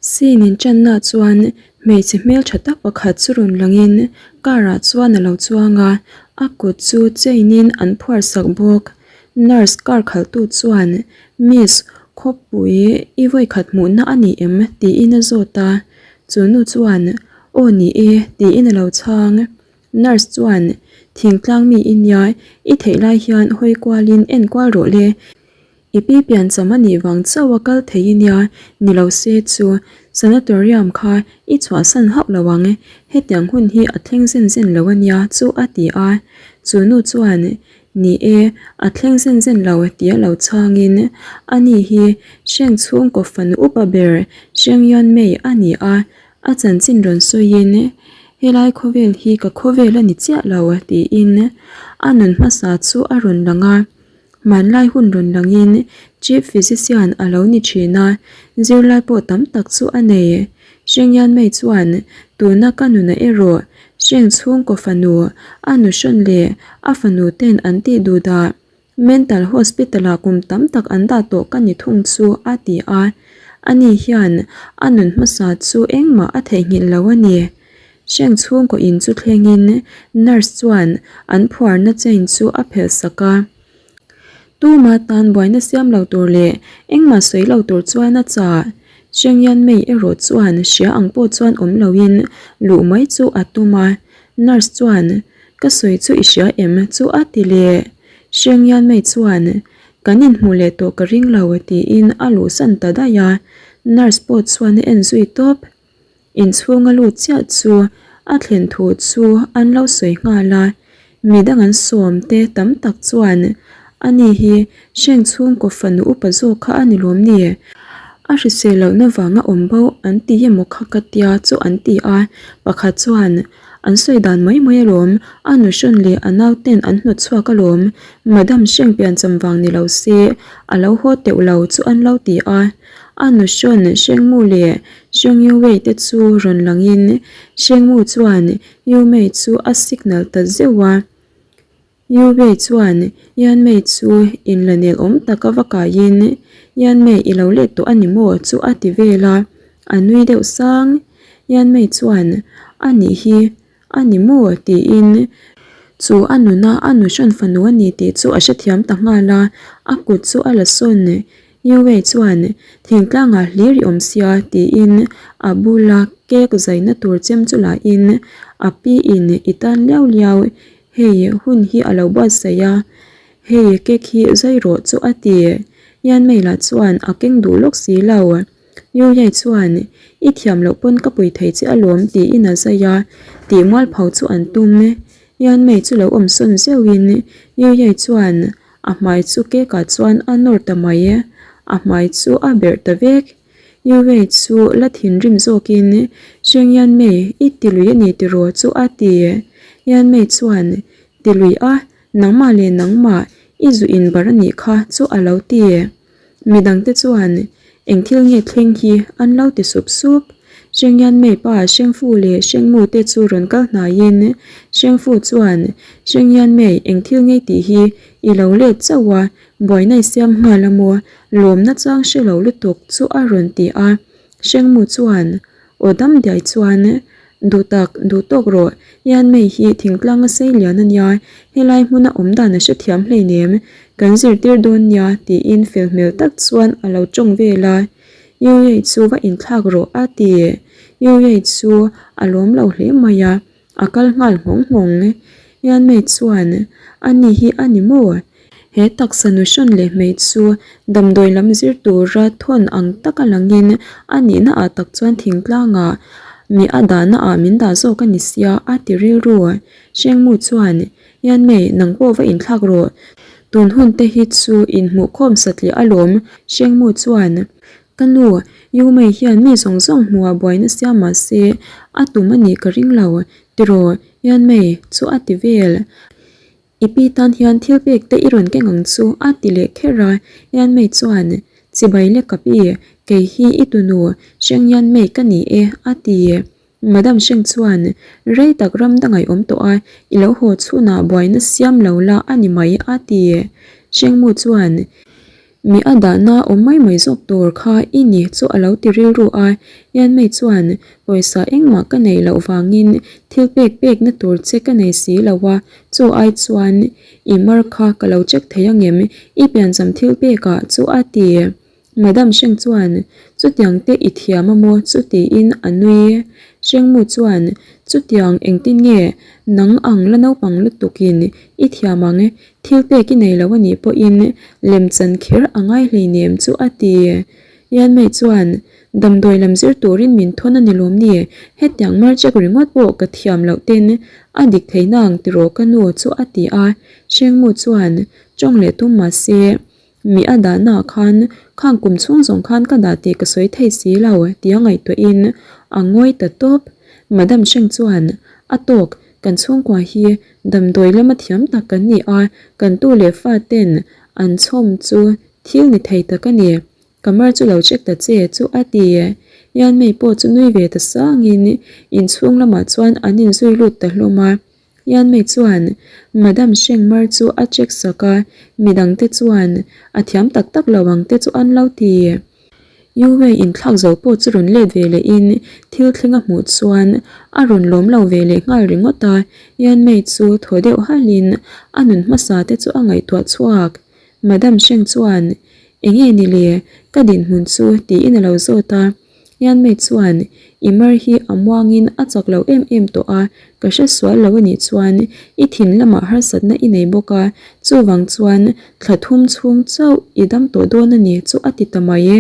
Scene in channa chuan hmeichhe hmeltha tak pakhat chu rawn langin car ah chuan a lo chuang a, a kut chu chain in an phuar sak bawk. Nurse car khalhtu chuan Miss khawpui i vawikhat hmuhna a ni em? tiin a zawt a, chu nu chuan Aw ni e tiin a lo chhang. Nurse chuan Thingtlang mi i nia, i theih lai hian hawi kualin en kual rawh le. I pi piancham a nih vang chauh a kal thei i nia, ni lo se chu sanatorium kha i chhuahsan hauh lo ang, hetiang hun hi a thleng zen zen lo a nia chu a ti a. Chu nu chuan, Ni e, a thleng zen zen lo tia lo chhangin, ani hi Hreng chhungkaw fanu upa ber Hreng Yuan Mei a ni a, a chanchin rawn sawiin, Helai khawvel hi ka khawvel a ni chiah lo tiin a nun hmasa chu a rawn lang a. Hmanlai hun rawn langin Chief Physician a lo ni thin a, zirlai pawh tam tak chu a nei. Hrengyan mai chuan tuna ka nuna erawh Hreng chhungkaw fanu a nuhrawn leh a fanu ten an tih duh dah Mental Hospital ah kum tam tak an dah tawh ka ni thung chu a ti a. Ani hian a nun hmasa chu engmah a theihnghilh lo a ni. Hreng chhungkaw in chu thlengin nurse chuan an phuarna chain chu a phelh sak a. Tuma tan buaina siam lo tur leh engmah sawi lo tur chuan a chah. Hreng Yan Mei erawh chuan hria ang pawh chuan awm loin luh mai chu a tum a. Nurse chuan, Ka sawi chu i hria em? chu a ti leh. Hreng Yan Mei chuan, Kan inhmuh leh tawh ka ring lo tiin a luhsan ta daih a. Nurse pawh chuan a en zui tawp. Inchhunga lut chiah chu a thlen thu chu an lo sawi nghal a, midang an sawm te tam tak chuan ani hi hreng chhungkaw fanu upa zawk kha a ni lawm ni? A hrisel lohna vanga awm bo an ti emaw kha ka tia chu an ti a, pakhat chuan an sawi dan mai mai alawm, a nuhrawn leh a nauten an hnawt chhuak alawm, Madam hreng piancham vang ni lo se a lo haw teuh lo chu an lo ti a. A nuhrawn Hrengmu leh Hreng Yuwei te chu rawn langin Hrengmu chuan Yumei chu a signal ta zeuh a. Yuwei chuan Yanmei chu inlanel awm taka va kaiin Yanmei i lo let tawh a ni maw chu a ti vel a, a nui deuh sang. Yanmei chuan a nih hi a ni maw tiin chu a nuna a nuhrawn fanu a ni tih chu a hrethiam ta nghal a, a kut chu a la sawn Yue chuan thingtlangah hlir i awm sia tiin a bula cake zaina tur chem chu lahin a pi in i tan liau liau hei hun hi a lo buatsaih a hei cake hi zai rawh chu a ti. Yanmei lah chuan a keng duh lawk si lo. Yue chuan i thiam loh pawn ka pui thei che alawm tiin a zai a tih mualpho chu an tum. Yanmei chu lo awm sawn zeuhin Yue chuan A hmai chu cake ah chuan a nawr ta mai e, a hmai chu a berh ta vek. Yuwei chu la thinrim zawkin, Sheng Yanmei, i ti lui a ni tiraw chu a ti. Yanmei chuan, Ti lui a, nangmah leh nangmah i zu in bar a nih kha chu a lo ti. Midangte chuan eng thil nge thleng hi an lo ti sup sup. Hrengyan Mei pa Hrengfu leh Hrengmu te chu rawn kal hnaiin Hrengfu chuan Hrengyan Mei eng thil nge tih hi i lo let chauh a, buaina i siam nghal a maw? Lawmna chang hre lo lutuk chu a rawn ti a. Hrengmu chuan Aw dam diai chuan duh tak duh tawk rawh, Ian May hi thingtlang a sei lian a nia, helai hmuna awm dan a hrethiam hleinem, kan zirtir dawn nia tiin fel hmel tak chuan a lo tawng vel a, Yue chu va inthlak rawh a ti, Yue chu a lawm lo hle mai a, A kal nghal nghawng nghawng. Ian May chuan, Ani hi a ni maw? He taksa nuhrawn leh hmei chu damdawi lam zir tura thawn ang taka langin a nihna ah tak chuan thingtlangah mi a dahna ah min dah zawk a ni sia a ti rilru. Hrengmu chuan, Ian May, nang pawh va inthlak rawh. Tun hun te hi chu inhmuhkhawm satliah alawm. Hrengmu chuan, Ka nu, Yu Mei hian mi zawng zawng hmuh a buaina siam mah se a tum a nih ka ring lo, tiraw Yan Mei chu a ti vel. I pi tan hian thil pek te i rawn keng ang chu a ti leh kher a, Yan Mei chuan, Chibai le ka pi, kei hi i tunu Hreng Yan Mei ka ni e a ti. Madam Hreng chuan, Rei tak ram dang i awm tawh a, i lo haw chhunah buaina siam lo la a ni mai a ti. Hrengmu chuan. Mi a dahna awm mai mai zawk tur kha i ni chu a lo ti rilru a, Yanmei chuan pawisa engmah ka neih loh vangin thil pek pekna tur che ka nei si lo a, chu ai chuan i mar kha ka lo check thei angem i piancham thil pekah chu a ti. Madam Sheng chuan, Chutiang te i thiam a maw? Chu tiin a nui. Shengmu chuan, Chutiang engtin nge nang ang la naupang lutukin i thiam ang? Thil pek i nei lo a nih pawhin lemchan kher a ngai hleinem chu a ti. Yanmei chuan, Damdawi lam zir turin min thawn a ni lawm ni? Hetiang marchek ringawt pawh ka thiam loh ten a dik thei nang tiraw ka nu chu a ti a. Shengmu chuan, Tawng leh tum mahse, Mi a dahnaah khan khang kum chhung zawng khan ka dah tih ka sawi thei si lo tia ngaihtuahin a ngawi ta tawp. Madam Sheng chuan, A tawk, kan chhungkua hi damdawi lama thiam tak kan ni a, kan tu leh fa ten an chhawm chu thil ni thei tak a ni. Ka mar chu lo check ta che chu a ti. Yanmei pawh chu nui ve ta sangin inchhung lamah chuan an inzui lut ta hlawm a. Yanmei chuan Madam Shengmar chu a check sak a, midangte chuan a thiam tak tak lo ang te chu an lo ti. Yuwei inthlak zo pawh chu rawn let ve lehin thil thleng a hmuh chuan a rawn lawm lo ve leh nghal ringawt a, Yanmei chu thaw deuh halhin a nun hmasa te chu a ngaihtuah chhuak. Madam Sheng chuan, Enge ni le, ka dinhmun chu tiin a lo zawt a. Yanmei chuan, I mar hi a muangin a chak lo em em tawh a, ka hre sual lo a nih chuan i thin lamah harsatna i nei bawk a, chuvang chuan thla thum chhung chauh i dam tawh dawn a ni chu a ti ta mai e.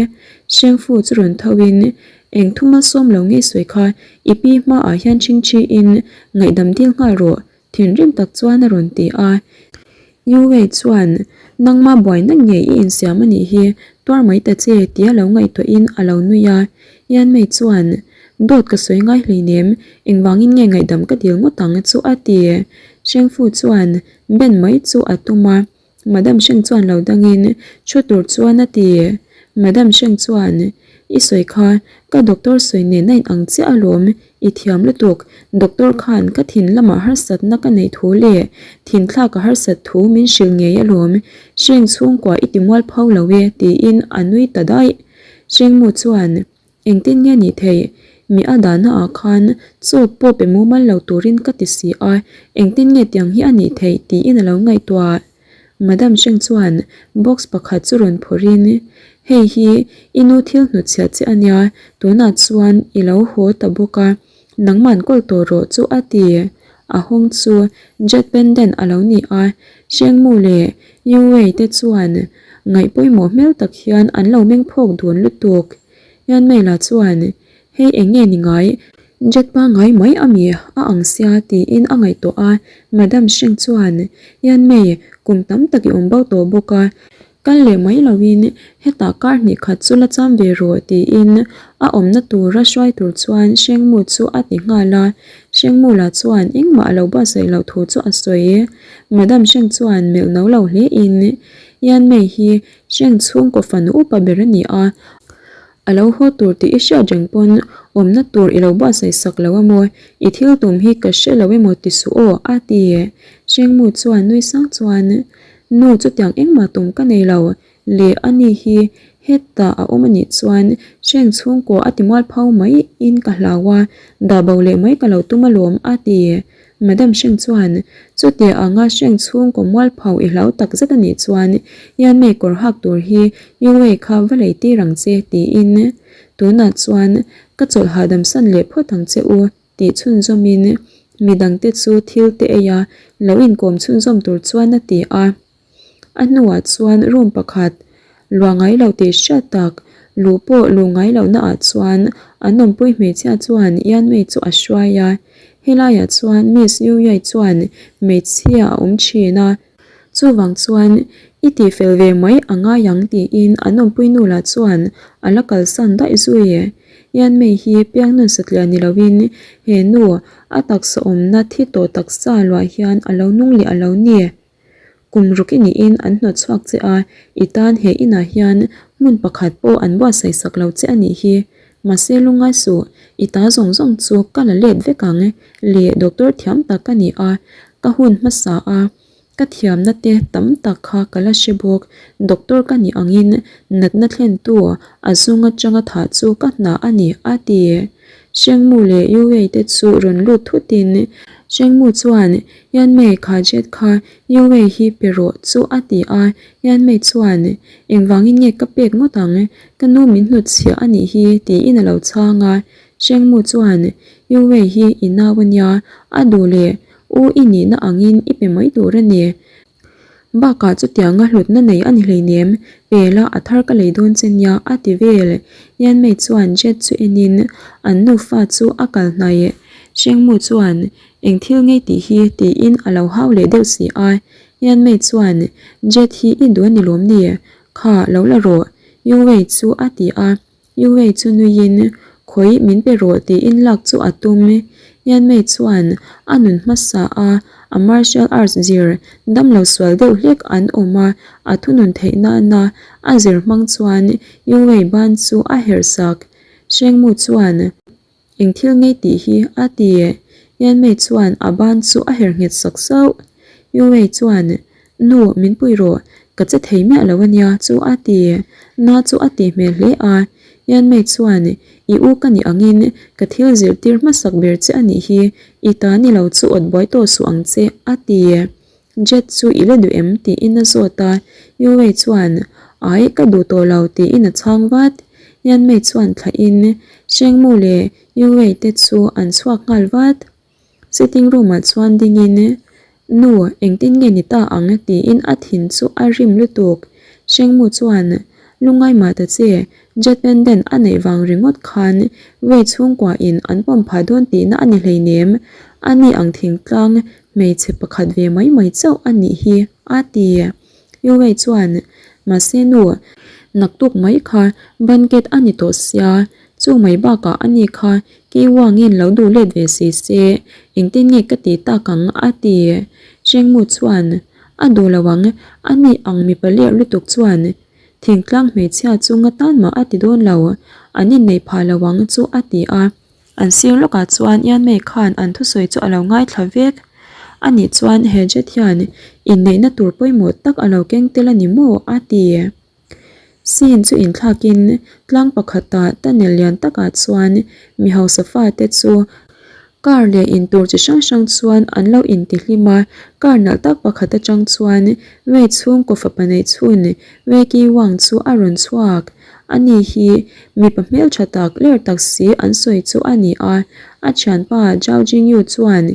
Shengfu chu rawn tho in, Eng thuma sawm lo ngei sawi kha i pi hmaah hian chingchiin ngaihdam dil nghal rawh Thinrim tak chuan a rawn ti a. Yuwei chuan, Nangma buaina ngei i insiam a nih hi, tuar mai ta che, tia lo ngaihtuahin a lo nui a. Yanmei chuan, Dawt ka sawi ngai hleinem, engvangin nge ngaihdam ka dil ngawt ang chu a ti. Shengfu chuan ben mai chu a tum a. Madam Sheng chuan lo dangin thu tur chuan a ti. Madam Sheng chuan, I sawi kha, ka doctor sawi nen a in ang chiah alawm, i thiam lutuk. Doctor khan ka thin lamah harsatna ka neih thu leh thin thlak a harsat thu min hrilh ngei alawm. Sheng chhungkua i ti mual pho lo e, tiin a nui ta daih. Sheng mu chuan, Engtin nge nih theih? Mi a dahna ah khan chaw pawh pe mumal lo turin ka ti si a, engtin nge tiang hi a nih theih tiin a lo ngaihtuah. Madam Sheng chuan box pakhat chu rawn phawrhin, Hei hi i nu thil hnutchhiah che a nia, tunah chuan i lo haw ta bawk a, nangman kawl tawh rawh chu a ti. A hawng chu jet pendant a lo ni a, Sheng Mu leh Yu Wei te chuan ngaih pawimawh hmel tak hian an lo meng phawk dun lutuk. Yanmei-la chuan, Hei eng nge ni ngai? Jet pangngai mai a mi a ang sia tiin a ngaihtuah a. Madam Sheng chuan, Yanmei, kum tam tak i awm bo tawh bawk a. Kal leh mai loin hetah kar hnih khat chu la cham ve rawh tiin a awmna tura hruai tur chuan Shengmu chu a ti nghal a. Shengmu lah chuan engmah a lo buatsaih loh thu chu a sawi. Madam Sheng chuan melh no lo hlein, Yanmei hi Heng chhungkaw fanu upa ber a ni a, a lo haw tur tih i hriat reng pawn awmna tur i lo buatsaih sak lo a maw, i thil tum hi ka hre lo emaw ti suh aw, a ti. Hrengmu chuan nui sang chuan, Nu chutiang engmah tum ka nei lo, leh a ni hi hetah a awm a nih chuan hreng chhungkaw a ti mual pho mai in ka hlau a, dah bo leh mai ka lo tum alawm, a ti. Madam Sheng chuan, Chutia anga Sheng chhungkaw mualpho i hlau tak zet a nih chuan Yanmei kawr hak tur hi Yu Wei kha va lei tir ang che, tiin tunah chuan ka chawlh hahdam san leh phawt ang che u tih chhunzawmin midangte chu thil te ei a lo inkawm chhunzawm tur chuan a ti a. A hnuah chuan room pakhat luah ngai lo tih hriat tak luh pawh luh ngai lohna ah chuan an awmpui hmeichhia chuan Yanmei chu a hruai a, helaiah chuan Miss Yuyai chuan hmeichhia a awm thin a, chuvang chuan i tihfel ve mai a ngai ang tiin an awmpui nu lah chuan a la kalsan daih zui. Yanmei hi piangnun satliah ni loin he nu a taksa awmna thi tawh taksa luah hian a lo nung leh a lo ni. Kum ruk i niin an hnawt chhuak che a, i tan he inah hian hmun pakhat pawh an buatsaih sak lo che a nih hi. Mahse lungngai suh, i ta zawng zawng chu ka la let vek ang le doctor thiam tak ka ni a, ka hun hmasa a, Ka thiamna te tam tak kha ka la hre bawk. Doctor ka nih angin natna thlentu a zung atanga thah chu ka hna a ni, a ti. Shengmu leh Yuwei te chu rawn lut thutin Shengmu chuan Yanmei kha jet kha Yuwei hi pe rawh chu a ti a. Yanmei chuan Engvangin nge ka pek ngawt ang? Ka nu min hnutchhiah a nih hi tiin a lo chhang a. Shengmu chuan Yuwei hi i nau a nia, a duh leh U i nihna angin i pe mai tur a ni. Bakah chutianga hlutna nei a ni hleinem, pela a thar ka lei dawn che nia a ti vel. Yanmei chuan Jet chu enin an nufa chu a kal hnaih. Shengmu chuan eng thil ngei tih hi tiin a lo hau leh deuh si a. Yanmei chuan Jet hi i duh a ni lawm ni? Kha lo la rawh Yuwei chu a ti a. Yuwei chu nuiin, Khawi min pe rawh tiin lak chu a tum. Yanmei chuan a nun hmasa a, a martial arts zir damlo sual deuh hlek an awm a, a thunun theih nana a zir hmang chuan Yuwei ban chu a herh sak. Shengmu chuan. Eng thil ngei tih hi a ti. Yanmei chuan a ban chu a her nghet sak sauh. Yuwei chuan, Nu, min pui rawh, ka che thei miah lo a nia chu a ti. Na chu a ti hmel hle a. Yanmei chuan, I u ka nih angin ka thil zirtir hmasak ber che a nih hi, i ta ni lo chu awt buai tawh suh ang che, a ti. Jet chu i la duh em? tiin a zawt a, Yuwei chuan, Ai, ka duh tawh lo tiin a chhang vat. Yanmei chuan thlahin Shengmu leh Yuwei te chu an chhuak nghal vat. Sitting room ah chuan dingin, Nu, engtin nge ni ta ang? tiin a thin chu a rim lutuk. Shengmu chuan, Lungngai mah ta che, Jet pendant a neih vang ringawt khan Wei chhungkua in an pawm phah dawn tihna a ni hleinem, ani ang thingtlang Hmeichhe pakhat ve mai mai chauh a nih hi, a ti. Yuwei chuan, Mahse nu, naktuk mai kha banquet a ni tawh sia, chu mai bakah a ni kha Kiwangin lo duh let ve si se, engtin nge ka ti tak ang? a ti. Shengmu chuan, A duh lo ang, a ni ang mipa lerh lutuk chuan thingtlang hmeichhia chu nga tan mah a ti dawn lo, an inneih phah lo ang chu a ti a. An sir lawkah chuan Yanmei khan an thusawi chu a lo ngaithla vek. Anih chuan he jet hian inneihna tur pawimawh tak a lo keng tel a ni maw? a ti. Scene chu inthlakin tlang pakhata tunnel lian takah chuan mi hausa fate chu car leh in tur chi hrang hrang chuan an lo intihlim a, car nalh tak pakhat atang chuan Wei chhungkaw fapa neih chhun Wei Ki Wang chu a rawn chhuak. Ani hi mipa hmeltha tak ler tak si an sawi chu a ni a, a thianpa Zhao Jingyu chuan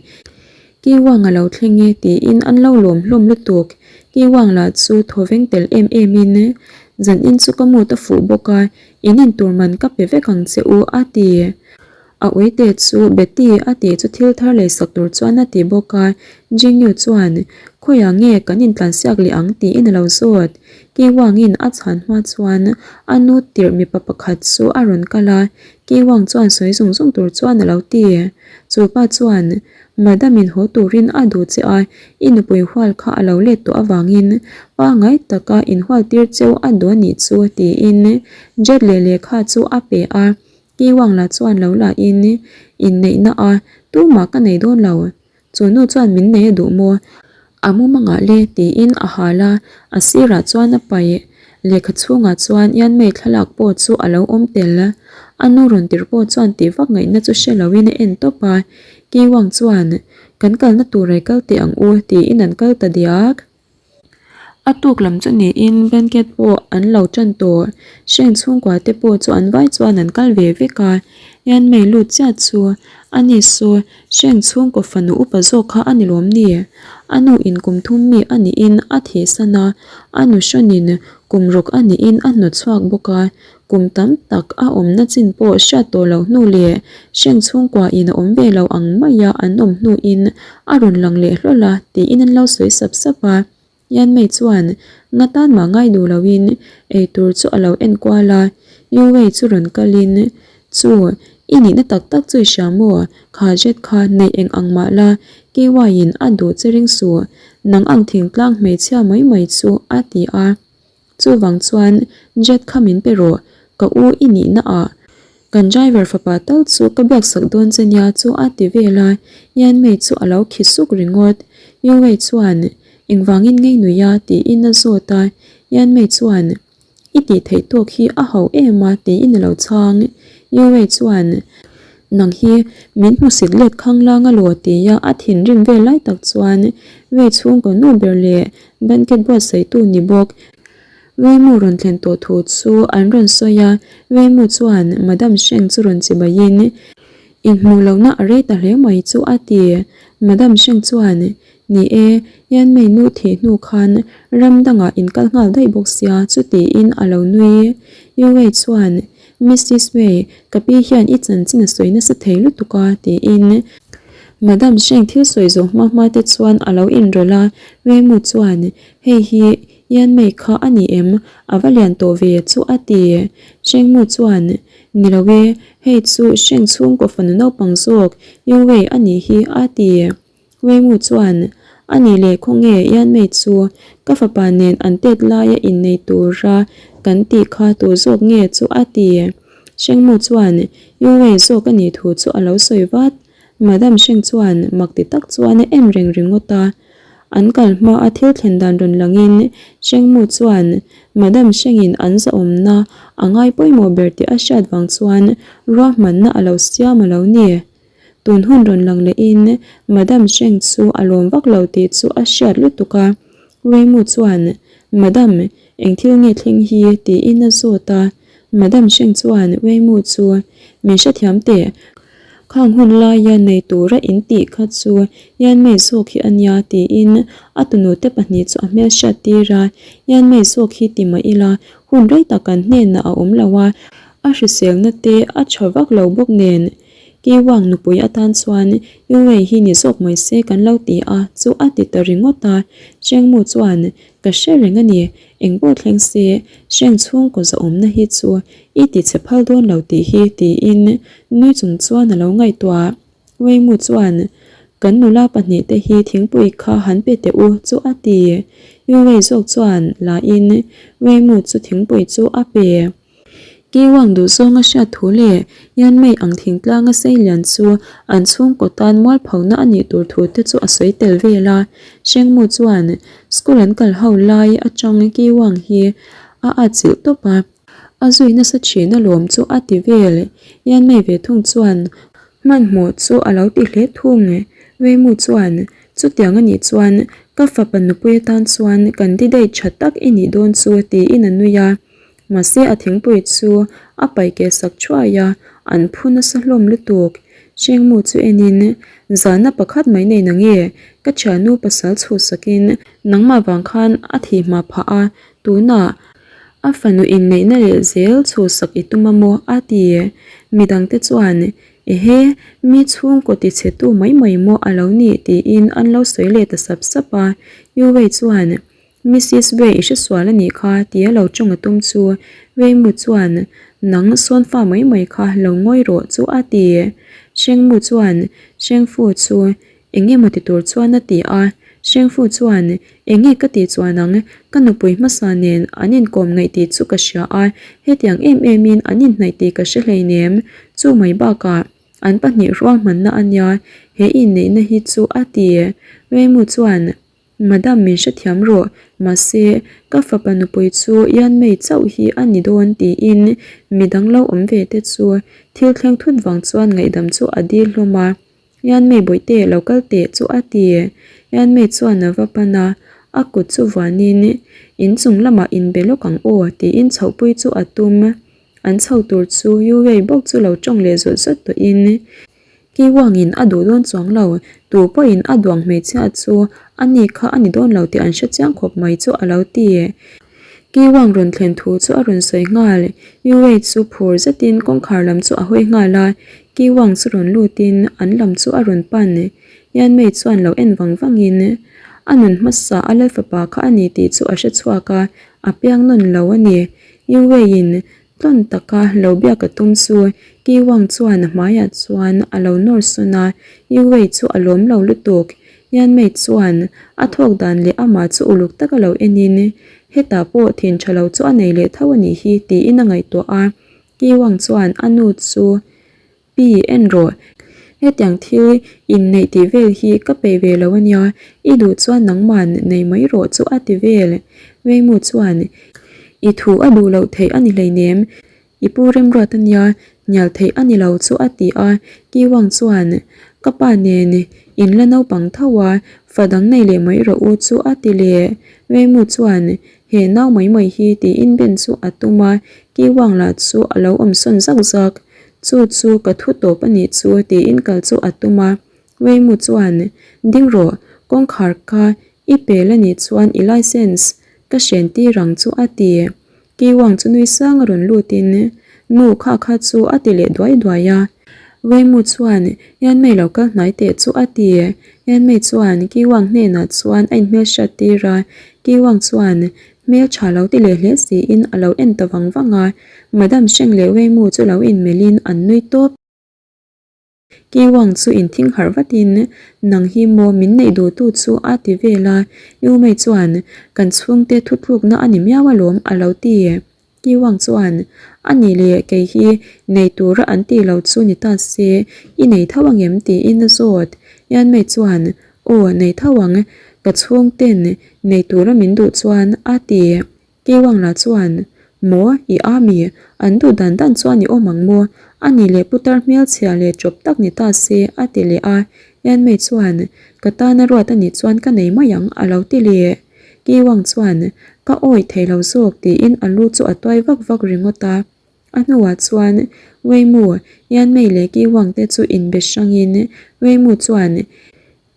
Ki Wang a lo thleng e tiin an lo lawm hlawm lutuk. Ki Wang lah chu thaw veng tel em em in, Zan in chu ka mut a fuh bawk a, in intur man ka pe vek ang che u a ti. A uite chu Betty a tih chu thil thar leisak tur chuan a ti bawk a, Jingyu chuan, Khawiah nge kan intlansiak leh ang? tiin a lo zawt. Ki Wang-in a chhan hma chuan a nu tirh mipa pakhat chu a rawn kal a, Ki Wang chuan sawi zung zung tur chuan a lo ti. Chu pa chuan, Madam in haw turin a duh che a, i nupui hual kha a lo let tawh avangin pangngai taka inhual tir cheu a duh a nih chu, tiin Jet leh lehkha chu a pe a. Ki Wang lah chuan lo la in inneihna a tumah ka nei dawn lo, chu nu chuan min nei a duh maw? A mumangah le tiin a hal a, a sirah chuan a paih. Lehkha chhungah chuan Yanmei thlalak pawh chu a lo awm tel. A nu rawn tirh pawh chuan tih vak ngaihna chu hre loin a en tawp a. Ki Wang chuan, Kan kalna tur ai kal teh ang u tiin an kal ta diak. A tuk lam chu niin banquet pawh an lo tan tawh. Hreng chhungkua te pawh chu an vai chuan an kal ve vek a. Yanmei lut chiah chu a ni saw Hreng chhungkaw fanu upa zawk kha a ni lawm ni? A nu in kum thum mi a niin a thihsan a, a nu hrawnin kum ruk a niin a hnawt chhuak bawk a. Kum tam tak a awmna chin pawh hriat tawh loh hnu leh hreng chhungkua in a awm ve lo ang maia an awm hnuin a rawn lang leh hlawl a tiin an lo sawi sap sap a. Yanmei chuan nga tan mah ngai duh loin eitur chu a lo en kual a, Yuwei chu rawn kalin, Chu, i nihna tak tak chu i hria maw? Kha jet kha neih eng ang mah la, KY-in a duh che ring suh, nang ang thingtlang hmeichhia mai mai chu a ti a. Chuvang chuan jet kha min pe rawh, ka u i nihna ah kan driver fapa tal chu ka biak sak dawn che nia chu a ti vel a, Yanmei chu a lo khi suk ringawt. Yuwei chuan. Engvangin ngei nui a? tiin a zawt a. Yanmei chuan, I tih theih tawk hi a ho em a tiin a lo chhang. Yuwei chuan, Nang hi min hmusit let khanglang alaw tia a thinrim vel lai tak chuan Wei chhungkaw nu ber leh banquet buatsaihtu ni bawk Weimu rawn thlen tawh thu chu an rawn sawi a. Weimu chuan Madam Sheng chu rawn chibaiin, Inhmuh lohna a rei ta hle mai chu a ti. Madam Sheng chuan, Ni e, Yanmei nu thih hnu khan ram dangah in kal nghal daih bawk sia chu tiin a lo nui. Yu Wei chuan, Missis Wei, ka pi hian i chanchin a sawi nasa thei lutuk a tiin Madam Sheng thil sawi zawh hma hma te chuan a lo inrawlh a. Wei Mu chuan, Hei hi Yanmei kha a ni em? A va lian tawh ve chu a ti. Sheng Mu chuan, Ni lo e, hei chu Sheng chhungkaw fanu naupang zawk Yu Wei a nih hi a ti. Weimu chuan, A nih leh khawnge Yanmei chu ka fapa nen an tet laia innei tura kan tih kha tu zawk nge chu a ti. Shengmu chuan Yuwei zawk a nih thu chu a lo sawi vat. Madam Sheng chuan mak ti tak chuan a en reng ringawt a. An kal hma a thil thlen dan rawn langin Shengmu chuan Madam Shengin an zahawmna a ngai pawimawh ber tih a hriat vang chuan ruahmanna a lo siam a lo ni. Tun hun rawn lang lehin Madam Sheng chu a lawm vak lo tih chu a hriat lutuk a. Weimu chuan, Madam, eng thil nge thleng hi? tiin a zawt a. Madam Sheng chuan Weimu chu, Min hrethiam teh. Khang hun laia nei tura in tih kha chu Yanmei zawk hi a nia tiin a tunute pahnih chu a hmelhriat tir a. Yanmei zawk hi ti mah ila hun rei tak kan hnenah a awm lo a, a hriselna te a tha vak lo bawk nen. Kiwang nupui atan chuan Yuwei hi ni zawk mai se kan lo ti a chu a ti ta ringawt a. Shengmu chuan, Ka hre reng a ni, eng pawh thleng se, Sheng chhungkaw zahawmna hi chu i ti chhe phal dawn lo tih hi tiin nui chung chuan a lo ngaihtuah. Weimu chuan, Kan nula pahnihte hi thingpui kha han pe teh u chu a ti. Yuwei zawk chuan la in Weimu chu thingpui chu a pe. Kiwang duhzawnga hriat thu leh Yanmei ang thingtlanga seilian chu an chhungkaw tan mualphona a nih tur thu te chu a sawi tel vel a. Shengmu chuan school an kal ho lai atang Kiwang hi a atchilh tawp a, a zui nasa thin alawm chu a ti vel. Yanmei ve thung chuan hmanhmawh chu a lo ti hle thung. Weimu chuan chutiang a nih chuan ka fapa nupui atan chuan candidate tha tak i nih dawn chu tiin a nui a. Mahse a thingpui chu a paih keh sak thuai a, an phu nasa hlawm lutuk. Shengmu chu enin, Zahna pakhat mai nei nange, ka thiannu pasal chhuhsakin nangmah vang khan a thih hma phah a, tunah a fanu inneihna leh zel chhuhsak i tum a maw? a ti. Midangte chuan, Ehe, mi chhungkaw tichhetu mai mai maw a lo nih? tiin an lo sawi leh ta sap sap a. Yuwei chuan, Missis Wei i hresual a nih kha tia lo tawng a tum chu Weimu chuan nang sawn fa mai mai kha lo ngawi rawh chu a ti. Shengmu chuan Shengfu chu eng emaw ti tur chuan a ti a. Shengfu chuan eng nge ka tih chuan ang ka nupui hmasa nen an inkawm ngaih tih chu ka hria a, hetiang em em in an inhnaih tih ka hre hleinem chu mai bakah an pahnih ruahmanna a nia he inneihna hi chu a ti. Weimu chuan Madam min hrethiam rawh, mahse ka fapa nupui chu Yanmei chauh hi a ni dawn tiin midang lo awm ve te chu thil thleng thut vang chuan ngaihdam chu a dil hlawm a. Yanmei bawihte lo kal teh chu a ti. Yanmei chuan a va pan a, a kut chu vuanin inchung lamah inbe lawk ang aw tiin chhohpui chu a tum. An chho tur chu Yuwei bawk chu lo tawng leh zawt zawt tawhin Kiwangin a duh dawn chuang lo, tu pawhin a duang hmeichhia chu a ni kha a ni dawn lo tih an hre chiang khawp mai chu a lo ti. Kiwang rawn thlen thu chu a rawn sawi nghal. Yuwei chu phur zetin kawngkhar lam chu a hawi nghal a, Kiwang chu rawn lutin an lam chu a rawn pan. Yanmei chuan lo en vang vangin a nun hmasa a lalfapa kha a ni tih chu a hre chhuak a, a piang nawn lo a ni. Yuweiin Tlawn taka lo biak a tum chu Ki Wang chuan a hmaiah chuan a lo nawr sawn a, Yu Wei chu a lawm lo lutuk. Yan Mei chuan a thawk dan leh amah chu uluk taka lo enin, Hetah pawh thin tha lo chu a nei leh tho a nih hi tiin a ngaihtuah a. Ki Wang chuan a nu chu Pi, en rawh. Hetiang thil inneih tih vel hi ka peih ve lo ania, i duh chuan nangman nei mai rawh chu a ti vel. Weimu chuan, I thu a duh loh theih a ni hleinem, I pu remruat ania, hnial theih a ni lo chu a ti a. Kiwang chuan, Ka pa nen in la naupang tho a, fa dang nei leh mai rawh u chu a ti leh. Weimu chuan, He nau mai mai hi tiin ben chu a tum a, Kiwang lah chu a lo awm sawn zak zak. Chu chu ka thu tawp a nih chu tiin kal chu a tum a. Weimu chuan, Ding rawh, kawngkhar kha i pel a nih chuan i license ka hren tir ang chu a ti. Kiwang chu nui sang a rawn lutin, Nu kha kha chu a ti leh duai duai a. Weimu chuan, Yanmei lo kal hnai teh chu a ti. Yanmei chuan Kiwang hnenah chuan a inhmelhriat tir a. Kiwang chuan, Hmel tha lo ti leh hle siin a lo en ta vang vang a. Madam Sheng leh Weimu chu lo inmelhin an nui tawp. Kiwang chu inthing harh vatin, Nang hi maw min neih duhtu chu a ti vel a, Yumei chuan, Kan chhungte thutlukna a ni miau alawm a lo ti. Kiwang chuan, A nih leh kei hi nei tura an tih lo chu ni ta se, i nei tho angem? tiin a zawt. Yanmei chuan, Aw, nei tho ang, ka chhungten nei tura min duh chuan a ti. Keiwang lah chuan, Maw, i a mi, an duh dan dan chuan i awm ang maw? A nih leh putar hmelchhia leh chawp tak ni ta se, a ti leh a. Yanmei chuan, Ka tana ruat a nih chuan ka nei mai ang, a lo ti leh. Keiwang chuan, Ka awih thei lo zawk, tiin a lu chu a tuai vak vak ringawt a. A hnuah chuan Weimu, Yanmei leh Keiwang te chu inbe hrangin Weimu chuan,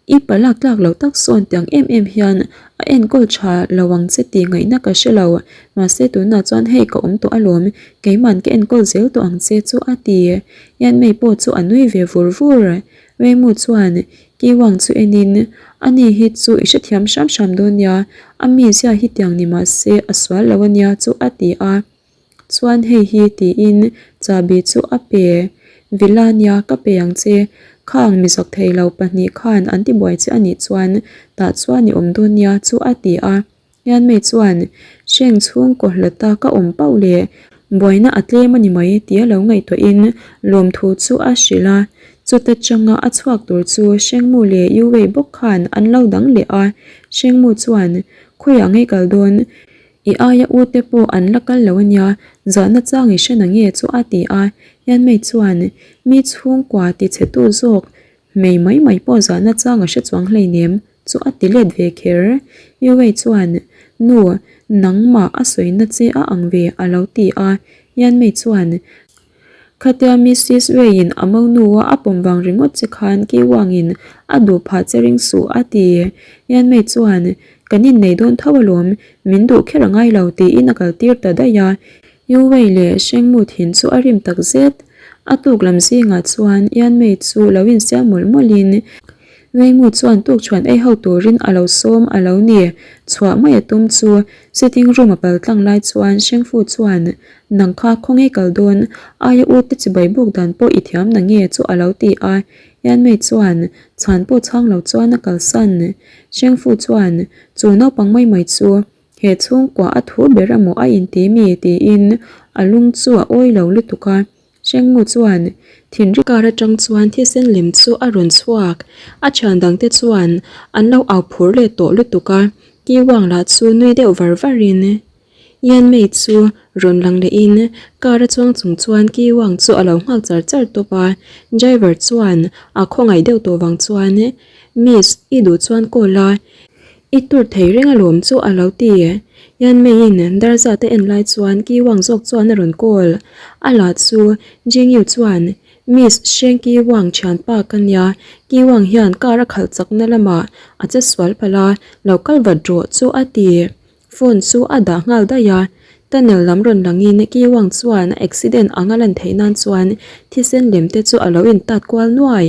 I pa lak tlak loh tak sawn tiang em em hian a enkawl tha lo ang che tih ngaihna ka hre lo. Mahse tunah chuan hei ka awm tawh alawm, keiman ka enkawl zel tawh ang che chu a ti. Yanmei pawh chu a nui ve vur vur. Weimu chuan Kiwang chu enin, Ani hi chu i hrethiam hram hram dawn nia, a mizia hi tiang ni mahse a sual lo ania chu a ti a. Chuan hei hi tiin chahbi chu a pe. Villa nia ka pe ang che, khang mizak thei lo pahnih khan an ti buai che a nih chuan tah chuan i awm dawn nia chu a ti a. Hianmei chuan hreng chhungkaw hlata ka awm pauh leh buaina a tlem a ni mai tia lo ngaihtuahin lawmthu chu a hrilh a. Chuta changa a chhuak tur chu Hrengmu leh Yuwei bawk khan an lo dang leh a. Hrengmu chuan khawiah ngei kal dawn? I aia u te pawh an la kal lo ania, zahna chang i hre na nge chu a ti a, Yanmei chuan mi chhungkua ti chhe tu zawk hmei mai mai pawh zahna chang a hre chuang hleinem chu a ti let ve kher. Yuwei chuan Nu, nangmah a sawina che a ang ve a lo ti a, Yanmei chuan Khatia Missis Ray-in a monu a pawm vang ringawt che khan Kiwangin a duh phah che ring suh a ti. Yanmei chuan, Kan innei dawn tho alawm, min duh kher a ngai lo tiin a kal tir ta daih a. Yu Wei leh Shengmu thin chu a rim tak zet. A tuk lam zingah chuan Yanmei chu lo insiam mawlh mawlhin Weimu chuan tukchhuan ei ho turin a lo sawm a lo ni. Chhuah mai a tum chu sitting room a pal tlang lai chuan Shengfu chuan Nang kha khawnge kal dawn, aia u te chibai buk dan pawh i thiam na nge chu a lo ti a. Yanmei chuan chhan pawh chhang lo chuan a kalsan. Shengfu chuan chu naupang mai mai chu he chhungkua a thu ber emaw a inti mi tiin a lung chu a awi lo lutuk a. Hrengmu chuan thinrim kar atang chuan thisen lem chu a rawn chhuak. A thian dangte chuan an lo au phur leh tawh lutuk a, Kiwang lah chu nui deuh var varin Yanmei chu rawn lang lehin car a chuang chung chuan Kiwang chu a lo nghak char char tawp a. Driver chuan a khawngaih deuh tawh vang chuan Miss, i duh chuan call a. I tur thei reng alawm chu a lo ti. Yanmeiin darza te en lai chuan Kiwang zawk chuan a rawn call. A lah chu Jingyu chuan, Miss Sheng Kiwang thianpa ka nia, Kiwang hian car a khalh chakna lamah a che sual palh a, lo kal vat rawh chu a ti. Phone chu a dah nghal daih a, tunnel lam rawn langin Kiwang chuan a accident anga lan theih nan chuan thisen lem te chu a lo intat kual nuai.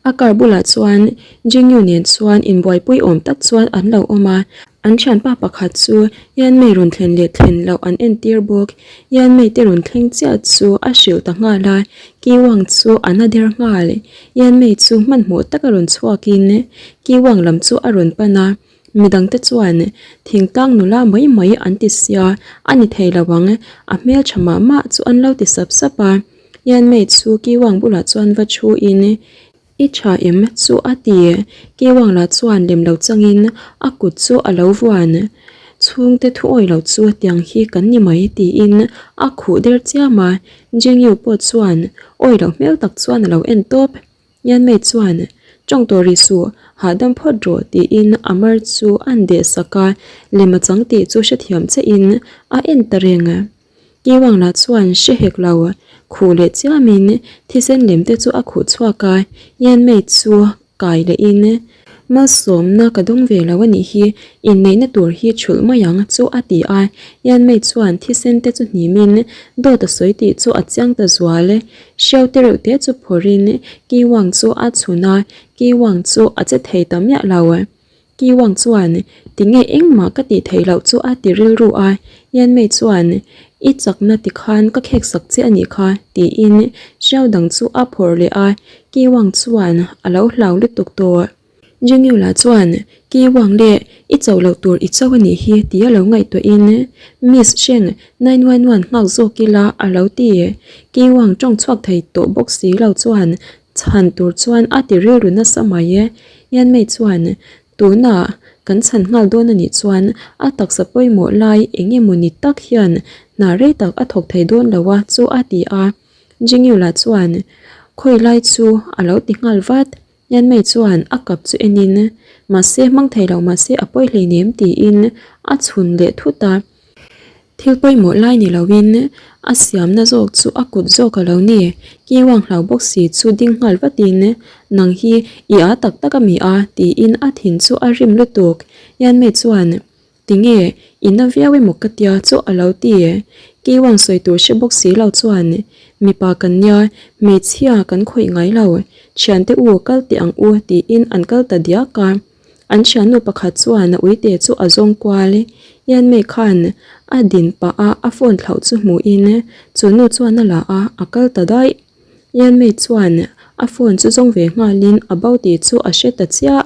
A car bulah chuan Jingyu nen chuan inbuaipui awm tak chuan an lo awm a, an thianpa pakhat chu Yanmei rawn thlen leh thlen loh an entir bawk. Yanmei te rawn thleng chiah chu a hrilh ta nghal a, Kiwang chu a na der nghal. Yanmei chu hmanhmawh taka rawn chhuakin Kiwang lam chu a rawn pan a. Midangte chuan thingtlang nula mai mai an ti sia, a ni thei lo ang, a hmeltha mah mah chu an lo ti sap sap a. Yanmei chu Kiwang bulah chuan va thu in. I tha em chu a ti. Kiwang lah chuan lem lo changin a kut chu a lo vuan. Chhungte thu awi lo chu tiang hi kan ni mai tiin a khuh der chiam a. Jingyu pawh chuan awi loh hmel tak chuan a lo en tawp. Yanmei chuan, Tawng tawh rih suh, hahdam phawt rawh tiin a mar chu a'n deh sak a, lem a chang tih chu hrethiam chiahin a en ta reng. Kiwang lah chuan hre hek lo, khuh leh chiamin thisen lem te chu a khuh chhuak a, Yanmei chu kai lehin, Malsawmna ka dawng ve lo a nih hi, inneihna tur hi chhulh mai ang chu a ti a, Yanmei chuan thisen te chu hnimin dawt a sawi tih chu a chiang ta zual. Hriau te reuh te chu phawrhin Kiwang chu a chhun a, Kiwang chu a che thei ta miah lo. Kiwang chuan, Tinge engmah ka tih theih loh chu a ti rilru a, Yanmei chuan, I chakna tikhan ka khek sak che a nih kha, tiin hriau dang chu a phawrh leh a, Kiwang chuan a lo hlau lutuk tawh. Jingyu-la chuan, Kiwang le, i cho loh tur i cho a nih hi, tia lo ngaihtuahin, Miss Sheng, 911 nghak zawk ila a lo ti. Kiwang tawng chhuak thei tawh bawk si lo chuan chhan tur chuan a ti rilru nasa mai e. Yanmei chuan, Tunah kan chhan nghal dawn a nih chuan a taksa pawimawh lai eng emaw ni tak hian hna rei tak a thawk thei dawn lo a chu a ti a. Jingyu lah chuan, Khawi lai chu a lo ti nghal vat. Yanmei chuan a kap chu enin, Mahse hmang thei lo mahse a pawi hleinem tiin a chhun leh thut a. Thil pawimawh lai ni loin a siamna zawk chu a kut zawk a lo ni. Kiwang hlau bawk si chu ding nghal vatin, Nang hi i â tak tak a mi a? tiin a thin chu a rim lutuk. Yanmei chuan, Tinge, i na viau emaw ka tia chu a lo ti. Kiwang sawi tur hre bawk si lo chuan, Mipa kan nia, hmeichhia kan khawih ngai lo. Thiante u kal teh ang u tiin an kal ta diak a. An thiannu pakhat chuan a uite chu a zawng kual. Yanmei khan a din pah a, a phone thlauh chu hmuhin chu nu chuan a la a, a kal ta daih. Yanmei chuan a phone chu zawng ve nghalin a bo tih chu a hre ta chiah.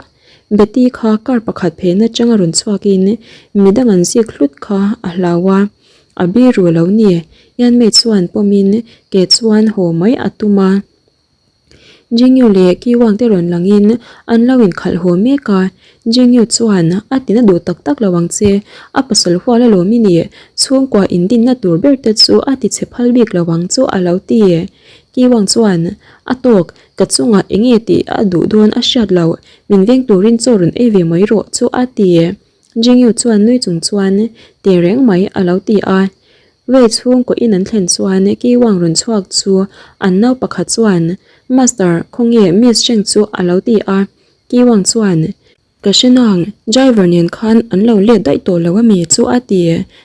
Betty kha car pakhat phen atanga rawn chhuakin midang an zik hlut kha a hlau a, a biru lo ni. Yanmei chuan pawmin ke chuan haw mai a tum a. Jingyu leh Kiwang te rawn langin an lo inkhalh haw mek a, Jingyu chuan a tina duh tak tak lo ang che, a pasal hual alawm i nih, chhungkua indinna tur ber te chu a ti chhe phal bik lo ang chu a lo ti. Kiwang chuan a tawk, ka chungah enge tih a duh dawn a hriat loh, min veng turin chaw rawn ei ve mai rawh chu a ti. Jingyu chuan nui chung chuan ti reng mai a lo ti a. Wei chhungkaw in an thlen chuan Kiwang rawn chhuak chu an nau pakhat chuan, Master, khawnge Miss Sheng chu a lo ti a. Kiwang chuan, Ka hre nang, driver nen khan an lo let daih tawh lo ami chu a ti.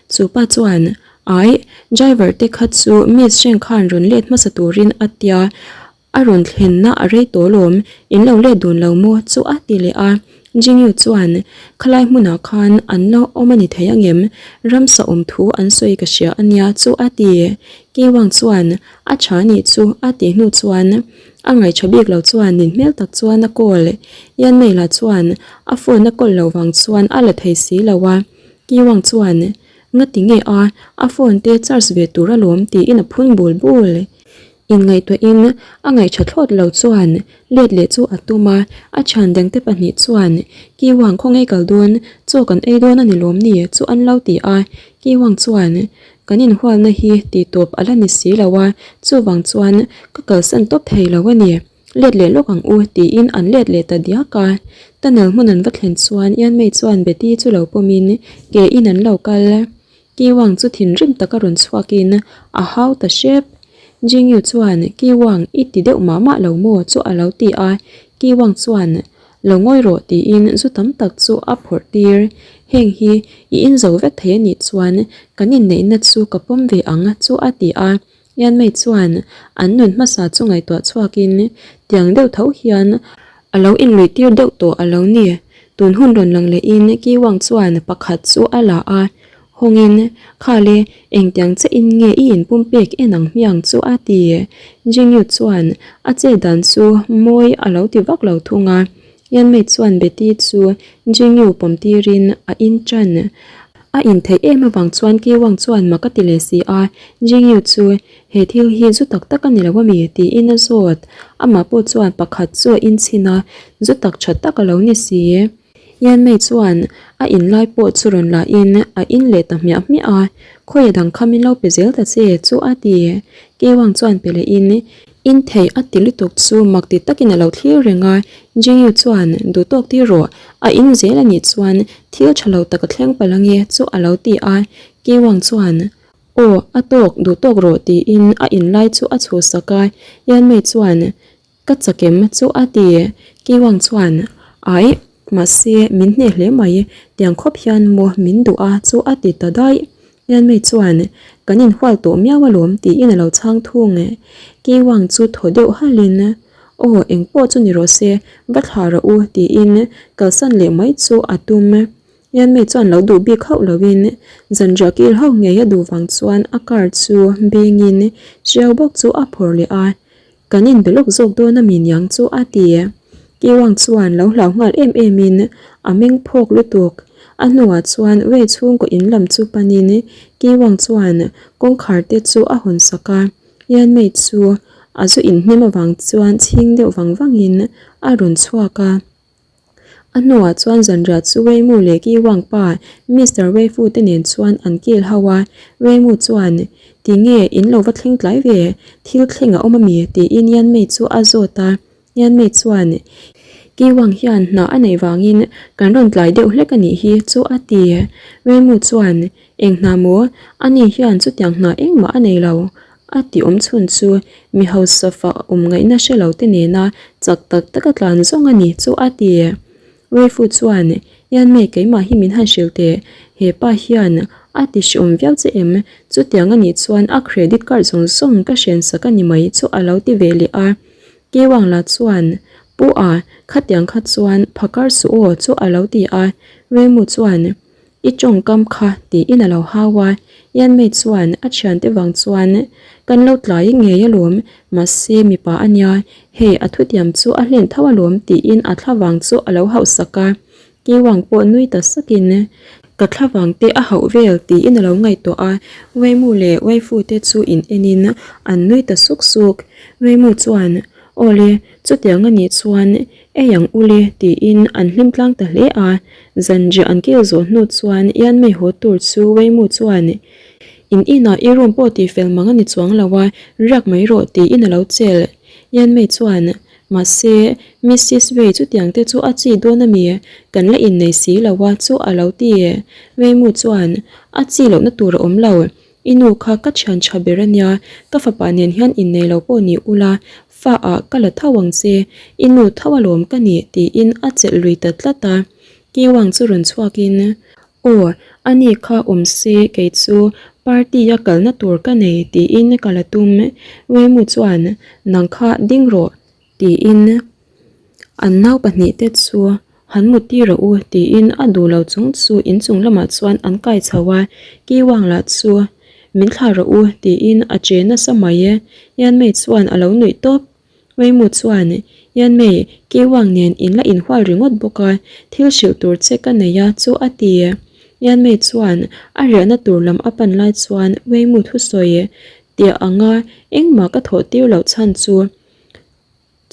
Chu pa chuan, Aih, driver te kha chu Miss Sheng khan rawn let hmasa turin a tia. A rawn thlenna a rei tawh lawm, in lo let dun lo maw chu a ti leh a. Jingyu chuan, Khalai hmunah khan an la awm a ni thei angem? Ramsa awm thu an sawi ka hria a nia chu a ti. Kiwang chuan, A tha nih chu a tih hnu chuan a ngaihṭha bik lo chuan nin hmel tak chuan a call. Yanmei lah chuan a phone a call loh vang chuan a la thei si lo a. Kiwang chuan, Ngati nge a, a phone te charge ve tur alawm tiin a phun bul bul. Inngaihtuahin a ngaihṭha thlawt lo chuan let leh chu a tum a, a chhan dangte pahnih chuan Kiwang khaw ngei kal dawn, chaw kan ei dawn a ni lawm ni chu an lo ti a, Kiwang chuan kan inhualna hi tih tawp a la ni si lo a, chuvang chuan ka kalsan tawp thei lo a ni, let leh lawk ang u tiin an let leh ta diak a. Tunnel hmun an va thlen chuan Yanmei chuan Betty chu lo pawmin ke in an lo kal. Kiwang chu thinrim taka rawn chhuakin a hau ta hrep. Jingyu chuan Kiwang i ti deuh mah mah lo maw chu a lo ti a, Kiwang chuan lo ngawi rawh tiin zu tam tak chu a phawrh tir. Heng hi i inzo vek thei a nih chuan kan inneihna chu ka pawm ve ang chu a ti a. Yanmei chuan an nun hmasa chu ngaihtuah chhuakin tiang deuh tho hian a lo inluih tir deuh tawh a lo ni. Tun hun rawn lang lehin Kiwang chuan pakhat chu a la a, hawngin, Khale, engtiang che in nge i inpumpek en ang hmiang chu a ti. Jingyu chuan a che dan chu mawi a lo ti vak lo thung a. Yanmei chuan Betty chu Jingyu pawm tirin a in tan. A in theih em avang chuan Kiwang chuan mak a ti leh si a, Jingyu chu he thil hi zu tak tak a ni lo ami? tiin a zawt. Amah pawh chuan pakhat chu a inchhin a, zu tak tha tak a lo ni si. Yanmei chuan a in lai pawh chu rawn la in a in leh ta hmiah hmiah a, Khawi a dang kha min lo pe zel ta che chu a ti. Kiwang chuan pe leh in In thei a ti lutuk chu mak ti takin a lo thlir reng a, Jingyu chuan duh tawk tir rawh, a in zel a nih chuan thil tha lo tak a thleng palh ange chu a lo ti a, Kiwang chuan Aw, a tawk, duh tawk rawh tiin a in lai chu a chhuhsak a, Yanmei chuan Ka chakem chu a ti, Kiwang chuan Aih, mahse min hneh hle mai, tiang khawp hian maw min duh a chu a ti ta daih. Yanmei chuan, Kan inhual tawh miau alawm tiin a lo chhang thung. Kiwang chu thaw deuh halhin, Aw, engpawh chu ni rawh se, va thlah rawh u tiin kalsan leh mai chu a tum. Yanmei chuan lo duh bik hauh loin zanriah kil ho ngei a duh vang chuan a car chu bengin hriau bawk chu a phawrh leh a. Kan inbe lawk zawk dawn a mi niang chu a ti. Kiwang chuan lo hlau nghal em em in a meng phawk lutuk. A hnuah chuan Wei chhungkaw in lam chu panin Kiwang chuan kawngkhar te chu a hawn sak a. Yanmei chu a zu inhnem avang chuan chhing deuh vang vangin a rawn chhuak a. A hnuah chuan zanriah chu Weimu leh Kiwang pa Mister Weifu te nen chuan an kil ho a, Weimu chuan, Tinge in lo va thleng tlai ve, thil thleng a awm a mi? tiin Yanmei chu a zawt a, Yanmei chuan, Kiwang hian hna a neih vangin kan rawn tlai deuh hlek a nih hi chu a ti. Weimu chuan, Eng hna maw? Ani hian chutiang hna engmah a nei lo. A ti awm chhun chu mi hausa fa awm ngaihna hre lo te nena chak tak taka tlan zawng a ni chu a ti. Weifu chuan, Yanmei keimah hi min han hrilh teh, he pa hian a ti hreawm viau che em? Chutiang a nih chuan a credit card zawng zawng ka hren sak a ni mai chu a lo ti ve leh a. Kewang la chuan, Pu a, khatiang kha chuan phakar suh aw chu a lo ti a. Weimu chuan, I tawngkam kha tiin a lo hau a, Yanmei chuan a thiante vang chuan kan lo tlai ngei alawm, mahse mipa a nia, hei a thutiam chu a hlen tho alawm tiin a thla vang chu a lo hauh sak a. Kiwang pawh nui ta sakin ka thla vang te a hauh vel tiin a lo ngaihtuah a, Weimu leh Weifu te chu in enin an nui ta suk suk. Weimu chuan Awle, chutiang a nih chuan Ei ang ule tiin an hlim tlang ta hle a, zanriah an kil zawh hnu chuan Yanmei haw tur chu Weimu chuan In inah i room pawh tih fel mang a ni chuang lo a, riak mai rawh tiin a lo chelh. Yanmei chuan Mahse, Missis Wei chutiang te chu a chi dawn a mi, kan la innei si lo a chu a lo ti. Weimu chuan A chi lohna tur a awm lo, I nu kha ka thian tha ber a nia, ka fapa nen hian innei lo pawh ni ula, fa ah ka la tho ang che, i nu tho alawm ka nih tiin a chelh lui ta tlat a. Kiwang chu rawn chhuakin, Aw, a ni kha awm se kei chu party a kalna tur ka nei tiin ka la tum. Weimu chuan, Nang kha ding rawh tiin an nau pahnihte chu Han mut tir rawh u tiin a duh lo chung chu inchung lamah chuan an kai chho a, Kiwang lah chu min thlah rawh u tiin a che nasa mai e. Yanmei chuan a lo nuih tawp. Weimu chuan, Yanmei, Kiwang nen in la inhual ringawt bawk a, thil hrilh tur che ka nei a chu a ti. Yanmei chuan a riahna tur lam a pan lai chuan Weimu thusawi tiah anga engmah ka thawh tir loh chhan chu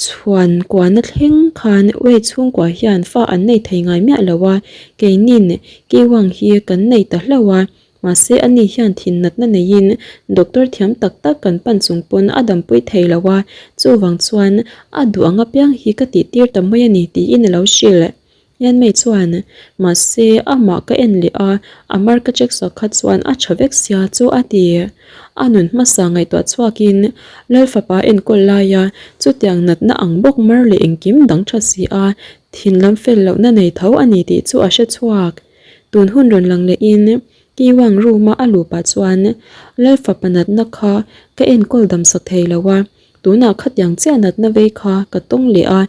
Chhuan kuahna thleng khan Wei chhungkua hian fa an nei thei ngai miah lo a, keinin Kiwang hi kan nei ta hlauh a, mahse ani hian thin natna neiin doctor thiam tak tak kan pan chung pawn a dampui thei lo a, chuvang chuan a duh ang apiang hi ka tih tir ta mai a ni tiin a lo hrilh. Yanmei chuan, Mahse, amah ka en leh a, a mar ka check sak kha chuan a tha vek sia chu a ti. A nun hmasa ngaihtuah chhuakin Lal fapa enkawl laia chutiang natna ang bawk mar leh engkim dang tha si a, thin lam fel lohna nei tho a ni tih chu a hre chhuak. Tun hun rawn lang lehin Kiwang room-a a luh pah chuan Lal fapa natna kha ka enkawl dam sak thei lo a, Tunah khatiang chiah natna vei kha ka tawng leh a,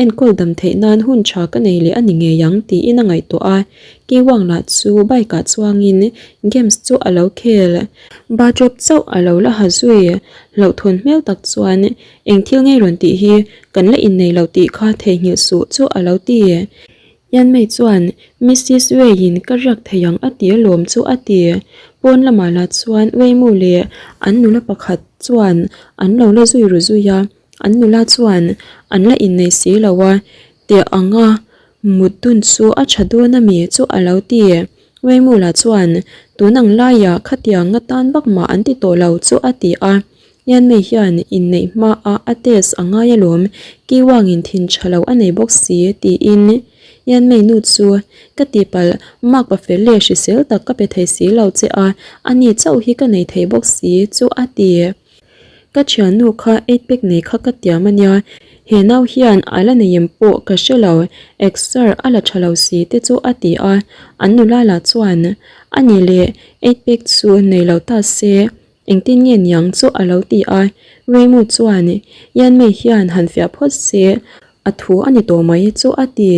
enkawl dam theih nan hun tha ka nei leh a ni ngei ang tiin a ngaihtuah a. Kiwang lah chu bike ah chuangin games chu a lo khel. Bathrobe chauh a lo la ha zui. Hlauhthawn hmel tak chuan eng thil ngei rawn tih hi kan la innei lo tih kha theihnghilh suh chu a lo ti. Yanmei chuan, Missis Wei-in ka riak thei ang a ti alawm chu a ti. Pawn lamah lah chuan Weimu leh an nula pakhat chuan an lo la zui ru zui a, an nula chuan an la innei si lo a, tiah anga mut dun chu a tha dawn a mi chu a lo ti. Weimu lah chuan, Tun ang laiah khatiang nga tan vak mah an ti tawh lo chu a ti a. Yanmei hian inneih hmaah a test a ngai alawm, Kiwangin thin tha lo a nei bawk si, tiin Yanmei nu chu ka tihpalh mark pa fel leh hrisel tak ka pe thei si lo che a, ani chauh hi ka nei thei bawk si chu a ti. Ka thiannu kha eight pack nei kha ka tiam a nia, he nau hian a la nei em pawh ka hre lo, exer a la tha lo si te chu a ti a, an nula lah chuan ani leh eight pack chu nei lo ta se, Engtin nge niang chu a lo ti a, Weimu chuan Yanmei hian han fiah phawt se a thu a ni tawh mai chu a ti.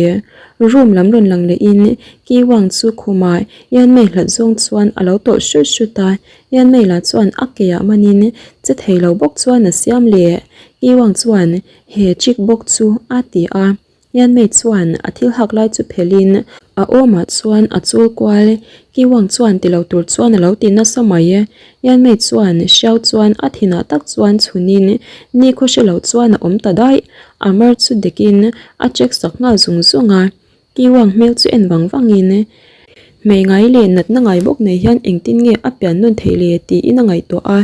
Room lam rawn lang lehin Ki Wang chu khumah Yanmei hlat zawng chuan a lo tawlh hrut hrut a, Yanmei lah chuan a keiah manin che thei lo bawk chuan a siam leh. Ki Wang chuan he chick bawk chu a ti a. Yanmei chuan a thil hak lai chu phelhin a awmah chuan a chul kual. Kiwang chuan ti lo tur chuan a lo ti nasa mai. Yanmei chuan hriau chuan a thinah tak chuan chhunin nikhaw hre lo chuan a awm ta daih. A mar chu dekin a check sak nghal zung zung a. Kiwang hmel chu en vang vangin Hmei ngai leh natna ngai bawk nei hian engtin nge a pian nawn theih le tiin a ngaihtuah a.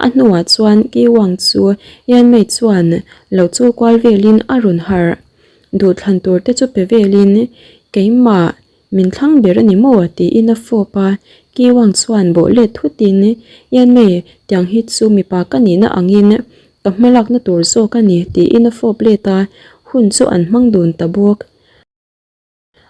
A hnuah chuan Kiwang chu Yanmei chuan lo chul kual velin a rawn harh. Duhthlan tur te chu pe velin keimah min thlang ber a ni maw tiin a fawp a. Kiwang chuan bawh let thutin Yanmei tiang hi chu mipa ka nihna angin ka hmalakna tur zawk a ni tiin a fawp let a. Hun chu an hmang dun ta bawk.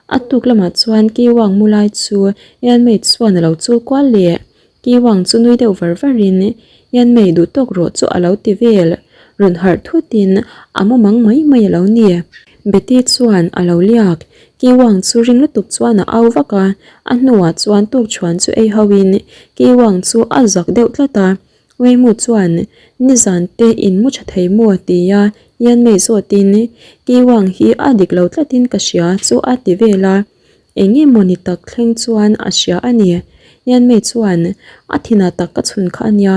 A tuk lamah chuan Kiwang mu lai chu Yanmei chuan a lo chul kual leh. Kiwang chu nui deuh var varin Yanmei duh tawk rawh chu a lo ti vel. Rawn harh thutin a mu mang mai mai a lo ni. Betty chuan a lo liak. Kiwang chu ring lutuk chuan a au vak a, a hnuah chuan tukchhuan chu ei hoin Kiwang chu a zak deuh tlat a. Weimu chuan, Nizan te in mu tha thei maw? tia Yanmei zawtin, Kiwang hi a dik lo tlatin ka hria chu a ti vel a. Eng nge maw ni tak thleng chuan a hria a ni. Yanmei chuan, A thinah tak ka chhun kha a nia,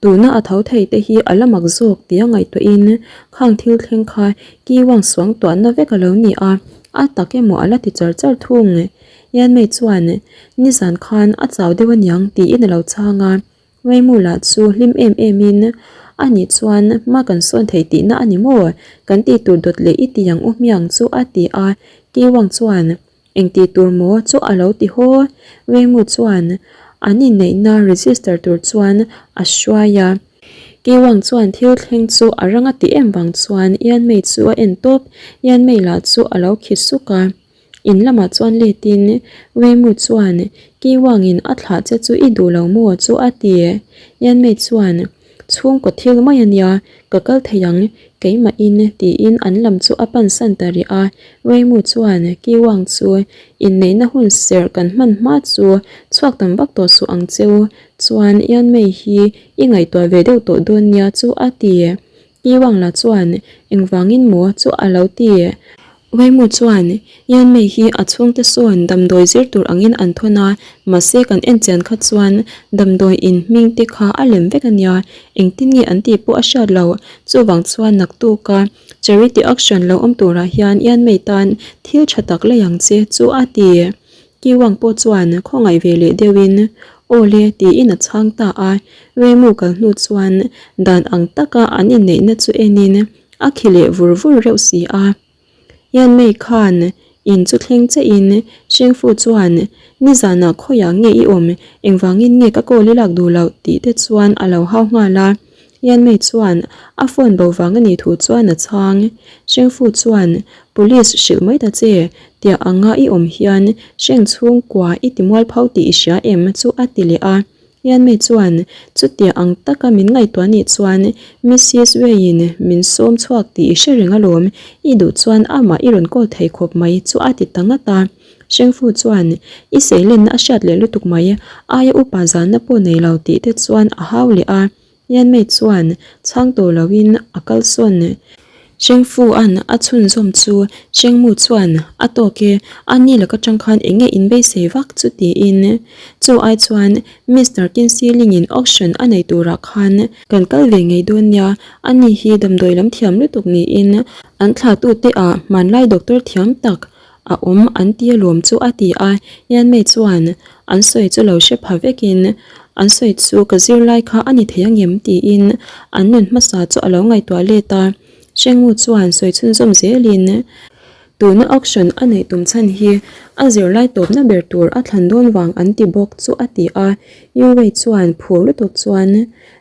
tuna a tho thei te hi a la mak zawk tia ngaihtuahin khang thil thleng kha Kiwang suang tuahna vek a lo ni a, a tak emaw a la ti char char thung. Yanmei chuan, Nizan khan a chau deuh aniang tiin a lo chhang a. Weimu lah chu hlim em em in, A nih chuan hma kan sawn thei tihna a ni maw? Kan tih tur dawt leh i ti ang u hmiang chu a ti a. Ki Wang chuan, Eng tih tur maw chu a lo ti haw. Weimu chuan an inneihna register tur chuan a hruai a. Ki Wang chuan thil thleng chu a rang a ti em vang chuan Yanmei chu a en tawp. Yanmei lah chu a lo khi suk a. In lamah chuan letin Weimu chuan Ki Wangin a thlah che chu i duh lo maw chu a ti. Yanmei chuan Chhungkaw thil mai a nia, ka kal thei ang keimahin tiin an lam chu a pansan ta rih a. Weimu chuan Ki Wang chu inneihna hun serh kan hman hma chu chhuak tam vak tawh suh ang cheu chuan Yanmei hi i ngaihtuah ve deuh tawh dawn nia chu a ti. Ki Wang lah chuan engvangin maw chu a lo ti. Weimu chuan, Yanmei hi a chhungte sawn damdawi zir tur angin an thawn a, mahse kan en chian kha chuan damdawi in hming te kha a lem vek a nia, engtin nge an tih pawh a hriat lo. Chuvang chuan naktuka charity auction lo awm turah hian Yanmei tan thil tha tak lei ang che chu a ti. Kiwang pawh chuan khawngaih ve leh deuhin, Aw le tiin a chhang ta a. Weimu kal hnu chuan dan ang taka an inneihna chu enin A khi leh vur vur reuh si a. Yanmei khan in chu thleng che in Shengfu chuan nizanah khawiah nge i awm, engvangin nge ka call i lak duh loh tih te chuan a lo hau nghal a. Yanmei chuan a phone bo vang a nih thu chuan a chhang. Shengfu chuan Police hrilh mai ta che, tiah anga i awm hian Sheng chhungkua i ti mualpho tih i hria em chu a ti leh a. Yanmei chuan chutia ang taka min ngaihtuah nih chuan Missis Wei-in min sawm chhuak tih i hre reng alawm, i duh chuan amah i rawn call thei khawp mai chu a ti ta ngat a. Shengfu chuan i seilenna a hriat leh lutuk mai, aia upa zalna pawh nei lo tih te chuan a hau leh a. Yanmei chuan chhang tawh loin a kalsawn. Shengfu-a'n a chhunzawm chu Shengmu chuan a tawk e, a ni laka tang khan eng nge in beisei vak chu tiin chu ai chuan Mister Kinsiling-in auction a nei turah khan kan kal ve ngei dawn nia, a ni hi damdawi lam thiam lutuk niin an thlatute ah hmanlai doctor thiam tak a awm an ti alawm chu a ti a, Yanmei chuan an sawi chu lo hre pha vekin an sawi chu ka zirlai kha a ni thei angem tiin an nun hmasa chu a lo ngaihtuah let a, Shengmu chuan sawi chhunzawm zelin tuna auction a neih tum chhan hi a zirlai tawpna ber tur a thlan dawn vang an ti bawk chu a ti a, Yu Wei chuan phur lutuk chuan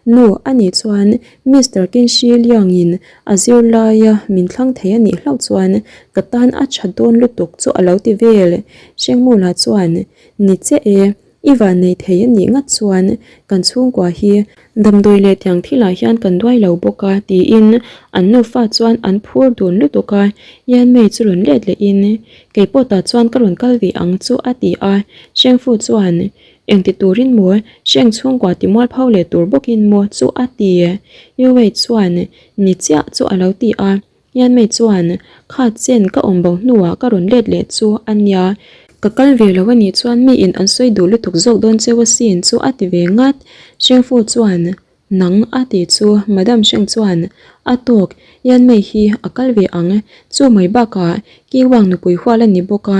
Nu a nih chuan Mister Kinshi Liang-in a zirlaia min thlang thei a nih hlauh chuan ka tan a tha dawn lutuk chu a lo ti vel. Hrengmula chuan, Ni che e, i van nei thei a nih ngat chuan kan chhungkua hi damdawi leh tiang thilah hian kan duai lo bawk a tiin an nufa chuan an phur dun lutuk a, Yanmei chu rawn let lehin, Kei pawh tah chuan ka rawn kal ve ang chu a ti a, Hrengfu chuan, Engti turin maw? Hreng chhungkua ti mualpho leh tur bawkin maw chu a ti? Yuwei chuan ni chiah chu a lo ti a. Yanmei chuan kha chen ka awm bo hnuah ka rawn let leh chu a nia. Ka kal ve lo a nih chuan miin an sawi duh lutuk zawk dawn cheu asin chu a ti ve ngat. Hrengfu chuan Nang a tih chu Madam Sheng chuan a tawk Yanmei hi a kal ve ang, chu mai bakah Kiwang nupui hual a ni bawk a,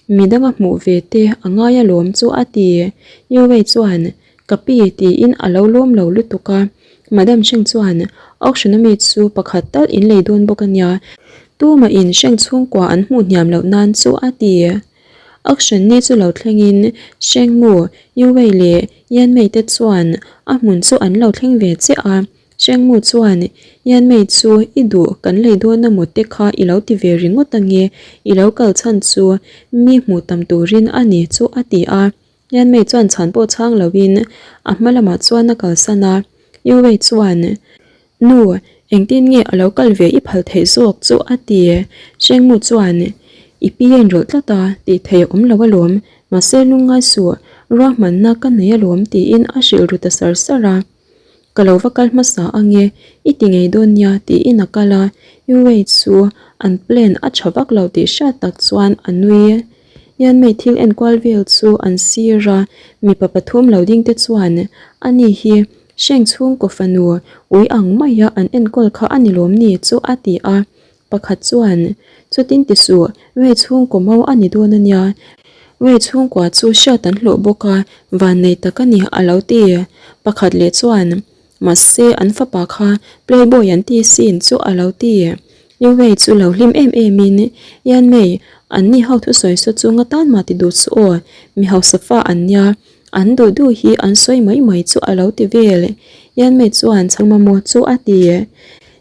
midang a hmuh ve te a ngai alawm chu a ti. Yu Wei chuan Ka pi tiin a lo lawm lo lutuk a, Madam Sheng chuan auction ami chu pakhat tal in lei dawn bawk a nia, tumah in Sheng chhungkua an hmuh hniam loh nan chu a ti. Auction ni chu lo thlengin Shengmu, Yuwei leh Yanmei te chuan a hmun chu an lo thleng ve chiah a. Shengmu chuan, Yanmei chu i duh kan lei dawn a maw te kha i lo ti ve ringawt ange, i lo kal chhan chu mi hmuh tam turin a ni chu a ti a. Yanmei chuan chhan pawh chhang loin a hma lamah chuan a kalsan a. Yuwei chuan, Nu, engtin nge a lo kal ve i phal theih zawk chu a ti. Hrengmu chuan, I pi a inrawlh tlat a, tih theih a awm lo alawm, mahse lungngai suh, ruahmanna ka nei alawm tiin a hrilh ru ta sar sar a. Ka lo va kal hmasa ange, i ti ngei dawn nia tiin a kal a, Yuwei chu an plan a tha vak lo tih hriat tak chuan a nui. Yanmei thil enkual vel chu an sir a, mipa pathum lo ding te chuan, Ani hi Hreng chhungkaw fanu ui ang maia an enkawl kha a ni lawm ni chu a ti a. Pakhat chuan, Chutin ti suh, Wei chhungkaw mau a ni dawn a nia. Wei chhungkua chu hriat an hlawh bawk a, vannei tak a ni a lo ti. Pakhat leh chuan, Mahse an fapa kha playboy an ti sin chu a lo ti. Yu Wei chu lo hlim em em in, Yan Mei, an ni ho thusawi saw chu nga tan mah ti duh suh aw, mi hausa fa an nia. An duh duh hi an sawi mai mai chu a lo ti vel. Yanmei chuan chhang mamawh chu a ti.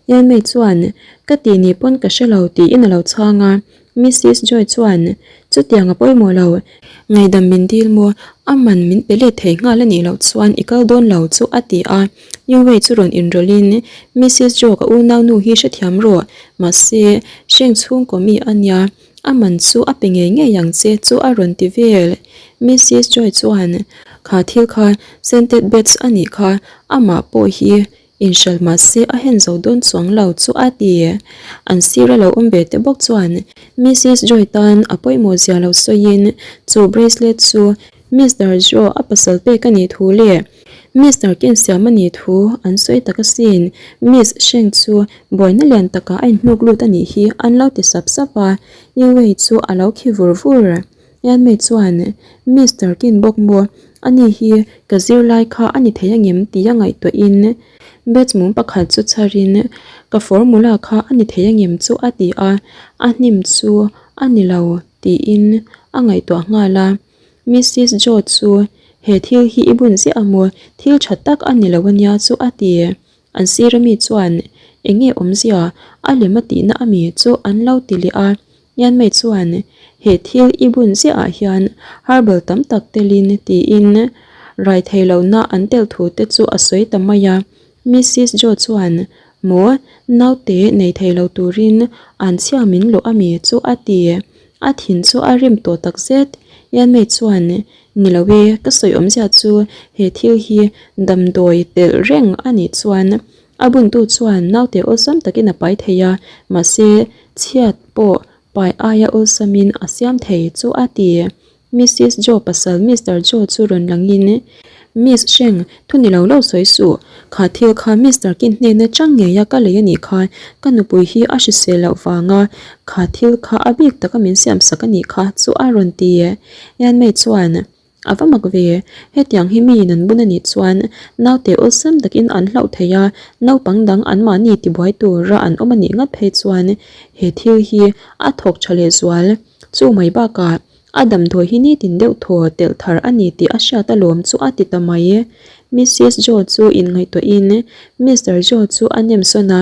Yanmei chuan, Ka ti ni pawn ka hre lo tiin a lo chhang a. Missis Joy chuan, Chutiang a pawimawh lo. Ngaihdam min dil maw? A man min pe let thei nghal a nih loh chuan i kal dawn lo chu a ti a. Yu Wei chu rawn inrawlhin, Missis Joe ka unaunu hi hrethiam rawh. Mahse, hreng chhungkaw mi a nia. A man chu a pe ngei ngei ang che chu a rawn ti vel. Missis Joy chuan, Kha thil kha scented beds a nih kha, amah pawh hi inhral mah se a hen zo dawn chuang lo chu a ti. An sir a lo awm ve te bawk chuan Missis Joy tan a pawimawh zia lo sawiin chu bracelet chu Mister Joe a pasal pek a nih thu leh Mister Ken siam a nih thu an sawi tak asin. Miss Sheng chu buaina lian takah a inhnuk lut a nih hi an lo ti sap sap a, Yu Wei chu a lo khi vur vur. Yanmei chuan, Mister Ken bawk maw, ani hi ka zirlai kha a ni thei angem tia ngaihtuahin batch mum pakhat chu chharin ka formula kha a ni thei angem chu a ti a, a hnim chu a ni lo tiin a ngaihtuah nghal a. Missis Joe chu he thil hi i bun ziah a maw? Thil tha tak a ni lo a nia chu a ti. An sir ami chuan eng nge awmzia a lem a tihna ami chu an lo ti leh a. Yanmei chuan he thil i bun ziah ah hian herbal tam tak telin tiin rai thei lohna an tel thu te chu a sawi ta mai a. Missis Joe chuan maw naute nei thei lo turin an chhia min lawh ami chu a ti. A thin chu a rim tawh tak zet. Yanmei chuan, Ni lo e, ka sawi awmzia chu he thil hi damdawi telh reng a nih chuan A buntu chuan naute awlsam takin a pai thei a, mahse chhiat pawh pai aia awlsamin a siam thei chu a ti. Missis Joe pasal Mister Joe chu rawn langin, Miss Sheng, thu ni lo lo sawi suh. Kha thil kha Mister Kin hnena chang ngeia ka lei a nih kha, ka nupui hi a hrisel loh vanga kha thil kha a bik taka min siam sak a nih kha chu a rawn ti. Yanmei chuan, A va mak ve, hetiang hi miin an bun a nih chuan naute awlsam takin an hlauh thei a, naupang dang anmahni tibuai tura an awm a nih ngat phei chuan he thil hi a thawk tha lehzual. Chu mai bakah a damdawi hi nitin deuh thaw telh thar a ni tih a hriat alawm chu a ti ta mai. Missis Joe chu inngaihtuahin Mister Joe chu a nem sawn a,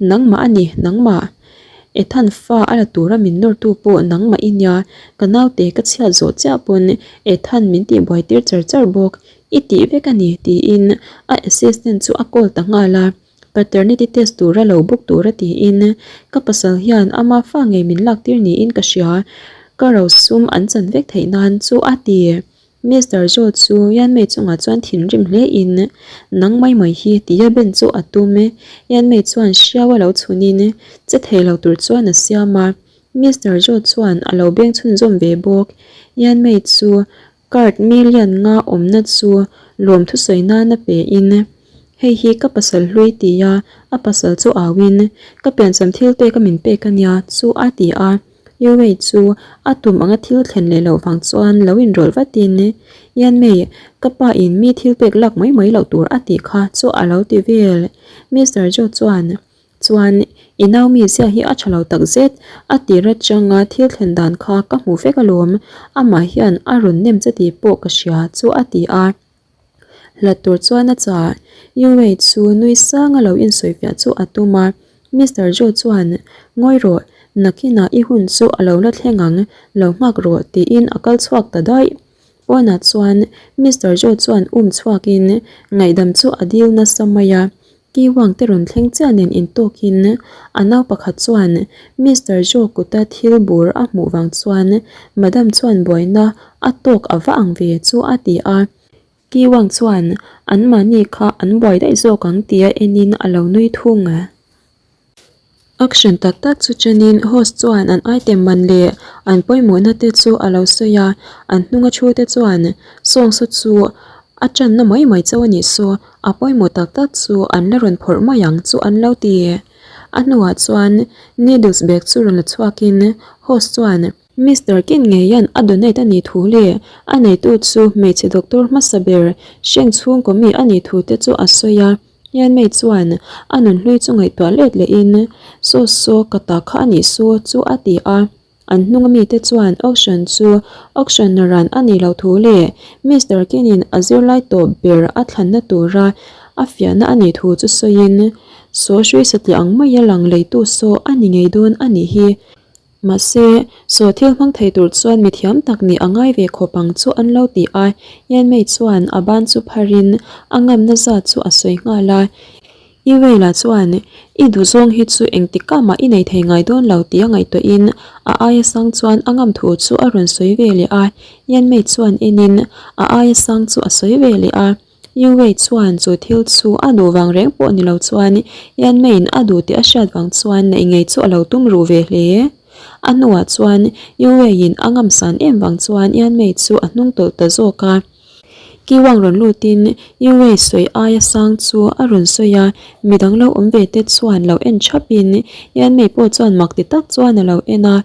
Nangmah a ni, nangmah. Ethan fa a la tura min nawrtu pawh nangmah i nia, ka naute ka chhiat zawh chiah pawn Ethan min tihbuai tir char char bawk, i tih vek a ni tiin a assistant chu a call ta nghal a. Paternity test tura lo book tura tiin ka pasal hian ama fa ngei min lak tir niin ka hria, ka rosum an chan vek theih nan chu a ti. Mister Joe chu Yanmei chungah chuan thinrim hle in nang mai mai hi tia ben chu a tum. Yanmei chuan hriau a lo chhun in che thei lo tur chuan a siam a, Mister Joe chuan a lo beng chhunzawm ve bawk. Yanmei chu Card million nga awmna chu lawm thusawi nana pe in, Hei hi ka pasal hlui tia a pasal chu au in, Ka piancham thil pek a min pek a nia chu a ti a. Yuwei chu a tum anga thil thlen leh loh vang chuan lo inrawlh vat in, Yanmei, ka pa in mi thil pek lak mai mai loh tur a tih kha chu a lo ti vel. Mister Zhou chuan, Chuan, i nau mi zia hi a tha lo tak zet, a tir atanga thil thlen dan kha ka hmu vek alawm, amah hian a rawn nem che tih pawh ka hria chu a ti a. Hlat tur chuan a chah. Yuwei chu nui sanga lo insawifiah chu a tum a, Mister Joe chuan, Ngawi rawh, nakinah i hun chu a lo la thleng ang, lo nghak rawh tiin a kal chhuak ta daih. Pawnah chuan Mister Joe chuan um chhuakin ngaihdam chu a dil nasa mai a, Ki Wang te rawn thleng chiah nen intawkin a nau pakhat chuan Mister Joe kuta thil bur a hmuh vang chuan Madam chuan buaina a tawk a va ang ve chu a ti a. Ki Wang chuan anmahni kha an buai daih zawk ang tia enin a lo nui thung. Action tak tak chu chenin host chuan an item man leh an pawimawhna te chu a lo sawi a, an hnunga thu te chuan sawng saw chu a tanna mai mai chauh a nih saw, a pawimawh tak tak chu an la rawn phawrh mai ang chu an lo ti. A hnuah chuan needles bag chu rawn la chhuakin host chuan Mister Kin ngeian a donate a nih thu leh a neitu chu hmeichhe doctor hmasa ber hreng chhungkaw mi a nih thu te chu a sawi a. Yanmei chuan a nunhlui chu ngaihtuah let lehin, Saw saw ka ta kha a nih su chu a ti a. An hnunga mite chuan auction chu auction ran a nih loh thu leh Mister Kin-in a zirlai tawp ber a thlanna tura a fiahna a nih thu chu sawiin, Saw hrui satliah ang maia lang leitu saw a ni ngei dawn a nih hi. Mahse, saw thil hmang thei tur chuan mi thiam tak nih a ngai ve khawp ang chu an lo ti a, Yanmei chuan a ban chu pharin a ngamna zat chu a sawi nghal a. Iwela chuan, I duhzawng hi chu engtik ah mah i nei thei ngai dawn lo tih a ngaihtuahin a aia sang chuan a ngam thu chu a rawn sawi ve leh a, Yanmei chuan enin a aia sang chu a sawi ve leh a. Yu Wei chuan chu thil chu a duh vang reng pawh ni lo chuan Yan Meiin a duh tih a hriat vang chuan neih ngei chu a lo tum ruh ve hle. A hnuah chuan Yu Weiin a ngamsan em vang chuan Yan Mei chu a hnung tawlh ta zawk a. Ki Wang rawn lutin Yu Wei sawi aia sang chu a rawn sawi a, midang lo awm ve te chuan lo en thapin Yan Mei pawh chuan mak ti tak chuan a lo en a.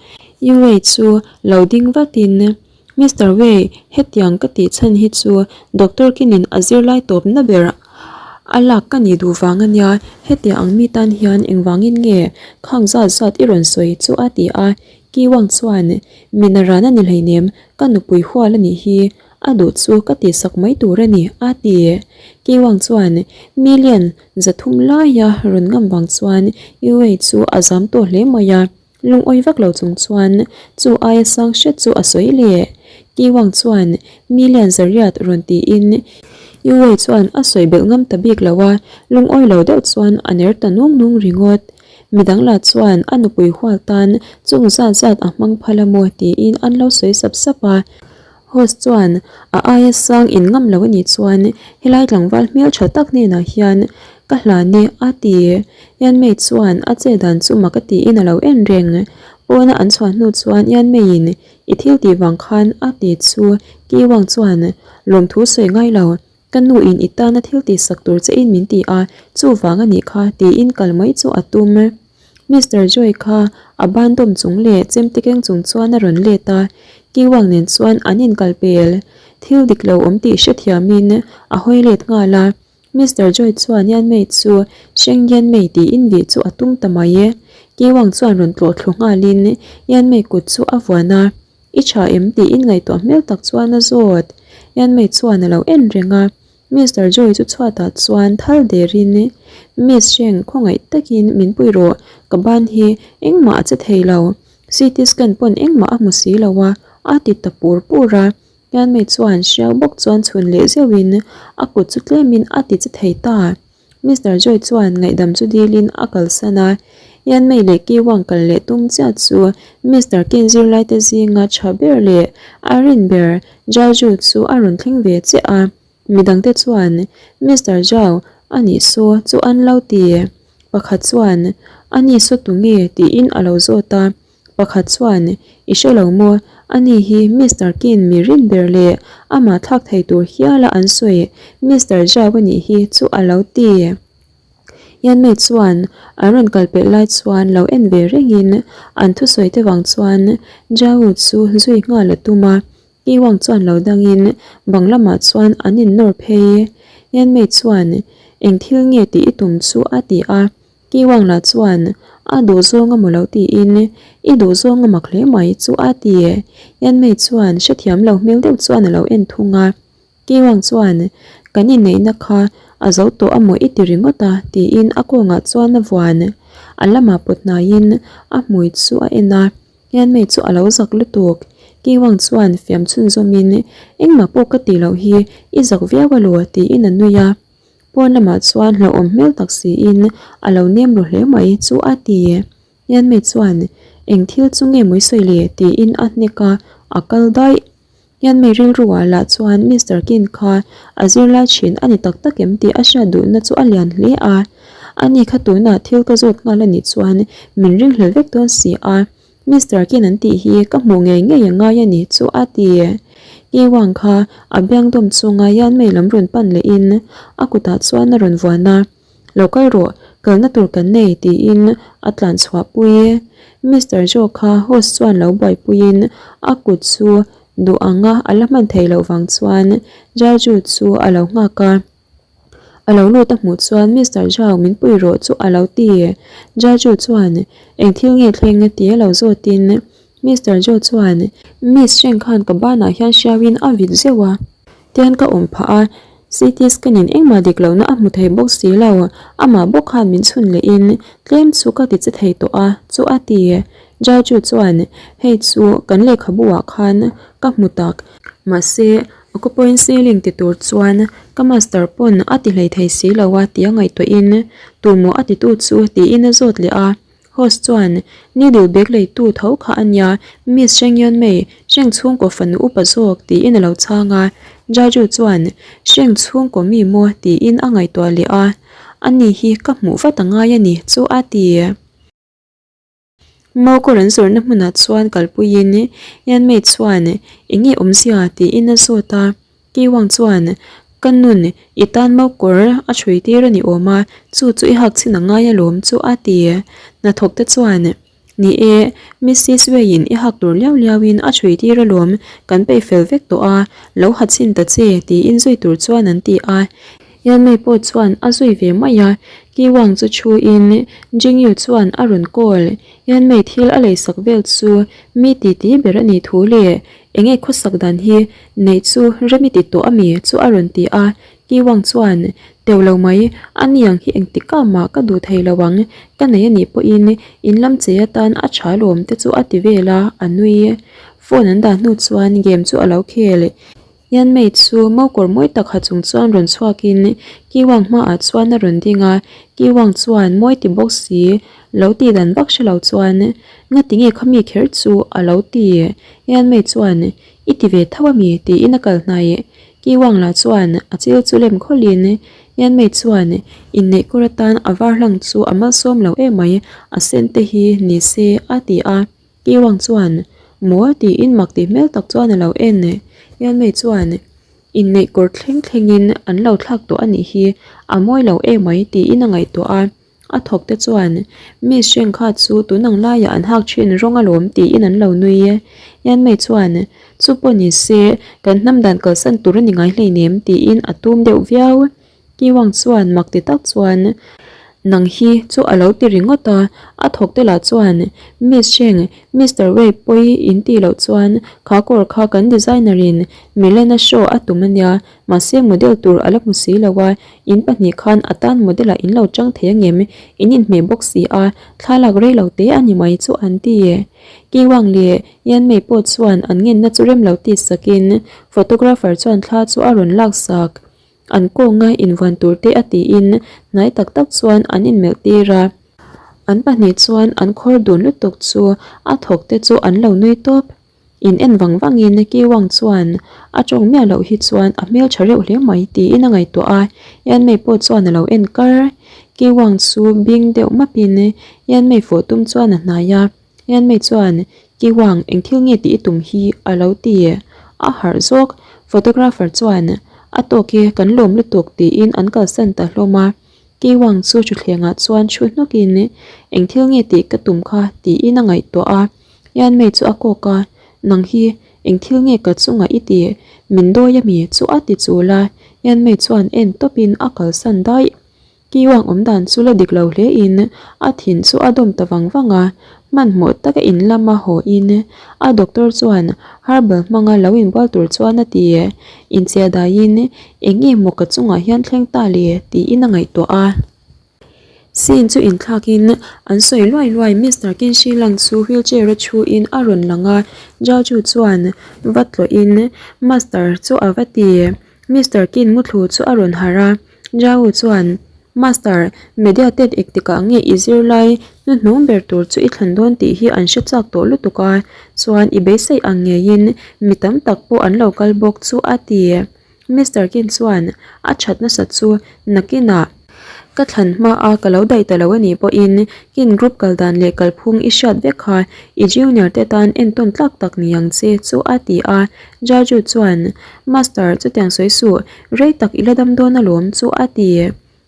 Yu Wei chu lo ding vatin Mister Wei, hetiang ka tih chhan hi chu Doctor Kinin a zirlai tawpna ber a lak ka nih duh vang a nia, hetiang ang mi tan hian engvangin nge khang zat zat i rawn sawi chu a ti a, Ki Wang chuan, Mina ran a ni hleinem, ka nupui hual a nih hi, a duh chu ka tihsak mai tur a ni a ti. Ki Wang chuan, Million 300 laia rawn ngam vang chuan Yu Wei chu a zam tawh hle mai a. Lungawi vak lo chung chuan chu aia sang hret chu a sawi leh. Ki Wang chuan million zariat rawn tiin Yu Wei chuan a sawi belh ngam ta bik lo a, lungawi lo deuh chuan a ner ta nung nung ringawt. Midang lah chuan a nupui hual tan chung zat zat a hmang phal a maw tiin an lo sawi sap sap a. Host chuan a aia sang in ngam lo a nih chuan helai tlangval hmeltha tak hnenah hian. Ka hlan e, a ti. Yanmei chuan a che dan chu mak a tiin a lo en reng. Pawna an chhuah hnu chuan Yanmeiin i thil tih vang khan a ti chu Kiwang chuan lawmthu sawi ngai lo. Ka nu in i tana thil tih sak tur che in min ti a, chuvang a nih kha tiin kal mai chu a tum. Mister Joy kha a ban dawm chung leh chemte keng chung chuan a rawn let a, Kiwang nen chuan an inkal pel. Thil dik lo awm tih hrethiamin a hawi let nghal a. Mister Joy chuan Yanmei chu Sheng Yanmei tiin vih chu a tum ta mai e. Kiwang chuan rawn tlawh thlu nghalin Yanmei kut chu a vuan a. I tha em? tiin ngaihtuah hmel tak chuan a zawt. Yanmei chuan a lo en reng a. Mister Joy chu chhuatah chuan thal derin Miss Sheng khawngaih takin min pui rawh, ka ban hi engmah a che thei lo. CT scan pawn engmah a hmu si lo a, a ti ta pur pur a. Yanmei chuan hriau bawk chuan chhun leh zeuhin a kut chu tlemin a ti che thei ta. Mister Joy chuan ngaihdam chu dilin a kalsan a, Yanmei leh Ki Wang kal leh tum chiah chu Mister Kin zirlaite zinga tha ber leh a rin ber Zhao Ju chu a rawn thleng ve chiah a. Midangte chuan Mister Zhao a nih saw chu an lo ti. Pakhat chuan A ni saw tunge? tiin a lo zawt a. Pakhat chuan, I hre lo maw? Ani hi Mister Kin mi rin ber leh amah thlak thei tur hiala an sawi Mister Zhao a nih hi chu a lo ti. Yanmei chuan an rawn kal pelh lai chuan lo en ve rengin an thusawi te vang chuan Zhao chu zui nghal a tum a. Ki Wang chuan lo dangin bang lamah chuan an innawr phei. Yanmei chuan, Eng thil nge tih i tum chu? a ti a. Ki Wang lah chuan, A duh zawng a maw lo tiin, I duh zawng a mak hle mai chu a ti. Yanmei chuan hrethiam lo hmel deuh chuan a lo en thung a. Ki Wang chuan, Kan inneihna kha a zo tawh a maw i ti ringawt a tiin a kawngah chuan a vuan. A lamah pawt hnaiin a hmui chu a en a. Yanmei chu a lo zak lutuk. Ki Wang chuan fiam chhunzawmin, Engmah pawh ka tih loh hi i zak viau alaw tiin a nui a. Pawn lamah chuan hlauhawm hmel tak siin a lo nem ru hle mai chu a ti. Yanmei chuan, Eng thil chu nge mawi sawi le? tiin a hnek a, a kal daih. Yanmei rilru ah lah chuan Mister Kin kha a zirlai thin a ni tak tak em tih a hriat duhna chu a lian hle a. Ani kha tunah thil ka zawt nghal a nih chuan min ringhlel vek dawn si a. Mister Kin an tih hi ka hmuh ngei ngei a ngai a ni chu a ti. Ki Wang kha a biang dawm chunga Yanmei lam rawn pan lehin a kutah chuan a rawn vuan a. Lo kal rawh, kalna tur kan nei tiin a tlan chhuah pui. Mister Joe kha host chuan lo buaipuiin a kut chu duh anga a la hman theih loh vang chuan Jaju chu a lo nghak a. A lo lut a hmuh chuan Mister Zhao min pui rawh chu a lo ti. Jaju chuan eng thil nge thleng tia lo zawtin Mister Zhou chuan Miss Sheng khan ka banah hian hriauin a vit zeuh a. Tian ka awm phah a, CT scan in engmah dik lohna a hmu thei bawk si lo, amah bawk khan min chhun lehin tlem chu ka ti che thei tawh a chu a ti. Jaju chuan hei chu kan lehkhabu ah khan ka hmu tak. Mahse, Acupoint ceiling ti tur chuan ka master pawn a ti hlei thei si lo a tia ngaihtuahin tumaw a titu chu tiin a zawt leh a. Host chuan needle bag leitu tho kha a nia, Miss Sheng Yun Mei, Sheng chhungkaw fanu upa zawk tiin a lo chhang a. Jaju chuan Sheng chhungkaw mi maw tiin a ngaihtuah leh a, Ani hi ka hmuh vat a ngai a ni chu a ti. Maukaw an zawrhna hmunah chuan kalpuiin Yanmei chuan eng nge awmzia tiin a zawt a, Ki Wang chuan ka nun i tan maukawr a chhui tir a ni awm a, chu chu i hak chhin a ngai alawm chu a ti. Hnathawk te chuan Ni e, Missis Wei-in i hak tur liau liauin a chhui tir alawm, kan peih fel vek tawh a, lo ha chhin ta che tiin zui tur chuan an ti a. Yanmei pawh chuan a zui ve mai a, Ki Wang chu thu in Jingyu chuan a rawn call. Yanmei thil a leisak vel chu mi titi ber a nih thu leh eng nge khawsak dan hi neih chu rem i ti tawh a mi chu a rawn ti a. Ki Wang chuan, Teuh lo mai, a ni ang hi engtik ka mah ka duh thei lo ang, ka nei a nih pawhin in lam che atan a tha lawm te chu a ti vel a, a nui. Phone an dah hnu chuan game chu a lo khel. Yanmei chu mokawr mawi tak ha chung chuan rawn chhuakin Ki Wang hmaah chuan a rawn ding a, Ki Wang chuan mawi ti bawk si lo tih dan vak hre lo chuan Ngati nge khami kher chu a lo ti? Yanmei chuan I ti ve tho ami? tiin a kal hnaih. Ki Wang lah chuan a chil chu lem khawlhin Yanmei chuan inneih kawr atan a var hlang chu a malsawm lo emai, a sen te hi ni se a ti a. Kiwang chuan maw tiin mak tih hmel tak chuan a lo en. Yanmei chuan inneih kawr thleng thlengin an lo thlak tawh a nih hi, a mawi lo emai tiin a ngaihtuah a. A thawk te chuan Miss Sheng kha chu tun ang laiah an hak thin rawng alawm tiin an lo nui e. Yanmei chuan chu pawh ni se kan hnam dan kalsan tur a ni ngai hleinem tiin a tum deuh viau. Kiwang chuan mak ti tak chuan nang hi chu a lo ti ringawt a, a thawk te lah chuan Miss Sheng, Mister Wei pawi in tih loh chuan kha kawr kha kan designer in Milena show a tum ania Mahse model tur a la hmu si lo a, in pahnih khan a tan model ah in lo chang thei angem? In inhmeh bawk si a, thlalak rei lo te a ni mai chu an ti. Kiwang leh Yanmei pawh chuan an ngenna chu rem lo tih sakin photographer chuan thla chu a rawn lak sak. An kawnga invuan tur te a tiin hnai tak tak chuan an inmelh tir a. An pahnih chuan an khawr dun lutuk chu a thawk te chu an lo nui tawp. In en vang vangin Kiwang chuan a tawng miah loh hi chuan a hmel tha reuh hle mai tiin a ngaihtuah a, Yanmei pawh chuan a lo en kar. Kiwang chu bing deuh mapin Yanmei fawh tum chuan a hnai a, Yanmei chuan Kiwang eng thil nge tih i tum hi a lo ti. A harh zawk, photographer chuan a tawk e kan lawm lutuk tiin an kalsan ta hlawm a. Kiwang chu thutthlengah chuan thu hnawkin eng thil nge tih ka tum kha tiin a ngaihtuah a. Yanmei chu a kawk a, Nang hi eng thil nge ka chungah i ti? Min dawi ami chu a ti chul a, Yanmei chuan en tawpin a kalsan daih. Kiwang awm dan chu la dik lo hle in a thin chu a dawm ta vang vang a, hmanhmawh taka in lama haw in a doctor chuan herbal hmanga lo inbual tur chuan a ti. Inchhia daiin eng nge maw ka chungah hian thleng ta le tiin a ngaihtuah a. Scene chu inthlakin an sawi luai luai Mister Kinshi lang chu wheelchair a thu in a rawn lang a, Jaju chuan va tlawhin Master chu a va ti. Mister Kin muthlu chu a rawn harh a, Jaju chuan Master, media ten engtikah nge i zirlai hnuhnung ber tur chu i thlan dawn tih hi an hre chak tawh lutuk a, chuan i beisei ang ngeiin mi tam tak pawh an lo kal bawk chu a ti. Mister Kin chuan a that nasat chu nakinah ka thlan hma a ka lo daih ta lo a nih pawhin Kin group kal dan leh kalphung i hriat vek kha i junior te tan entawn tlak tak ni ang che chu a ti a. Jaju chuan Master chutiang sawi suh rei tak i la dam dawn alawm chu a ti.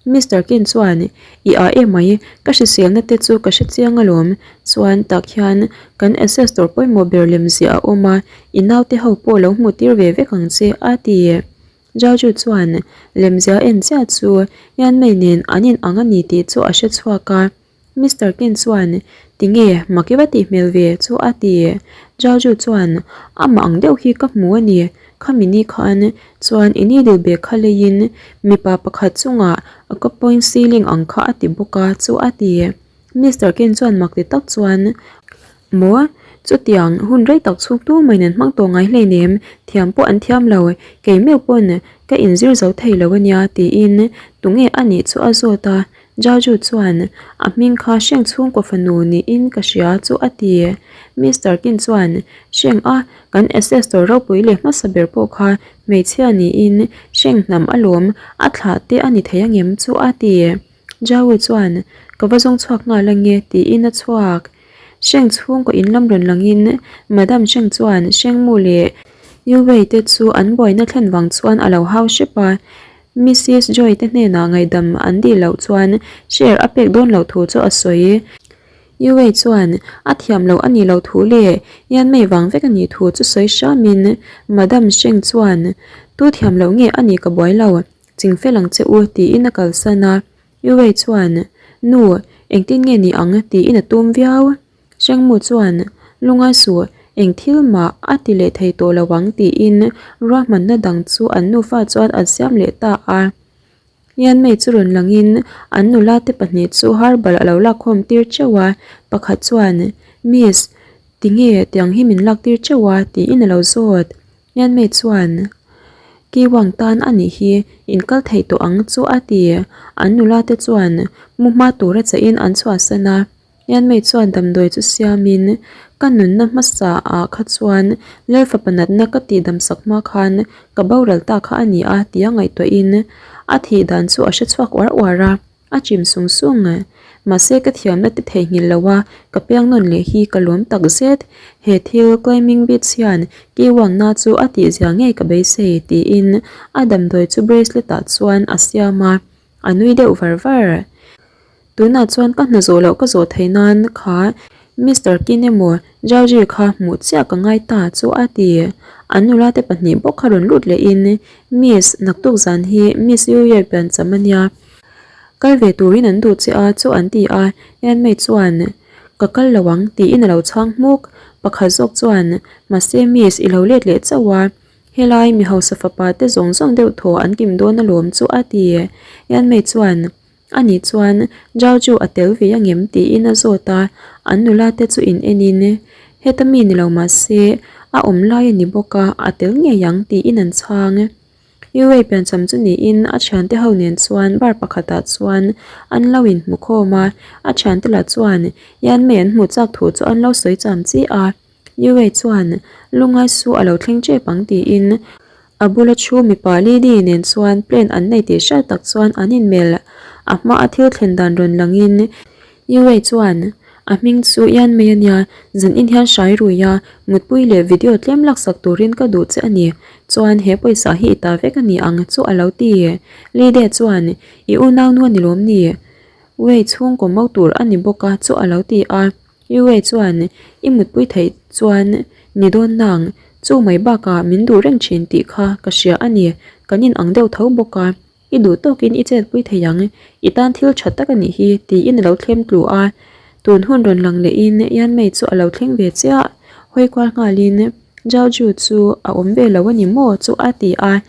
Mister Kin chuan, I a emai, ka hriselna te chu ka hre chiang alawm. Chuan tak hian kan ancestor pawimawh ber lem ziah a awm a, i naute ho pawh lo hmuh tir ve vek ang che, a ti. Jaju chuan lemzia en chiah chu Yanmei nen an in ang a ni tih chu a hre chhuak a. Mister Ken chuan, Tinge, mak i va tih hmel ve chu a ti. Jaju chuan, Amah ang deuh hi ka hmu a ni. Khami ni khan chuan i needle bag kha leiin mipa pakhat chungah a kapoin ceiling ang kha a ti bawk a chu a ti. Mister Ken chuan mak ti tak chuan, Maw? Chutiang hun rei tak chhung tu mai nen hmang tawh ngai hleinem, thiam pawh an thiam lo, kei meuh pawn ka inzir zo thei lo a nia tiin tunge a nih chu a zawt a. Jaju chuan, A hming kha Hreng chhungkaw fanu niin ka hria chu a ti. Mister Kin chuan, Hreng a, kan ancestor ropui leh hmasa ber pawh kha hmeichhia niin Hreng hnam alawm a thlah te a ni thei angem chu a ti. Jaju chuan, Ka va zawng chhuak nghal ange tiin a chhuak. Hreng chhungkaw in lam rawn langin Madam Hreng chuan Hreng mu leh Yu Wei te chu an buaina thlen vang chuan a lo hau hrep a. Missis Joy te hnenah ngaihdam an dih loh chuan share a pek dawn loh thu chu a sawi. Yu Wei chuan a thiam loh a nih loh thu leh Yanmei vang vek a nih thu chu sawi hramin Madam Sheng chuan Tu thiam loh nge a nih ka buai lo, chingfel ang che u tiin a kalsan a. Yu Wei chuan Nu, engtin nge ni ang tiin a tum viau. Hrengmu chuan, Lungai suh, eng thil mah a ti leh thei tawh lo ang tiin ruahmanna dang chu an nufa chuan an siam leh ta a. Yanmei chu rawn langin an nula te pahnih chu harbal a lo lakkhawm tir teuh a, pakhat chuan, Miss, tinge tiang hi min lak tir teuh a? tiin a lo zawt. Yanmei chuan, Kiwang tan a nih hi, in kal thei tawh ang chu a ti. An nula te chuan mu hma tura chahin an chhuahsan a. Yanmei chuan damdawi chu siamin, Ka nunna hmasa ah kha chuan Lalfapa natna ka tih damsak hma khan ka boral ta kha a ni a tia ngaihtuahin a thih dan chu a hre chhuak uar uar a, a chim sung sung. Mahse ka thiamna te theihnghilh lo a, ka piang nawn leh hi ka lawm tak zet. He thil climbing beads hian Kiwangna chu a tihzia ngei ka beisei tiin a damdawi chu bracelet ah chuan a siam a. A nui deuh var var. Tunah chuan ka hna zawh loh ka zawh theih nan kha Mister Kin emaw Zhaoji kha hmuh chiah ka ngai ta chu a ti. An nula te pahnih bawk kha rawn lut lehin Miss, naktuk zan hi Miss Yu Ye piancham a nia. Kal ve turin an duh che a chu an ti a, Yanmei chuan Ka kal lo ang tiin a lo chhang hmuk. Pakhat zawk chuan Mahse Miss i lo let leh chauh a. Helai mi hausa fapa te zawng zawng deuh thaw an kim dawn alawm chu a ti. Yanmei chuan, Ani chuan Zhao chu a tel ve angem tiin a zawt a, an nula te chu in en in, Heta mi ni lo mah se, a awm lai a ni bawk a, a tel ngei ang tiin an chhang. Yuwei piancham chu niin a thiante ho nen chuan bar pakhatah chuan an lo inhmu khawm a, a thiante lah chuan Yanmei an hmuh chak thu chu an lo sawi cham chi a. Yuwei chuan lungai su a lo thleng tep ang tiin a bula thu mipa Lily nen chuan plan an nei tih hriat tak chuan an inmelh. A hma a thil thlen dan rawn langin Yuwei chuan a hming chu Yanmei a nia, zan in hian hrai rui a, mutpui leh video tlem laksak turin ka duh che a ni. Chuan he pawisa hi i ta vek a ni ang chu a lo ti. Lily chuan I unaunu a ni lawm ni? Wei chhungkaw mo tur a ni bawk a chu a lo ti a. Yue chuan i mutpui theih chuan ni dawn nang, chu mai bakah min duh reng thin tih kha ka hria a ni, kan in ang deuh tho bawk a, i duh tawkin i chetpui thei ang, i tan thil tha tak a nih hi tiin a lo thlem tlu a, tun hun rawn lang lehin Yanmei chu a lo thleng ve chiah, hawi kual nghalin Zhao Ju chu a awm ve lo a ni maw chu a ti a.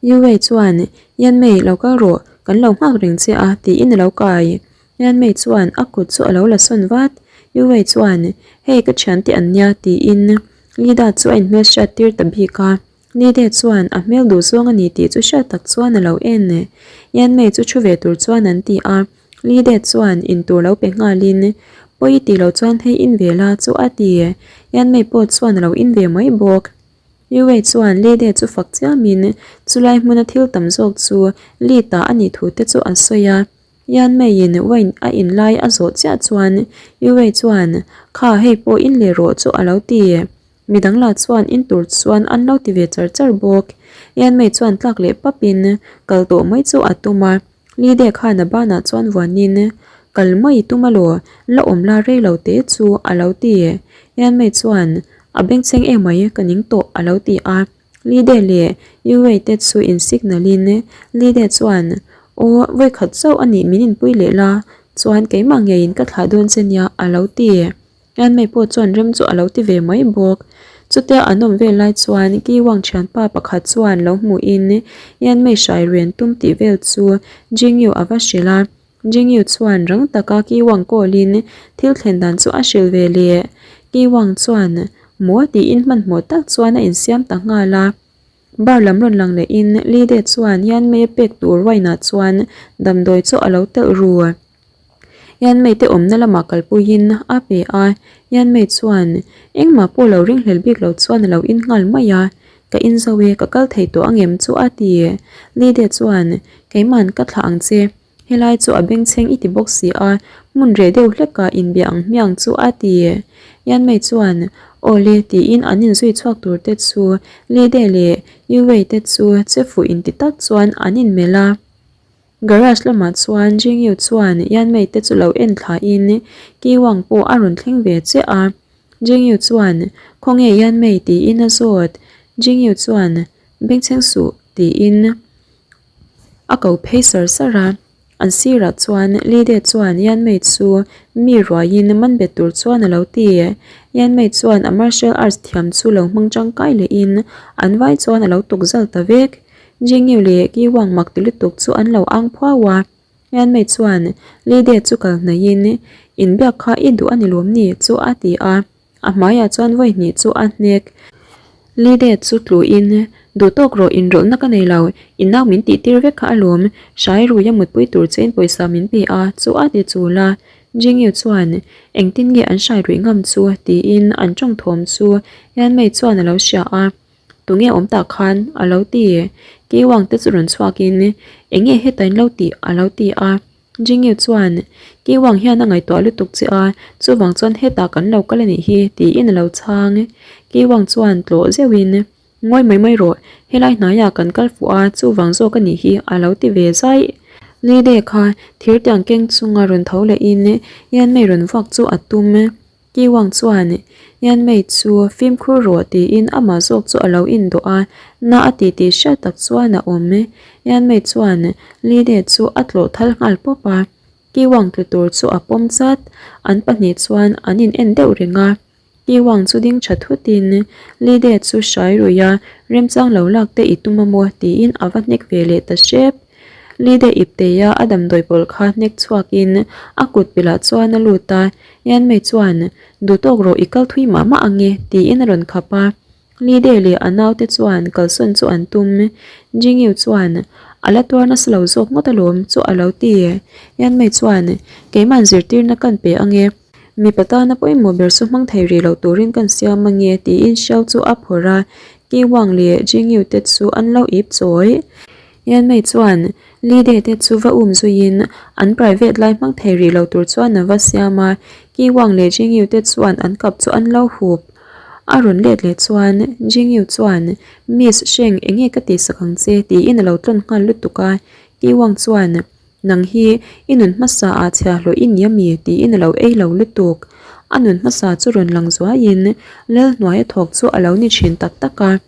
Yue chuan Yanmei lo kal rawh, kan lo nghak reng che a tiin a lo kai. Yanmei chuan a kut chu a lo la sawn vat. Yuwei chuan, Hei ka thiante an nia tiin Lida chu a inhmelhriat tir ta bik a. Lide chuan a hmel duh zawng a ni tih chu hriat tak chuan a lo en. Yanmei chu thu ve tur chuan an ti a. Lide chuan in tur lo pe nghalin, Pawi i tih loh chuan hei in ve la chu a ti. Yanmei pawh chuan a lo in ve mai bawk. Yuwei chuan Lide chu fak chiamin chulai hmuna thil tam zawk chu Li ta a nih thu te chu an sawi a. Yanmeiin wine a in lai a zawh chiah chuan Yuwei chuan, Kha hei pawh in leh rawh chu a lo ti. Midang lah chuan in tur chuan an lo ti ve char char bawk. Yanmei chuan tlak leh papin kal tawh mai chu a tum a. Li De khan a banah chuan vuanin, Kal mai i tum alaw, la awm la rei lo te chu a lo ti. Yanmei chuan, A bengchheng emai ka ning tawh a lo ti a. Lide leh Yuwei te chu in signal in Lide chuan, Aw, vawikhat chauh a nih min inpui leh la, chuan keimah ngeiin ka thlah dawn che nia a lo ti. Yanmei pawh chuan rem chu a lo ti ve mai bawk. Chutia an awm vel lai chuan Ki Wang thianpa pakhat chuan lo hmuhin Yanmei hrai rian tum tih vel chu Jingyu a va hrilh a. Jingyu chuan rang taka Ki Wang kawlin thil thlen dan chu a hrilh ve leh. Ki Wang chuan maw tiin hmanhmawh tak chuan a insiam ta nghal a. Bar lam rawn lang lehin Li De chuan Yanmei a pek tur wine ah chuan damdawi chu a lo telh ru. Yanmei te awmna lamah kalpuiin a pe a, Yanmei chuan engmah pawh lo ringhlel bik lo chuan a lo in nghal mai a, Ka in zo e, ka kal thei tawh angem chu a ti. Li De chuan Keiman ka thlah ang che, helai chu a bengchheng i ti bawk si a, hmun reh deuh hlekah inbia ang hmiang chu a ti. Yanmei chuan Aw le tiin an inzui chhuak tur te chu Li De leh Yu Wei te chu che fuh inti tak chuan an inmelh a. Garage lamah chuan Jingyu chuan Yanmei te chu lo en thlain Ki Wang pawh a rawn thleng ve chiah a. Jingyu chuan, Khawnge Yanmei? tiin a zawt. Jingyu chuan, Bengchheng suh tiin a ko phei sar sar a. An sirah chuan Li De chuan Yanmei chu mi ruaiin man bet tur chuan a lo ti. Yanmei chuan a martial arts thiam chu lo hmang tangkai lehin an vai chuan a lo tuk zal ta vek. Jingyu leh Ki Wang mak ti lutuk chu an lo ang phuau a. Yanmei chuan Li De chu kal hnaihin inbiak kha i duh a ni lawm ni chu a ti a. A hmaiah chuan vawi hnih chu a hnek. Li De chu tluin duh tawk rawh inrawlhna ka nei lo, i nau min tih tir vek kha alawm, hrai ruia mutpui tur chein pawisa min pe a chu a ti chul a. Jingyu chuan engtin nge an hrai ruih ngam chu tiin an tawng thawm chu Yanmei chuan a lo hria a, Tunge awm tah khan? a lo ti. Kiwang te chu rawn chhuakin Enge heta in lo tih? a lo ti a. Jingyu chuan Kiwang hian a ngaihtuah lutuk che a, chuvang chuan hetah kan lo kal a nih hi tiin a lo chhang. Kiwang chuan tlawh zeuhin Ngawi mai mai rawh, helai hnaiah kan kal fuh a, chuvang zawk a nih hi a lo ti ve zai. Lide kha thir tiang keng chunga rawn tho lehin Yanmei rawn vuak chu a tum. Kiwang chuan Yanmei chu fimkhur rawh tiin amah zawk chu a lo indawh a, na a ti tih hriat tak chuan a awm. Yanmei chuan Lide chu a tlawh thal nghal pawp a, Kiwang tlu tur chu a pawm chat. An pahnih chuan an in en deuh reng a. Kiwang chu ding tha thutin Lide chu hrai ruih a, remchang lo lak te i tum a maw tiin a va hnek ve leh ta hrep. Lide ipteia a damdawi pawlh kha hnek chhuakin a kut pilah chuan a lut a, Yanmei chuan, Duhtawk rawh i kal thui mah mah ang e tiin a rawn khap a. Lide leh a naute chuan kalsawn chu an tum. Jingyu chuan, A la tuar nasa lo zawk ngawt alawm chu a lo ti. Yanmei chuan, Keiman zirtirna kan pe ang e. Mipa tana pawimawh ber chu hmang thei rih loh turin kan siam ange tiin Xiao chu a phawrh a, Ki Wang leh Jingyu te chu an lo ip chawi. Yanmei chuan Li De te chu va um zuiin an private lai hmang thei rih lo tur chuan a va siam a, Ki Wang leh Jingyu te chuan an kap chu an lo hup. A rawn let leh chuan Jingyu chuan Miss Sheng enge ka tihsak ang che tiin a lo tlawn nghal lutuk a, Ki Wang chuan Nang hi i nun hmasa ah chhiahhlawh i ni ami tiin a lo ei lo lutuk. A nun hmasa chu rawn lang zuaiin Lal hnuaia thawk chu a lo ni thin tak tak a.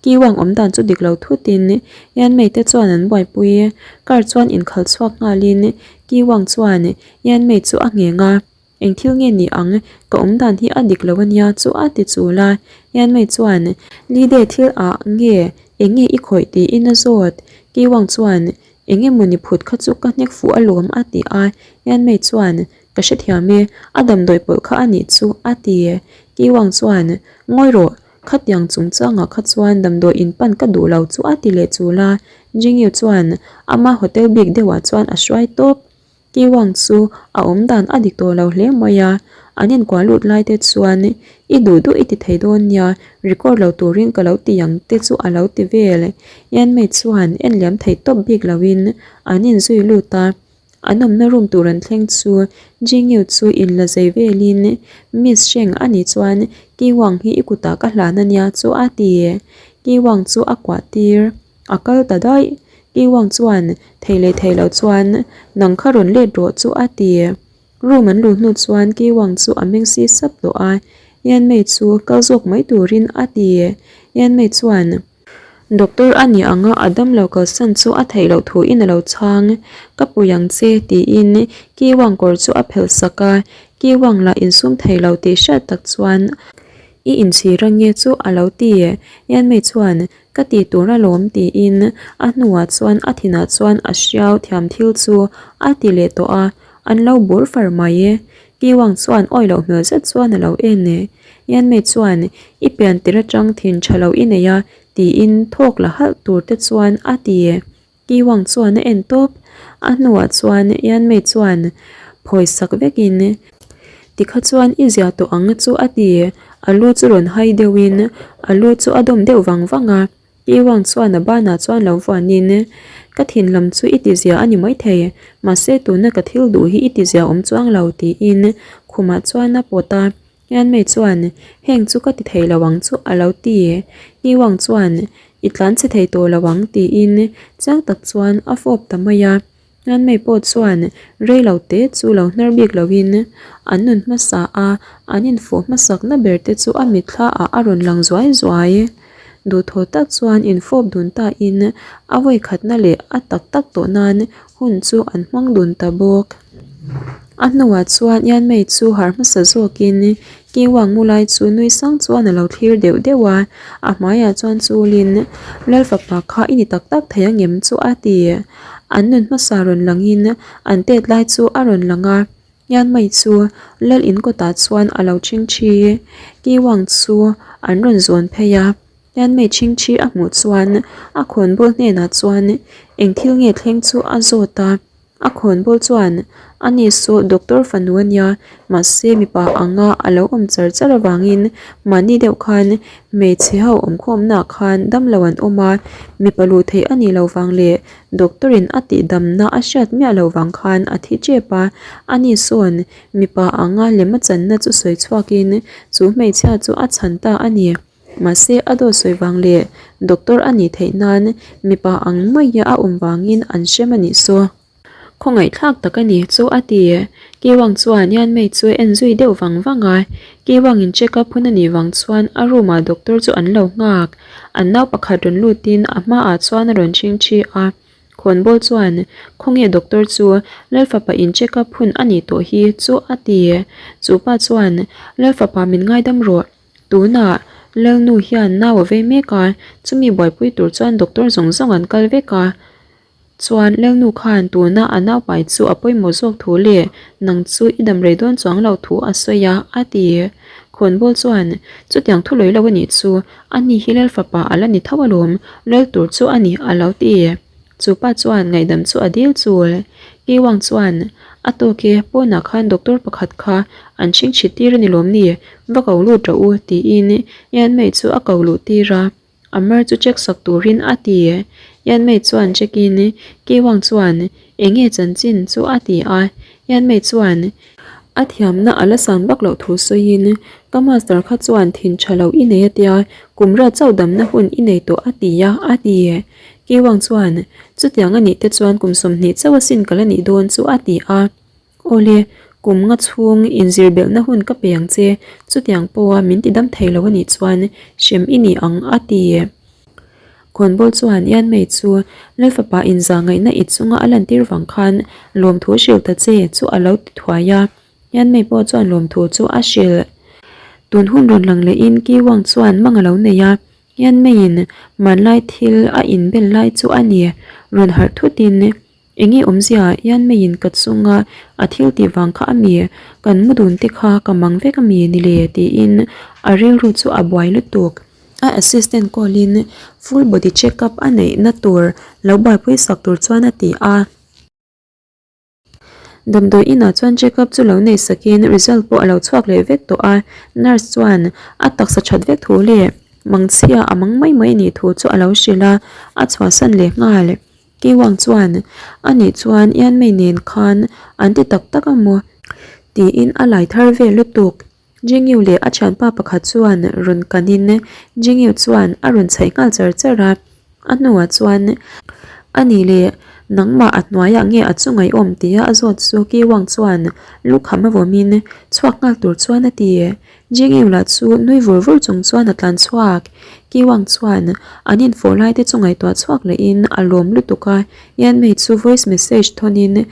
Kiwang awm dan chu dik lo thutin Yanmei te chuan an buaipui. Car chuan inkhalh chhuak nghalin Kiwang chuan Yanmei chu a ngheng a. Eng thil nge ni ang, ka awm dan hi a dik lo ania chu a ti chul a, Yanmei chuan Lide thil ah nge eng nge i khawih tiin a zawt. Kiwang chuan Eng emaw ni phut kha chu ka hnek fuh alawm a ti a, Yanmei chuan Ka hrethiam e, a damdawi pawlh kha a nih chu a ti. Kiwang chuan Ngawi rawh, khatiang chungchangah kha chuan damdawi in pan ka duh lo chu a ti leh chul a, Jingyu chuan ama hotel bik deuhah chuan a hruai tawp. Kiwang chu a awm dan a dik tawh lo hle mai a, an inkuah lut lai te chuan i duh duh i ti thei dawn nia, record lo turin ka lo ti ang te chu a lo ti vel. Yanmei chuan en liam thei tawp bik loin an inzui lut a, an awmna room tur an thleng chu Jingyu chu inla zei velin Miss Sheng a nih chuan Kiwang hi i kutah ka hlan a nia chu a ti. Kiwang chu a kuah tir. A kal ta daih. Kiwang chuan thei leh thei lo chuan nang kha rawn let rawh chu a ti. Room an luh hnu chuan Kiwang chu a meng si sap tawh a, Yanmei chu kal zawk mai turin a ti. Yanmei chuan Doctor a nih anga a damlo kalsan chu a theih loh thuin a lo chhang. Ka pui ang che tiin Kiwang kawr chu a phelh sak a, Kiwang lah insum thei lo tih hriat tak chuan I inchhir ange chu a lo ti. Yanmei chuan Ka ti tur alawm tiin a hnuah chuan a thinah chuan a hriau thiam thil chu a ti leh tawh a, an lo bur far mai e. Kiwang chuan awi loh hmel zet chuan a lo en e. Yanmei chuan i pian tir atang thin tha lo i nei a tiin thawk la halh tur te chuan a ti e. Kiwang chuan a en tawp. A hnuah chuan Yanmei chuan phawi sak vekin tikha chuan i zia tawh ang chu a ti. A lu chu rawn hai deuhin a lu chu a dawm deuh vang vang a. Kiwang chuan a banah chuan lo vuanin ka thin lam chu i ti zia a ni maithei mahse tuna ka thil duh hi i ti zia awm chuang lo tiin khumah chuan a pawt a. Yanmei chuan, Heng chu ka ti thei lo ang chu a lo ti. Niwang chuan, I tlan chhe thei tawh lo ang tiin chiang tak chuan a fawp ta mai a. Yanmei pawh chuan rei lo te chu lo hnar bik loin an nun hmasa a, an infawh hmasakna ber te chu a mitthla ah a rawn lang zuai zuai. Duhthawh tak chuan infawp dun tain a vawikhatna leh a tak tak tawh nan hun chu an hmang dun ta bawk. A hnuah chuan Yanmei chu harh hmasa zawkin Kiwang mu lai chu nui sang chuan a lo thlir deuh deuh a, a hmaiah chuan chulin Lal fapa kha i ni tak tak thei angem chu a ti. An nun hmasa rawn langin an tet lai chu a rawn lang a, Yanmei chu Lal in kawtah chuan a lo chingthi. Kiwang chu an rawn zawn phei a. Yanmei chingthi a hmuh chuan a khawnbawl hnenah chuan eng thil nge thleng chu a zawt a. A khawnbawl chuan, Ani saw doctor fanu a nia, mahse mipa anga a lo awm char char avangin mahni deuh khan hmeichhe ho awmkhawmnaah khan damlo an awm a, mipa luh theih a nih loh vang leh doctor in a tihdamna a hriat miah loh vang khan a thi tep a, ani sawn mipa anga lem a channa chu sawi chhuakin chu hmeichhia chu a chhan ta a ni. Mahse a dawt sawi vang leh doctor a nih theih nan mipa ang maia a awm vangin an hrem a nih saw. Khawngaihthlak tak a ni chu a ti. Kiwang chuan Yanmei chu a en zui deuh vang vang a, Kiwang in check up hun a nih vang chuan a room ah doctor chu an lo nghak. An nau pakhat rawn lutin a hmaah chuan a rawn chhing thi a. Khawnbawl chuan, Khawnge doctor chu Lalfapa in check up hun a nih tawh hi chu a ti. Chu pa chuan, Lalfapa min ngaidam rawh. Tunah Lalnu hian nau a vei mek a, chumi buaipui tur chuan doctor zawng zawng an kal vek a. Chuan Lalnu khan tuna a naupai chu a pawimawh zawk thu leh nang chu i dam rei dawn chuang loh thu a sawi a, a ti. Khawnbawl chuan, Chutiang thu lawi lo a nih chu, ani hi Lal fapa a la ni tho alawm, Lal tur chu a ni, a lo ti. Chu pa chuan ngaihdam chu a dil chul. Kiwang chuan, A tawk e, pawnah khan doctor pakhat kha an chhingchhit tir a ni lawm ni, va ko lut rawh u, tiin Yanmei chu a ko luh tir a. A mar chu check sak turin a ti. Yanmei chuan check in Kiwang chuan eng nge chanchin chu a ti a. Yanmei chuan a thiamna a la san vak loh thu sawiin ka master kha chuan thin tha lo i nei a tia, kum rat chauh damna hun i nei tawh a ti a, a ti. Kiwang chuan chutiang a nih te chuan kum 20 chauh asin ka la nih dawn chu a ti a. Awle, kum nga chhung inzir belhna hun ka pe ang che, chutiang pawha min ti dam thei lo a nih chuan hrem i ni ang, a ti. Khawnbawl chuan Yanmei chu Lalfapa inzah ngaihna i chunga a lantir vang khan lawmthu hrilh ta che chu a lo ti thuai a, Yanmei pawh chuan lawmthu chu a hrilh. Tun hun rawn lang lehin Ki Wang chuan mang a lo nei a, Yanmeiin hmanlai thil a inbel lai chu a ni, rawn harh thutin Enge awmzia hian meiin ka chunga a thil tih vang kha a mi, kan mu dun te kha ka mang vek a mi ni le tiin a rilru chu a buai lutuk. A assistant call in full body check up a neih na tur lo buaipui sak tur chuan a ti a. Damdawi inah chuan check up chu lo nei sakin result pawh a lo chhuak leh vek tawh a, nurse chuan a taksa that vek thu leh mangchhia a mang mai mai nih thu chu a lo hrilh a, a chhuahsan leh nghal. Keiwang chuan, A nih chuan Ianmei nen khan an ti tak tak a maw? tiin a lai thar vel lutuk. Jingyu leh a thianpa pakhat chuan rawn kanin Jingyu chuan a rawn chhaih nghal char char a. A hnuah chuan, A nih leh nangmah a hnuaiah nge a chunga i awm? tia a zawt chu Keiwang chuan lukham a vawmin chhuak nghal tur chuan a ti. Jingyu lah chu nui vur vur chung chuan a tlan chhuak. Kiwang chuan an infawh lai te chu ngaihtuah chhuak lehin a lawm lutuk a, Yanmei chu voice message thawnin,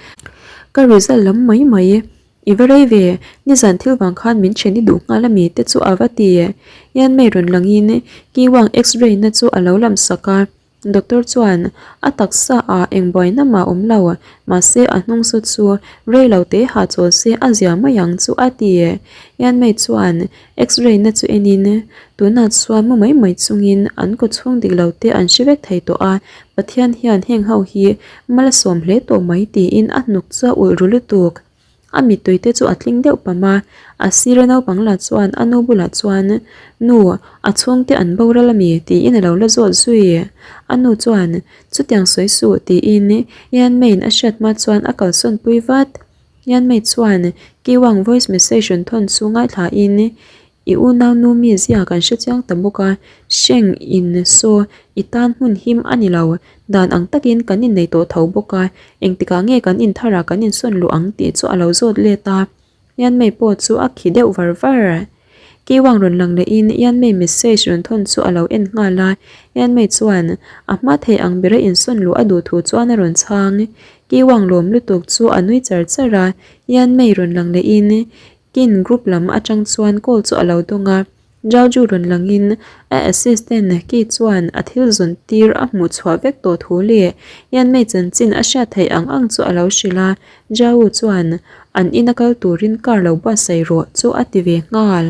Ka result lam mai mai, i va rei ve, nizan thil vang khan min then i duh nghal ami te chu a va ti. Yanmei rawn langin Kiwang x-ray na chu a lo lam sak a. Doctor chuan a taksa ah eng buaina mah awm lo, mahse a hnung saw chu rei lo te ha chawl se a zia mai ang chu a ti. Yanmei chuan x-ray na chu en in tunah chuan mu mai mai chungin an kaw chhung dik lo te an hre vek thei tawh a, Pathian hian heng ho hi mal a sawm hle tawh mai tiin a hnuk chu a ulh ru lutuk. A mittui te chu a tling deuh pam a, a sira naupang lah chuan a nu bulah chuan, Nu, a chhungte an boral a mi? tiin a lo la zawt zui. A nu chuan, Chutiang sawi suh tiin Yanmei'n a hriat hma chuan a kalsawn pui vat. Yanmei chuan Kiwang voice message rawn thawn chu ngaithlain, I unau nu mi zia kan hre chiang ta bawk a, Hreng in saw i tan hmun him a ni lo, dan ang takin kan innei tawh tho bawk a, engtikah nge kan intharah kan insawn luh ang tih chu a lo zawt let a. Yanmei pawh chu a khi deuh var var. Kiwang rawn lang lehin Yanmei message rawn thawn chu a lo en nghal a, Yanmei chuan a hma thei ang bera insawn luh a duh thu chuan a rawn chhang. Kiwang lawm lutuk chu a nui char char a, Yanmei rawn lang lehin Kin group lam atang chuan call chu a lo dawng a, Jauju rawn langin a assistant Ki chuan a thil zawn tir a hmuh chhuah vek tawh thu leh Yanmei chanchin a hriat theih ang ang chu a lo hrilh a, Jauju chuan an ina kal turin car lo buatsaih rawh chu a ti ve nghal.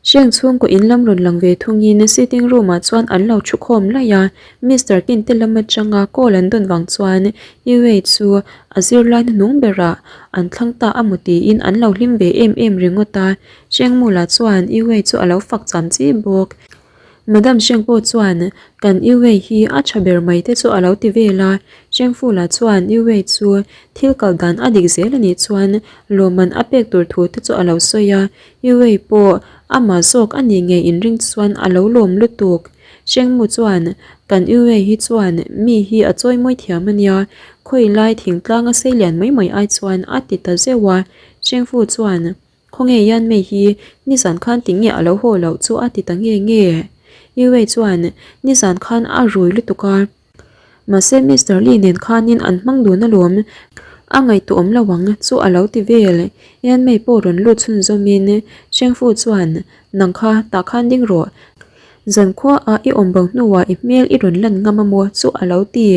Hreng chhungkaw in lam rawn lang ve thungin sitting room ah chuan an lo thu khawm laih a, Mister Kin te lam atanga call an dawn vang chuan Yue chu a zirlai hnuhnung berah an thlang ta a maw tiin an lo hlim ve em em ringawt a, Hreng Mula chuan Yue chu a lo fak cham chi bawk. Madam Sheng pawh chuan kan Yue hi a tha ber mai te chu a lo ti vel a, Sheng Fu lah chuan Yue chu thil kal dan a dik zel a nih chuan lawmman a pek tur thu te chu a lo sawi a, Yue pawh amah zawk a nih ngei inring chuan a lo lawm lutuk. Sheng Mu chuan kan Yue hi chuan mi hi a chawi mawi thiam a nia, khawi lai thingtlang a sei lian mai mai ai chuan a ti ta zeuh a, Sheng Fu chuan Khawnge Yan Mei hi nizan khan tinge a lo haw loh chu a ti ta nge nge. Yu Wei chuan nizan khan a rui lutuk a. Mahse Mister Li nen khanin an hmang dun alawm, a ngaihtuah awm lo ang chu a lo ti vel. Yan Mei pawh rawn lut chhunzawmin Sheng Fu chuan nang kha tah khan ding rawh. Zankhua ah i awm bo hnuah i hmel i rawn lan ngam a maw chu a lo ti.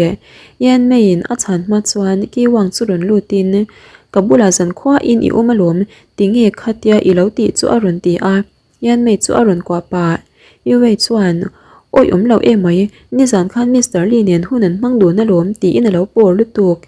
Yan Meiin a chhan hma chuan Ki Wang chu rawn lutin Ka bulah zankhua in i awm alawm tinge khatia i lo tih chu a rawn ti a. Yan Mei chu a rawn kuah pah. Yu Wei chuan Awi awm lo emai, nizan khan Mister Li nen hun an hmang dun alawm tiin a lo pawr lutuk.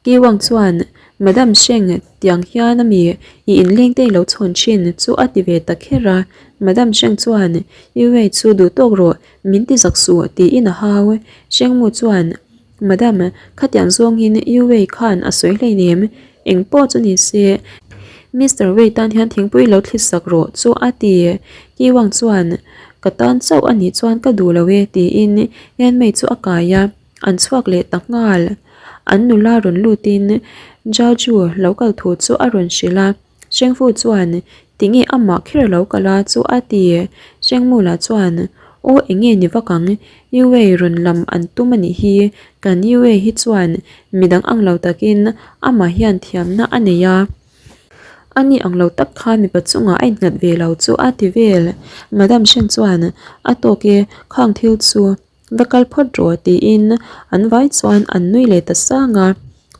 Ki Wang chuan, Madam Sheng, tiang hian a mi i inleng te i lo chhawn thin chu a ti ve ta kher a. Madam Sheng chuan, Yu Wei chu duh tawk rawh, min ti zak suh, tiin a hau. Sheng Mu chuan, Madam, khatiang zawngin Yu Wei khan a sawi hleinem, eng pawh chu ni se, Mister Wei tan hian thingpui lo thli sak rawh chu a ti. Ki Wang chuan, Ka tan chauh a nih chuan ka duh lo e, tiin Yan Mei chu a kai a. An chhuak leh ta nghal. An nula rawn lutin Jaju lo kal thu chu a rawn hrilh a. Shengfu chuan, Tinge amah kher a lo kal a chu a ti. Shengmula chuan, Aw enge ni vak ang, Yue rawn lam an tum a nih hi, kan Yue hi chuan midang ang lo takin amah hian thiamna a nei a. Ani ang lo tak khan mipa chungah a innghat ve lo chu a ti vel. Madam Sheng chuan, A tawk e, khang thil chu. Va kal phawt rawh tiin an vai chuan an nui leh ta sang a.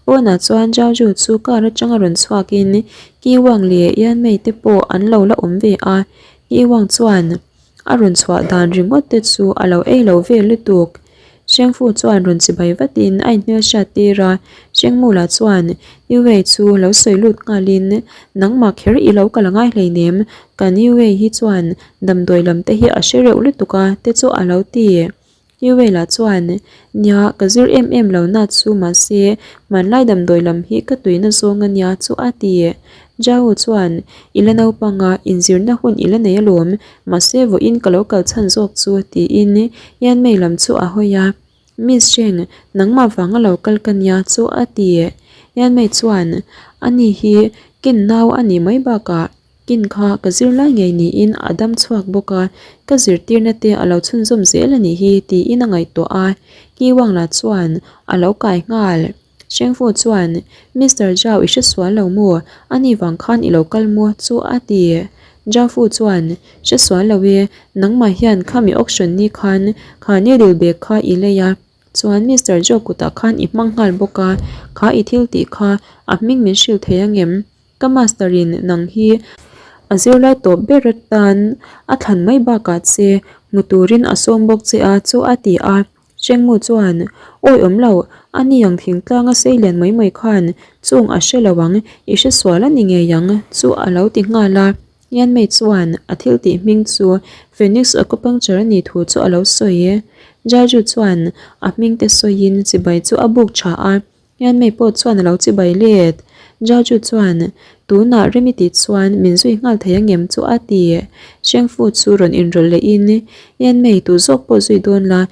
Pawnah chuan Zhao chu car atanga rawn chhuakin Ki Wang leh Yan Mei te pawh an lo la awm ve a. Ki Wang chuan a rawn chhuah dan ringawt te chu a lo ei lo vel lutuk. Sheng Fu chuan rawn chibai vatin a inhmelhriat tir a. Sheng Mu lah chuan Yu Wei chu lo sawi lut nghalin nangmah kher i lo kal angai hleinem kan Yu Wei hi chuan Damdawi lam te hi a hre reuh lutuk a te chu a lo ti. Hewela chuan, Nia, ka zir em em lo na chu mahse hmanlai damdawi lam hi ka tuina zawng a nia chu a ti. Zhao chuan, I la naupang a, inzirna hun i la nei alawm, mahse vawiin ka lo kal chhan zawk chu tiin Yanmei lam chu a hawi a. Miss Sheng, nangmah vanga lo kal ka nia chu a ti. Yanmei chuan, Ani hi ken nau a nih mai bakah Kin kha ka zirlai ngei niin a dam chhuak bawk a, ka zirtirna te a lo chhunzawm zel a nih hi tiin a ngaihtuah a, Ki Wang lah chuan a lo kai nghal. Shengfu chuan, Mister Zhao i hre sual lo maw? Ani vang khan i lo kal maw? chu a ti. Zhao Fu chuan, Hre sual lo e, nangmah hian khami auction ni khan kha needle bag kha i lei a, Chuan Mister Zhao kutah khan i hmang nghal bawk a, kha i thil tih kha a hming min hrilh thei angem? Ka master in nang hi a zirlai tawp ber atan a thlan mai bakah che hmu turin a sawm bawk che a chu a ti a. Chengmu chuan, Awi awm lo, a ni ang thingtlang a sei lian mai mai khan chung a hre lo ang, i hre sual a ni ngei ang chu a lo ti nghal a. Yanmei chuan a thil tih hming chu Phoenix Acupuncture a nih thu chu a lo sawi. Jaju chuan a hming te sawiin chibai chu a buk tha a. Yanmei pawh chuan a lo chibai let. Jaju chuan, Tunah Remi tih chuan min zui nghal thei angem chu a ti. Shengfu chu rawn inrawlh lehin, Yanmei tu zawk pawh zui dawn la,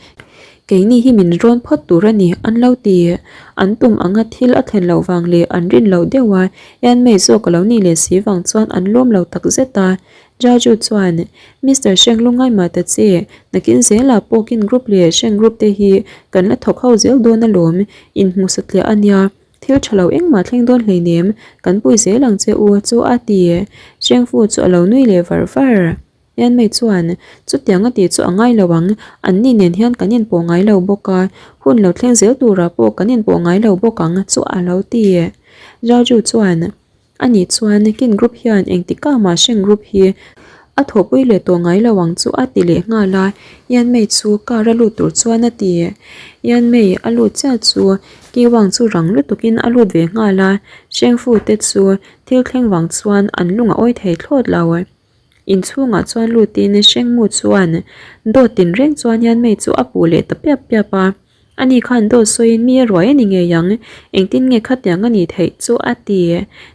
keini hi min rawn phawt tur a ni, an lo ti. An tum anga thil a thlen loh vang leh an rin loh deuh a, Yanmei zawk a lo nih leh si vang chuan an lawm lo takzet a. Jaju chuan, Mister Sheng lungai mah ta che, nakin zelah pawh kin group leh Sheng group te hi kan la thawk ho zel dawn alawm, inhmu satliah a nia, thil tha lo engmah thleng dawn hleinem, kan pui zel ang che u chu a ti. Sheng Fu chu a lo nui leh var var. Yanmei chuan, Chutiang a tih chu a ngai lo ang, anni nen hian kan inpawh ngai lo bawk a, hun lo thleng zel turah pawh kan inpawh ngai lo bawk ang chu a lo ti. Jaju chuan, Ani chuan kin group hian engtikah mah Sheng group hi A thawhpui leh tawh ngai lo ang chu a ti leh nghal a, Yanmei chu car a lut tur chuan a ti. Yanmei a lut chiah chu Kiwang chu rang lutukin a lut ve nghal a, Shengfu te chu thil thleng vang chuan an lung a awi thei thlawt lo. Inchhungah chuan lutin Shengmu chuan dawt tinreng chuan Yanmei chu a puh leh ta piap piap a. Ani khan dawt sawiin mi a ruai a ni ngei ang, engtin nge khatiang a nih theih chu a ti.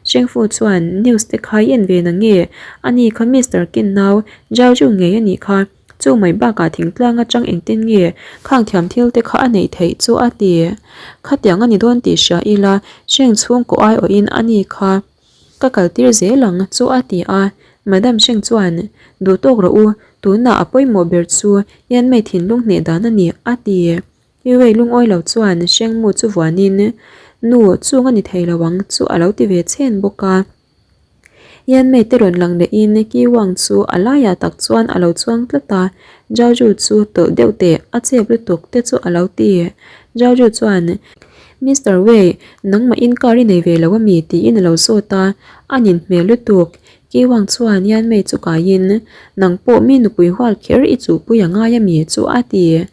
Shengfu chuan news te kha i en ve na nge? Ani kha Mister Kin nau Zhao ngei a nih kha, chu mai bakah thingtlang atang engtin nge khang thiam thil te kha a neih theih chu a ti. Khatiang a ni dawn tih hria ila Sheng chhungkaw aiawhin ani kha Ka kaltir zel ang chu a ti a, Madam Sheng chuan, Duh tawk rawh u, tunah a pawimawh ber chu Yanmei thinlung hneh dan a ni, a ti. Yuei lungawi lo chuan Sheng Mu chu vuanin, Nu, chung a ni thei lo ang chu a lo ti ve chhen bawk a. Yanmei te rawn lang lehin Ki Wang chu a laiah tak chuan a lo chuang tlat a, Zhao Zhu chu tawlh deuh teh, a chep lutuk te chu a lo ti. Zhao Zhu chuan, Mister Wei, nangmah in car i nei ve lo ami? tiin a lo zawt a, a nin hmel lutuk. Kiwang chuan Yanmei chu kaiin, Nang pawh mi nupui hual kher i chuhpui a ngai ami? chu a ti.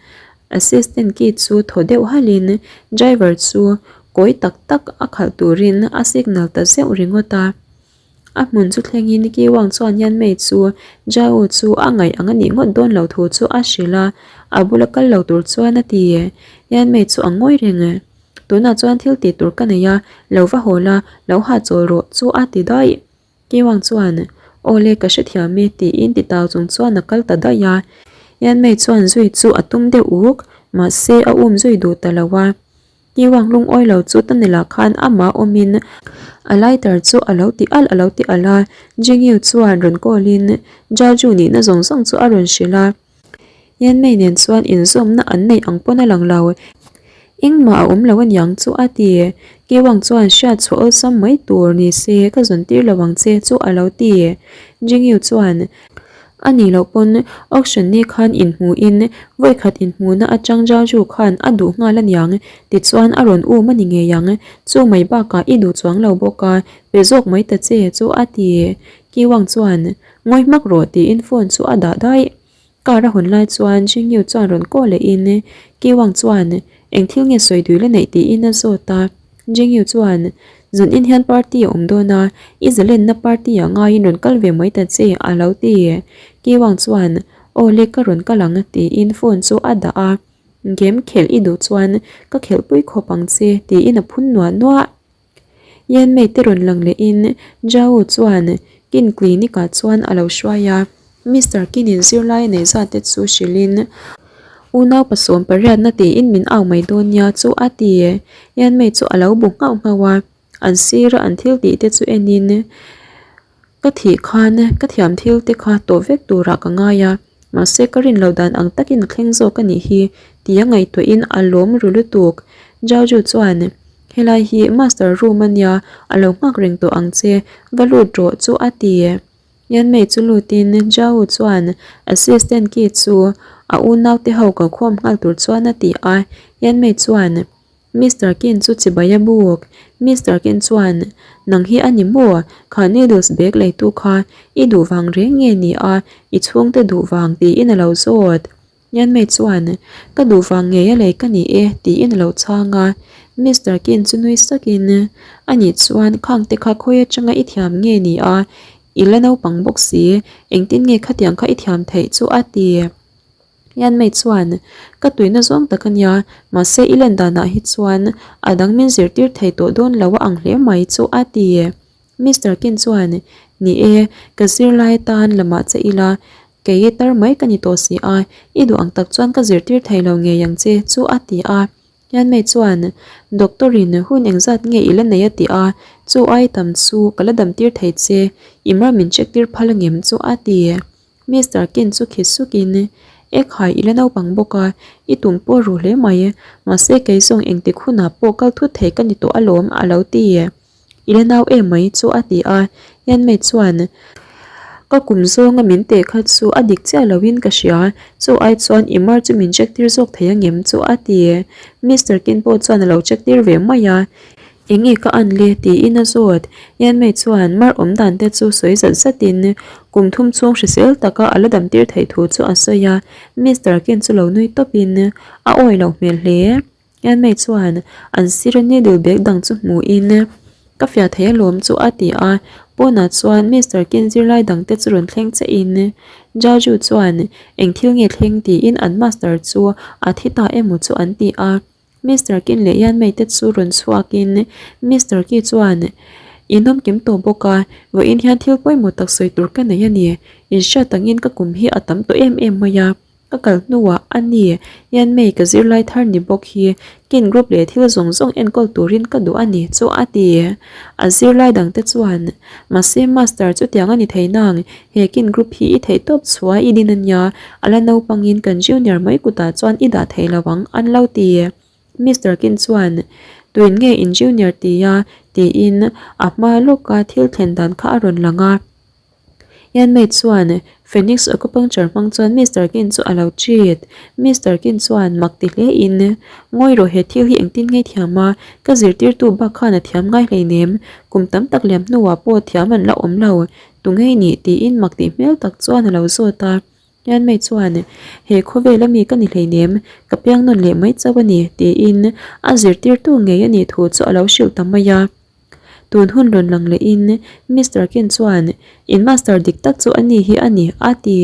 Assistant key chu thaw deuh halhin driver chu kawi tak tak a khalh turin a signal ta zeuh ringawt a. A hmun chu thlengin Kiwang chuan Yanmei chu Jao chu a ngaih ang a nih ngawt dawn lo thu chu a hrilh a, a bula kal lo tur chuan a ti. Yanmei chu a ngawi reng. Tunah chuan thil tih tur ka nei a, lo va haw la, lo hahchawl rawh chu a ti daih. Kiwang chuan, Aw le ka hrethiam e tiin ti tau chung chuan a kal ta daih a. Yanmei chuan zui chu a tum deuh uk, mahse a um zui duh ta lo a. Kiwang lungawi lo chu Tanila khan amah awmin a lighter chu a lo ti alh a lo ti alh a, Jingyu chuan rawn call in Jaju nihna zawng zawng chu a rawn hrilh a. Yanmei nen chuan inzawmna an neih ang pawn a lang lo. Engmah a awm lo aniang chu a ti. Kiwang chuan hriat chhuah awlsam mai tur ni se ka zawn tir lo ang che chu a lo ti. Jingyu chuan A nih loh pawn auction ni khan inhmuhin vawikhat inhmuhna atang Jaju khan a duh nghal aniang tichuan a rawn um a ni ngei ang. Chu mai bakah i duh chuang lo bawk a, pe zawk mai ta che chu a ti. Kiwang chuan ngawi hmak rawh tiin phone chu a dah daih. Car a hawn lai chuan Jingyu chuan rawn kaw lehin Kiwang chuan eng thil nge sawi dui la neih tiin a zawt a. Jingyu chuan zun in hian party a awm dawn a, i zalenna party ah ngaiin rawn kal ve mai ta che a lo ti. Kiwang chuan aw le ka rawn kal ang tiin phone chu a dah a, game khelh i duh chuan ka khelhpui khawp ang che tiin a phun nuah nuah. Yanmei te rawn lang lehin Zhao chuan Kin clinic ah chuan a lo hruai a, Mister Kin-in zirlai a neih zat te chu hrilhin unau pasawm pariatna tiin min au mai dawn nia chu a ti. Yanmei chu a lo bu nghauh nghauh a, an sira an thil tih te chu enin Ka thih khan ka thiam thil te kha tawh vek turah ka ngai a, mahse ka rin loh dan ang takin a thleng zawk a nih hi tia ngaihtuahin a lawm ru lutuk. Jaju chuan, Helai hi master room a nia, a lo nghak reng tawh ang che, va lut rawh chu a ti. Yanmei chu lutin Jao chuan assistant key chu a unaute ho kalkhawm nghal tur chuan a ti a, Yanmei chuan, Mister Kin chu chibai a buk. Mister Kin chuan, Nang hi a ni maw? Kha noodles bag leitu kha i duh vang reng nge ni a, i chhungte duh vang tiin a lo zawt. Ngianmei chuan, Ka duh vang ngei a lei ka ni e tiin a lo chhang a. Mister Kin chu nui sakin, A nih chuan khangte kha khawi atanga i thiam nge ni a, i la naupang bawk si, engtin nge khatiang kha i thiam theih chu a ti. Yanmei chuan, Ka tuina zawng tak a nia, mahse i len danah hi chuan a dang min zirtir thei tawh dawn lo a ang hle mai chu a ti. Mister Kin chuan, Ni e, ka zirlai atan lamah che ila, kei i tar mai ka ni tawh si a, i duh ang tak chuan ka zirtir thei lo ngei ang che chu a ti a. Yanmei chuan, Doctor in hun engzat nge i la nei a ti a, chu ai tam chu ka la damtir thei che, i mar min check tir phal angem chu a ti. Mister Ken chu khi sukin, E khai, i la naupang bawk a, i tum pawh ru hle mai. Mahse kei zawng engtik hunah pawh kal thut thei ka ni tawh alawm, a lo ti. I la nau em mai chu a ti a. Yanmei chuan, Ka kum zawnga min teh kha chu a dik chiah loin ka hria, chu ai chuan i mar chu min check tir zawk thei angem chu a ti. Mister Ken pawh chuan a lo check tir ve mai a. Enge ka an le? tiin a zawt. Yanmei chuan mar awm dan te chu sawi zat zatin kum thum chhung hrisel taka a la dam tir theih thu chu a sawi a. Mister Ken chu lo nui tawpin a awi loh hmel hle. Yanmei chuan an sir needle bag dang chu hmuhin Ka fiah thei alawm chu a ti a. Pawnah chuan Mister Ken zirlai dang te chu rawn thleng chiahin Jaju chuan eng thil nge thleng tiin an master chu a thi ta emaw chu an ti a. Mister Kin leh Yanmei te chu rawn chhuakin Mister Ki chuan, In awm kim tawh bawk a, vawiin hian thil pawimawh tak sawi tur ka nei a ni. Inhriat angin ka kum hi a tam tawh em em mai a, ka kal hnuah a ni, Yanmei ka zirlai thar ni bawk hi Kin group leh thil zawng zawng enkawl turin ka duh a ni chu a ti. A zirlai dangte chuan, Mahse Master chutiang a ni thei nang, he Kin group hi i theihtawp chhuah i din a nia, A la naupangin kan junior mai kutah chuan i dah thei lo ang, an lo ti. Mister Kin chuan, Tuin nge in junior ti a? tiin a hma lawka thil thlen dan kha a rawn lang a. Yanmei chuan Phoenix acupuncture hmang chuan Mister Kin chu a lo treat. Mister Kin chuan mak ti hle in, Ngawi rawh he thil hi engtin nge i thiam a? Ka zirtirtu bak khan a thiam ngai hleinem. Kum tam tak liam hnuah pawh thiam an la awm lo. Tunge i nih? tiin mak tih hmel tak chuan a lo zawt a. Yanmei chuan, He khawvel ami ka ni hleinem, ka piang nawn leh mai chauh a ni, tiin a zirtirtu ngei a nih thu chu a lo hrilh ta mai a. Tun hun rawn lang lehin Mister Ken chuan, In master dik tak chu a ni hi a ni, a ti.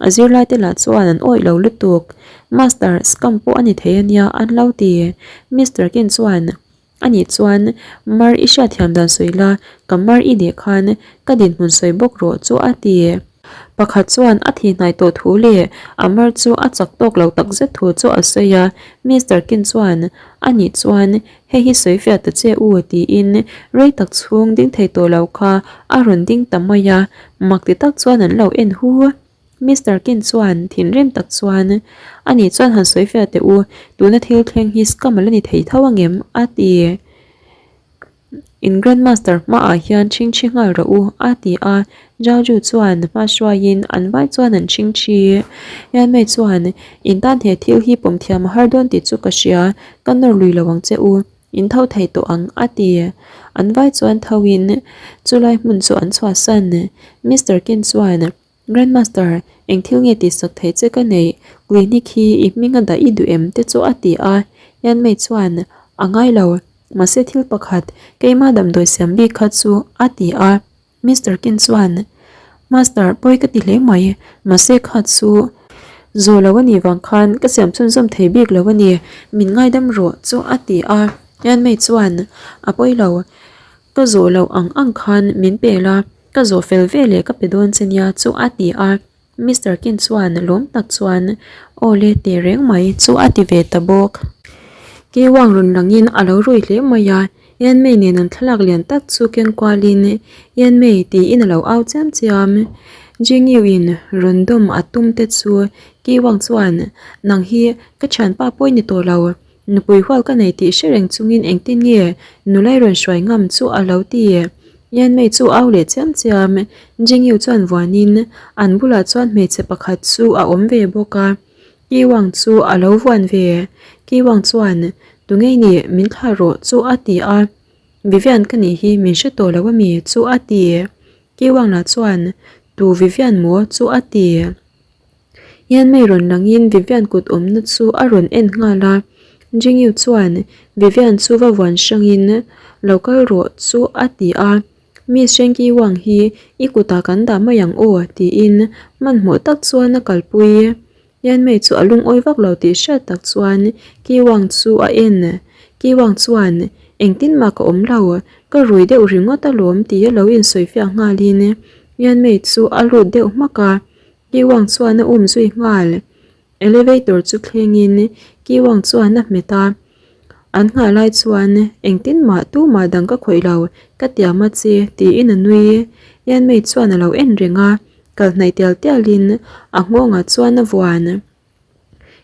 A zirlaite lah chuan an awih lo lutuk. Master, scam pawh a ni thei a nia, an lo ti. Mister Ken chuan, Anih chuan mar i hriatthiam dan sawi la, ka mar i leh khan ka dinhmun sawi bawk rawh chu a ti. Pakhat chuan a thi hnai tawh thu leh a mar chu a chak tawk lo tak zet thu chu a sawi a, Mister Kin chuan anih chuan hei hi sawi fiah ta che u tiin rei tak chhung ding thei tawh lo kha a rawn ding ta mai a, mak ti tak chuan an lo en hu. Mister Kin chuan thinrim tak chuan, Ani chuan han sawi fiah teh u, tuna thil thleng hi scam a la ni thei tho angem? a ti. In Grandmaster hmaah hian chhingchhi nghal rawh u, a ti a. Zhao Ju chuan hma hruaiin an vai chuan an chhingchhi. Yanmei chuan, In tan he thil hi pawm thiam a har dawn tih chu ka hria, ka nawr lui lo ang che u, in tho thei tawh ang, a ti. An vai chuan thoin chulai hmun chu an chhuahsan. Mister Kin chuan, Grandmaster, eng thil nge tihsak theih che ka neih? Clinic hi i hming a dah i duh em te chu a ti a. Yanmei chuan, A ngai lo, mahse thil pakhat, keima damdawi siam bik kha chu a ti a. Mister Kin chuan, Master, pawi ka ti hle mai, mahse kha chu zawh lo a nih vang khan ka siam chhunzawm thei bik lo a ni, min ngaidam rawh chu a ti a. Yanmei chuan, A pawi lo, ka zawh loh ang ang khan min pel a. Ka zawh fel veleh ka pe dawn che nia chu a ti a, Mister Kin chuan lawm tak chuan Aw le teh reng mai chu a ti ve ta bawk. Keiwang rawn langin a lo rui hle mai a, Yanmei nen an thlalak lian tak chu keng kualin Yanmei tiin a lo au chiam chiam. Jingyu in rawn dawm a tum te chu Keiwang chuan Nang hi ka thianpa pawi ni tawh lo, Nupui hual ka nei tih hre reng chungin engtin nge nulai rawn hruai ngam chu a lo ti. Yanmei chu au leh chiam chiam. Jingyu chuan vuanin an bulah chuan hmeichhe pakhat chu a awm ve bawk a, Kiwang chu a lo vuan ve. Kiwang chuan, Tungei nih min thlah rawh chu a ti a. Vivian ka nih hi min hre tawh lo a mi chu a ti. Kiwang lah chuan, Tu Vivian maw chu a ti. Yanmei rawn langin Vivian kut awmna chu a rawn en nghal a, Jingyu chuan Vivian chu va vuan hrangin lo kal rawh chu a ti a, Miss Shenki Wang hi i kutah kan dah mai ang aw tiin hmanhmawh tak chuan a kalpui. Yanmei chu a lungawi vak lo tih hriat tak chuan Ki Wang chu a en. Ki Wang chuan engtin mah ka awm lo, ka rui deuh ringawt alawm tia lo insawifiah nghalin Yanmei chu a lut deuh hmak a. Kiwang chuan a um zui nghal. Elevator chu thlengin Kiwang chuan a hmet a, An nghah lai chuan engtin mah tumah dang ka khawih lo, ka tiam a che, tiin a nui. Yanmei chuan a lo en reng a, kal hnaih tial tialin a nghawngah chuan a vuan.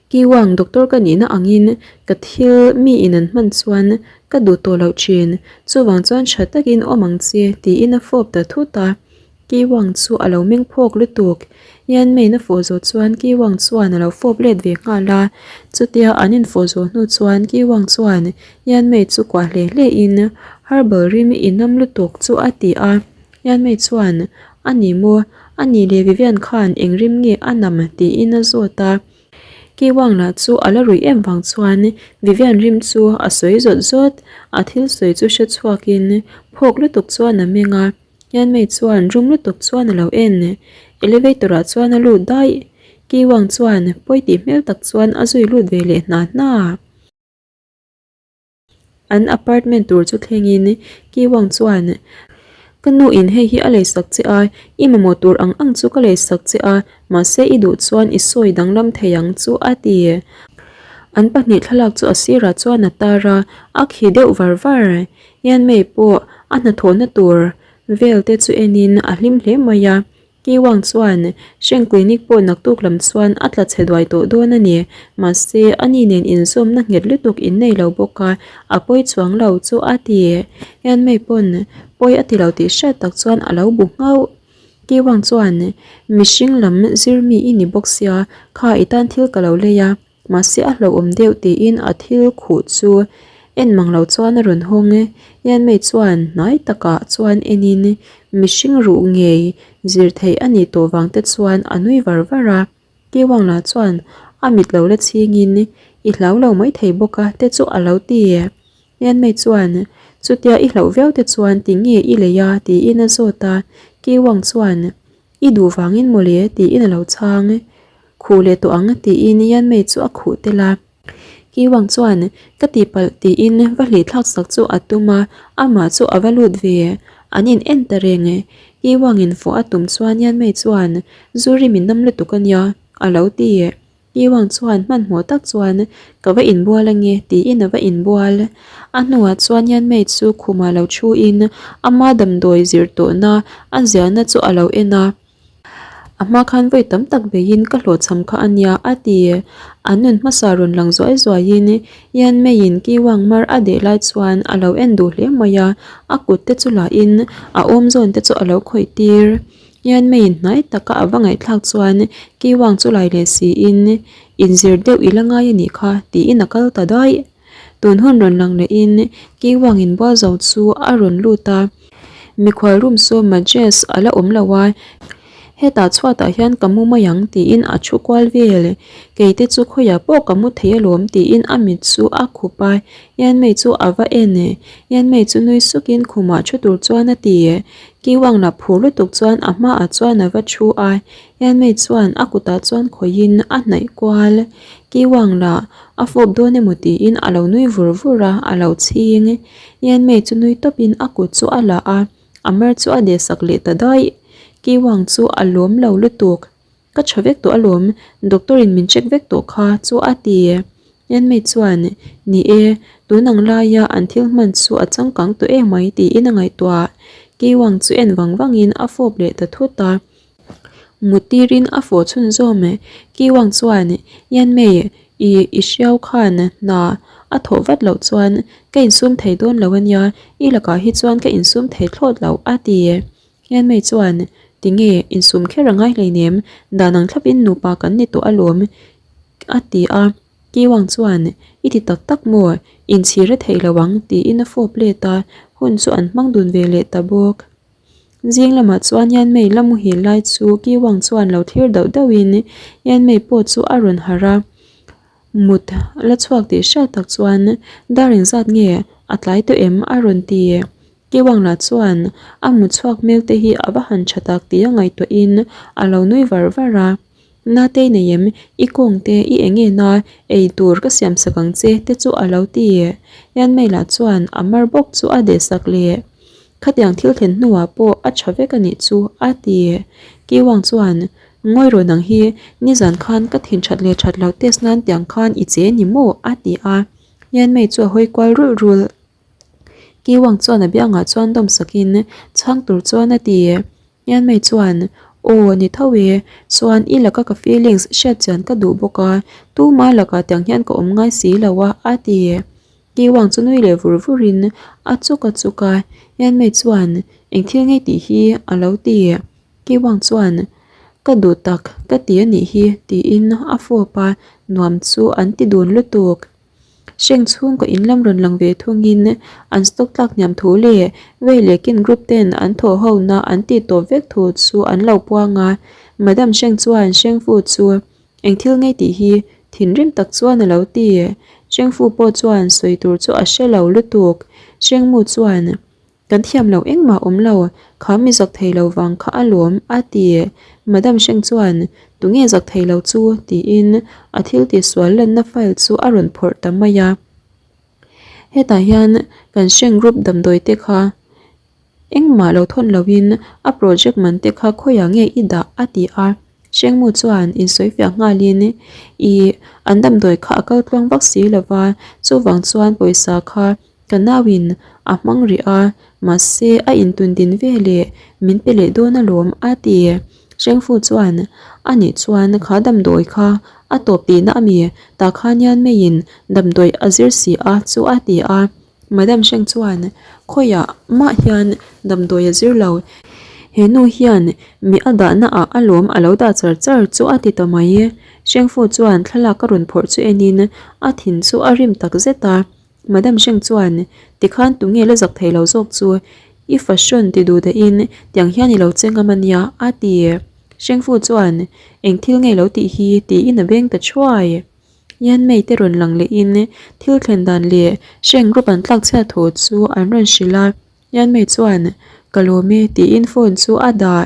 Kiwang doctor ka nihna angin ka thil mi in an hman chuan ka duh tawh loh thin, chuvang chuan tha takin awm ang che, tiin a fawp ta thut a. Ki Wang chu a lo meng phawk lutuk. Yanmei-in a fawh zawh chuan Ki Wang chuan a lo fawp let ve nghal a. Chutia an infawh zawh hnu chuan Ki Wang chuan Yanmei chu kuah hle hle in herbal rim inam lutuk chu a ti a. Yanmei chuan, A ni maw? A nih leh Vivian khan eng rim nge a nam? tiin a zawt a. Ki Wang lah chu a la ruih em vang chuan Vivian rim chu a sawi zawt zawt. A thil sawi chu hre chhuakin phawk lutuk chuan a meng a. Yanmei chuan rum lutuk chuan a lo en. Elevator ah chuan a lut daih. Ki Wang chuan pawi tih hmel tak chuan a zui lut ve leh hna hna. An apartment tur chu thlengin Ki Wang chuan, Ka nu in hei hi a leisak che a, i mamawh tur ang ang chu ka leisak che a, mahse i duh chuan i sawi danglam thei ang chu a ti. An pahnih thlalak chu a sirah chuan a tar a, a khi deuh var var. Yanmei pawh a hnathawhna tur vel te chu enin a hlim hle mai a, Ki Wang chuan Hreng Clinic pawh naktuk lam chuan a tla chhe duai tawh dawn a ni. Mahse, ani nen inzawmna nghet lutuk in nei lo bawk a, a pawi chuang lo chu a ti. Yanmei pawn pawi a ti lo tih hriat tak chuan a lo bu nghauh. Ki Wang chuan mihring lam zir mi i ni bawk sia, kha i tan thil ka lo lei a. Mahse a hlauhawm deuh tiin a thil khuh chu en mang lo chuan a rawn hawng e. Yanmei chuan hnai takah chuan enin mihring ruh ngei zir theih a nih tawh vang te chuan a nui var var a. Kiwang lah chuan a mit lo la chhingin i hlau lo mai thei bawk a te chu a lo ti e. Yanmei chuan chutia i hlauh viau te chuan ti nge i lei a tiin a zawt a. Kiwang chuan I duh vangin mawle tiin a lo chhang. Khuh leh tawh ang tiin Yanmei chu a khuh tel a. Kiwang chuan ka tihpalh tiin va hlih thlak sak chu a tum a, amah chu a va lut ve. An in en ta reng. Kiwangin fawh a tum chuan Yanmei chuan zu rim in nam lutuk a nia a lo ti. Iwang chuan hmanhmawh tak chuan ka va inbual ange tiin a va inbual. A hnuah chuan Yanmei chu khumah lo thuin ama damdawi zir tawhna a ziahna chu a lo en a. A hma khan vawi tam tak beiin ka hlawhchham kha a nia a ti. A nun hmasa rawn lang zuai zuaiin Yanmeiin Kiwang mar a deh lai chuan a lo en duh hle mai a, a kut te chu lahin a awm zawn te chu a lo khawih tir. Yanmeiin hnai taka a va ngaihthlak chuan Kiwang chu lai leh siin inzir deuh i la ngai a nih kha tiin a kal ta daih. Tun hun rawn lang lehin Kiwang inbual zo chu a rawn lut a, mikhual room saw Majes a la awm lo a, hetah chhuatah hian ka mu mai ang tiin a thu kual vel. Keite chu khawiah pawh ka mu thei alawm tiin a mit chu a khup a, Yanmei chu a va en. Yanmei chu nui sukin khumah thu tur chuan a ti. Kiwang la phur lutuk chuan a hmaah chuan a va thu a, Yanmei chuan a kutah chuan khawihin a hnaih kual. Kiwang la a fawp dawn emaw tiin a lo nui vur vur a, a lo chhing. Yanmei chu nui tawpin a kut chu a la a, a mar chu a dehsak leh ta daih. Kiwang chu a lawm lo lutuk. Ka tha vek tawh alawm, doctor in min check vek tawh kha chu a ti. Yanmei chuan, Ni e, tun ang laia an thil hman chu a changkang tawh em mai tiin a ngaihtuah. Kiwang chu en vang vangin a fawp leh ta thut a. Mut tirin a fawh chhunzawm. Kiwang chuan, Yanmei, i i hriau khan hna a thawh vat loh chuan ka insum thei dawn lo ania, i lakah hi chuan ka insum thei thlawt lo a ti. Yanmei chuan, Tinge, insum kher a ngai hleinem, dan ang thlapin nupa kan ni tawh alawm, a ti a. Kiwang chuan, I ti tak tak maw? Inchhir a theih lo ang, tiin a fawp let a, hun chu an hmang dun ve leh ta bawk. Zing lamah chuan Yanmei la muhil lai chu Kiwang chuan lo thlir dauh dauhin Yanmei pawh chu a rawn harh a. Mut la chhuak tih hriat tak chuan, Dar engzat nge a tlai tawh em? a rawn ti. Kiwang lah chuan a mut chhuak hmel te hi a va han tha tak tih a ngaihtuahin a lo nui var var a. Natei nei em, i kawng te i eng en a, ei tur ka siam sak ang che te chu a lo ti. Yanmei lah chuan a mar bawk chu a deh sak leh. Khatiang thil thlen hnuah pawh a tha vek a nih chu a ti. Kiwang chuan Ngawi rawh nang hi, nizan khan ka thin that leh that loh test nan tiang khan i che ni maw a ti a. Yanmei chu a hawi kual rulh rulh. Kiwang chuan a biangah chuan dawm sakin chhang tur chuan a ti. Yanmei chuan, Aw, ni tho e, chuan i laka ka feelings hriat chian ka duh bawk a, tuma lakah tiang hian ka awm ngai si lo a, a ti. Kiwang chu nui leh vur vurin a chuk a chuk a, Yanmei chuan, Eng thil ngei tih hi? a lo ti. Kiwang chuan, Ka duh tak ka ti a nih hi, tiin a fawp a, nuam chu an ti dun lutuk. Hreng chhungkaw in lam rawn lang ve thungin an stock tlak hniam thu leh Wei leh Kin group ten an thawh hona an tih tawp vek thu chu an lo puang a. Madam Hreng chuan Hrengfu chu eng thil ngei tih hi thinrim tak chuan a lo ti. Hrengfu pawh chuan sawi tur chu a hre lo lutuk. Hrengmu chuan. Kan thiam loh engmah awm lo, kha mi zak thei lo vang kha a lawm, a ti. Madam Sheng chuan, Tunge zak thei lo chu? tiin a thil tihsual lanna file chu a rawn phawrh ta mai a. Hetah hian kan Sheng Group damdawi te kha engmah lo thawn loin a project man te kha khawiah nge i dah? a ti a. Shengmu chuan insawifiah nghalin, Ih, an damdawi kha a kal tluang vak si lo va, chuvang chuan pawisa kha Ka nauin a hmang rih a, mahse a intun din ve leh min pe leh dawn alawm a ti. Hrengfu chuan, A nih chuan kha damdawi kha a tawp tihna a mi, tah khan hian meiin damdawi a zir si a chu a ti a. Madam Hreng chuan, Khawiah mah hian damdawi a zir lo, he nu hian mi a dahna ah alawm a lo dah char char chu a ti ta mai. Hrengfu chuan thlalak a rawn phawrh chu enin a thin chu a rim tak zet a. Madam Sheng chuan, Tikhan tunge la zak thei lo zawk chu? I fashion ti duh dahin tiang hian i lo che ngam a nia, a ti. Sheng Fu chuan, Eng thil nge lo tih hi? tiin a beng ta thuai. Yan Mei te rawn lang lehin thil thlen dan leh Sheng group an tlak chhiat thu chu an rawn hrilh a. Yan Mei chuan, Ka lawm e, tiin phone chu a dah.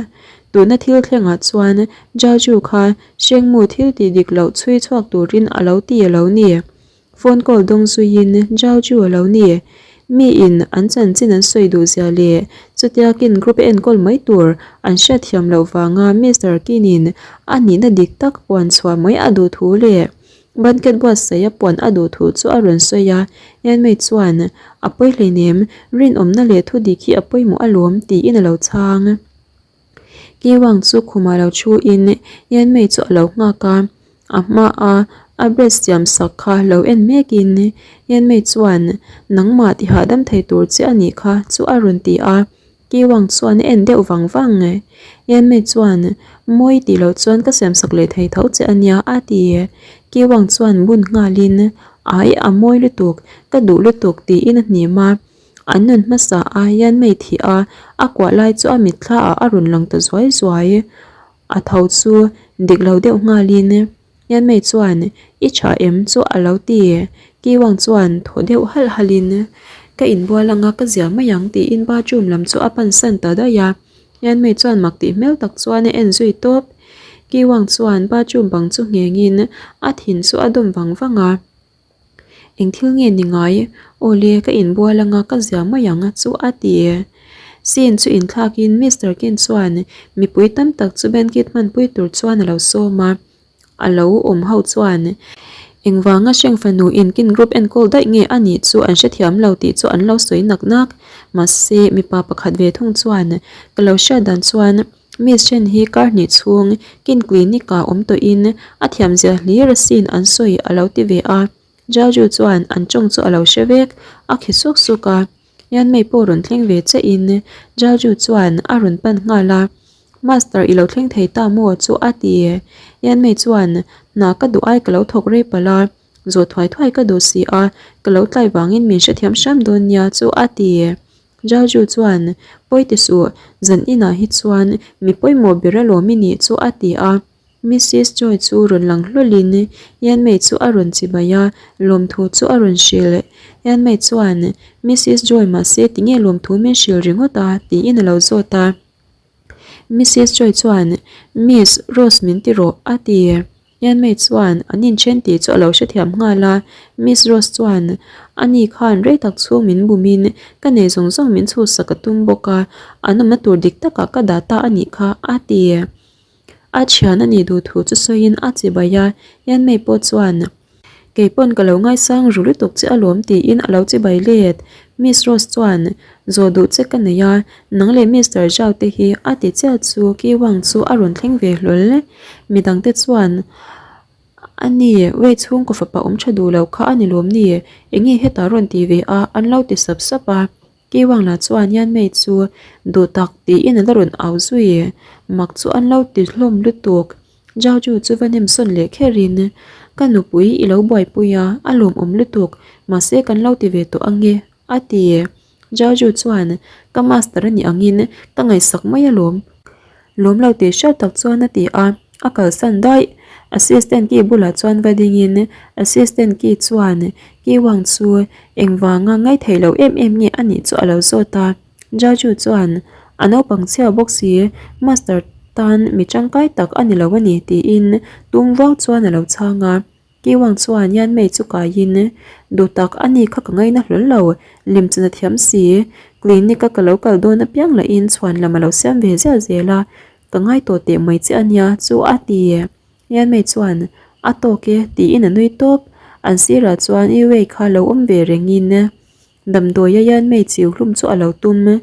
Tuna thil thlengah chuan Zhao Ju kha Sheng Mu thil tih dik loh chhui chhuak turin a lo ti a lo ni. Phone call dawng zuiin Zhao Ju a lo ni. Miin an chanchin an sawi duh zia leh chutia kin group enkawl mai tur an hriatthiam loh vanga Mister Kinin a nihna dik tak puan chhuah mai a duh thu leh banquet buatsaih a puan a duh thu chu a rawn sawi a. Yanmei chuan, A pawi hleinem, rinawmna leh thu dik hi a pawimawh alawm tiin a lo chhang. Kiwang chu khumah lo thuin Yanmei chu a lo nghak a, a hmaa a bread siam sak kha lo en mekin Yanmei chuan nangmah ti hahdam thei tur che a nih kha chu a rawn ti a, Kiwang chuan a en deuh vang vang. Yanmei chuan mawi tih loh chuan ka siam sak leh thei tho che a nia a ti. Kiwang chuan bun nghalin ai a mawi lutuk, ka duh lutuk tiin a hnim a. An nun hmasa a hian mei thih a, a kuah lai chu a mitthla ah a rawn lang ta zuai zuai. A tho chu dik lo deuh nghalin Yanmei chuan i tha em chu a lo ti. Kiwang chuan thaw deuh halh halhin ka inbual anga ka zia mai ang tiin bathroom lam chu a pan san ta daih a. Yanmei chuan mak tih hmel tak chuan a en zui tawp. Kiwang chuan bathroom bang chu nghengin a thin chu a dawm vang vang a. Eng thil nge ni ngai? Awle, ka inbual anga ka zia mai ang chu a ti. Scene chu inthlakin Mister Ken chuan mipui tam tak chu banquet hmanpui tur chuan a lo sawm a, a lo awm ho chuan engvanga hreng fanu in kin group enkawl daih nge a nih chu an hrethiam lo tih chu an lo sawi nak nak. Mahse, mipa pakhat ve thung chuan ka lo hriat dan chuan Miss Chen hi kar hnih chhung kin clinic ah awm tawhin a thiam zia hlir asin an sawi a lo ti ve a. Jaju chuan an tawng chu a lo hre vek, a khi suk suk a. Yanmei pawh rawn thleng ve che in Jaju chuan a rawn pan nghal a. Master i lo thleng thei ta maw chu a ti. Yanmei chuan hna ka duh ai ka lo thawk rei palh a, zawh thuai thuai ka duh si a, ka lo tlai vangin min hrethiam hram dawn nia chu a ti. Jaju chuan, Pawi ti suh, zan inah hi chuan mi pawimawh ber alawm i nih chu a ti a. Missis Joy chu rawn lang hlawlin Yanmei chu a rawn chibai a, lawmthu chu a rawn hrilh. Yanmei chuan, Missis Joy mahse tinge lawmthu min hrilh ringawt a? tiin a lo zawt a. Missis Joy chuan, Miss, Rose min ti rawh, a ti. Yanmei chuan an inthen tih chu a lo hrethiam nghal a, Miss Rose chuan, Ani khan rei tak chhung min bumin ka nei zawng zawng min chhuhsak a tum bawk a, an awmna tur dik takah ka dah ta a nih kha, a ti. A thian a nih duh thu chu sawiin a chibai a, Yanmei pawh chuan, Kei pawn ka lo ngaisang ru lutuk che alawm tiin a lo chibai let. Miss Rose chuan, Zawh duh che ka nei a, nang leh Mister Zhao te hi a ti chiah chu Ki Wang chu a rawn thleng ve hlawl. Midang te chuan, A ni, Wei chhungkaw fapa awm tha duh lo kha a ni lawm ni? Enge hetah rawn ti ve a? an lo ti sap sap a. Kiwang lah chuan Yanmei chu duh tak tiin a la rawn au zui. Mak chu an lo ti hlawm lutuk. Zhao Ju chu va nem sawn leh kherin, Ka nupui i lo buaipui a, a lawmawm lutuk, mahse kan lo ti ve tawh ange, a ti. Zhao Ju chuan, Ka master a nih angin ka ngaihsak mai alawm. Lawm lo tih hriat tak chuan a ti a, a kalsan daih. Assistant Ki bulah chuan va dingin, Assistant Ki chuan Ki Wang chu engvanga ngaithei lo em em nge a nih chu a lo zawt a. Jaju chuan, A naupang chhia bawk si, Master tan mi tangkai tak a ni lo a ni, tiin tum vau chuan a lo chhang a. Kiwang chuan Yanmei chu kaiin, Duh tak a ni kha ka ngaina hlawl lo, limchana thiam si, clinic a ka lo kal dawn apiang lahin chhuan lam a lo siam ve ziah zel a, ka ngai tawh teh mai che a nia chu a ti. Yanmei chuan, A tawk e, tiin a nui tawp. An sirah chuan Yuwei kha lo awm ve rengin, Damdawi a hian mei chiu hlum chu a lo tum.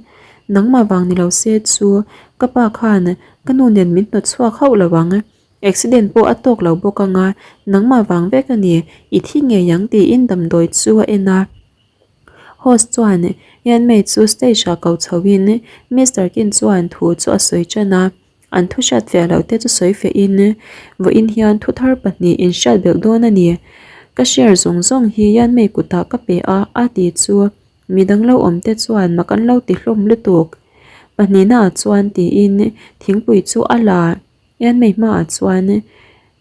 Nangmah vang ni lo se chu ka pa khan ka nu nen min hnawt chhuak hauh lo ang. Accident pawh a tawk lo bawk ang a, nangmah vang vek a ni, i thi ngei ang tiin damdawi chu a en a. Host chuan Yanmei chu stage ah ko chho in Mister Kin chuan thu chu a sawi tan a. An thu hriat fiah loh te chu sawi fiah in vawiin hian thu thar pahnih in hriat belh dawn a ni. Ka share zawng zawng hi Yanmei kutah ka pe a, a ti chu midang lo awm te chuan mak an lo ti hlawm lutuk. Pahnihna ah chuan tiin thingpui chu a la. Yanmei hmaah chuan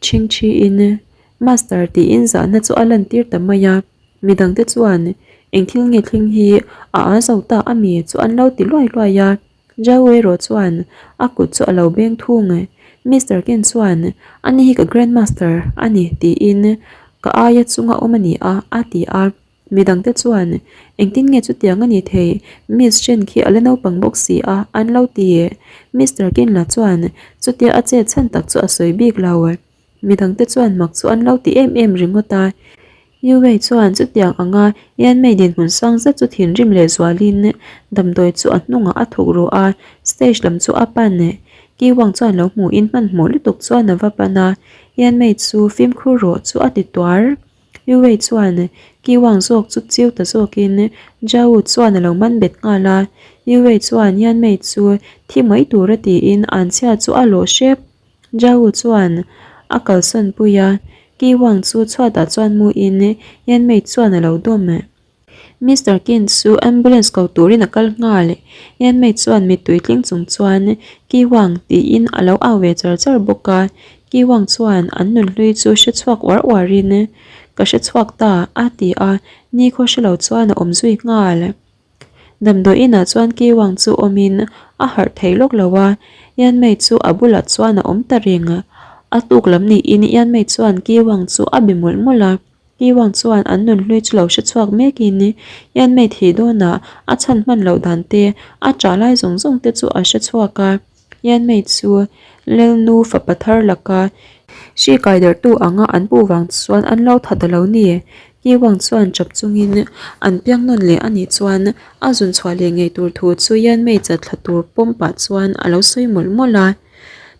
chhingchhi in Master tiin zahna chu a lantir ta mai a. Midang te chuan eng thil nge thleng hi a a zo ta a mi chu an lo ti luai luai a. Zhao erawh chuan a kut chu a lo beng thung. Mister Ken chuan, Ani hi ka Grandmaster a ni tiin ka aia chunga awm a ni a, a ti a. Midangte chuan, Engtin nge chutiang a ni thei, Miss Chen khi a la naupang bawk si a, an lo ti. Mister Ken lah chuan chutia a chet chhan tak chu a sawi bik lo. Midangte chuan mak chu an lo ti em em ringawt a. Yu Wei chuan chutiang anga Yanmei dinhmun sang zet chu thinrim leh zualin damdawi chu a hnungah a thuk ruh a, stage lam chu a pan. Ki Wang chuan lo hmuhin hmanhmawh lutuk chuan a va pan a, Yanmei chu fimkhur rawh chu a ti tuar. Yu Wei chuan Ki Wang zawk chu chiu ta zawkin Zhao chuan a lo man bet nghal a. Yu Wei chuan Yanmei chu thi mai tura tiin anchhia chu a lawh hrep. Zhao chuan a kalsawn pui a, Ki Wang chu chhuatah chuan muin Yanmei chuan a lo dawm. Mister Qin chu ambulance ko turin a kal nghal. Yanmei chuan mittui tling chung chuan Ki Wang tiin a lo au ve char char bawk a. Ki Wang chuan an nunhlui chu hre chhuak uar uarin, Ka hre chhuak ta, a ti a, nikhaw hre lo chuan a awm zui nghal. Damdawi inah chuan Kiwang chu awmin a harh thei lawk lo a, Yanmei chu a bulah chuan a awm ta reng. A tuk lam niin Yanmei chuan Kiwang chu a be mawlh mawlh a, Kiwang chuan an nunhlui chu lo hre chhuak mekin Yanmei thih dawnah a chhan hman loh dan te, a ṭah lai zawng zawng te chu a hre chhuak a. Yanmei chu Lelnu fapa thar laka hri kai darhtu anga an puh vang chuan an lo tha ta lo ni. Kiwang chuan chap chungin an piang nawn leh a nih chuan a zun chhuah leh ngei tur thu chu Yanmei chat thla tur pawm pah chuan a lo sawi mawlh mawlh a.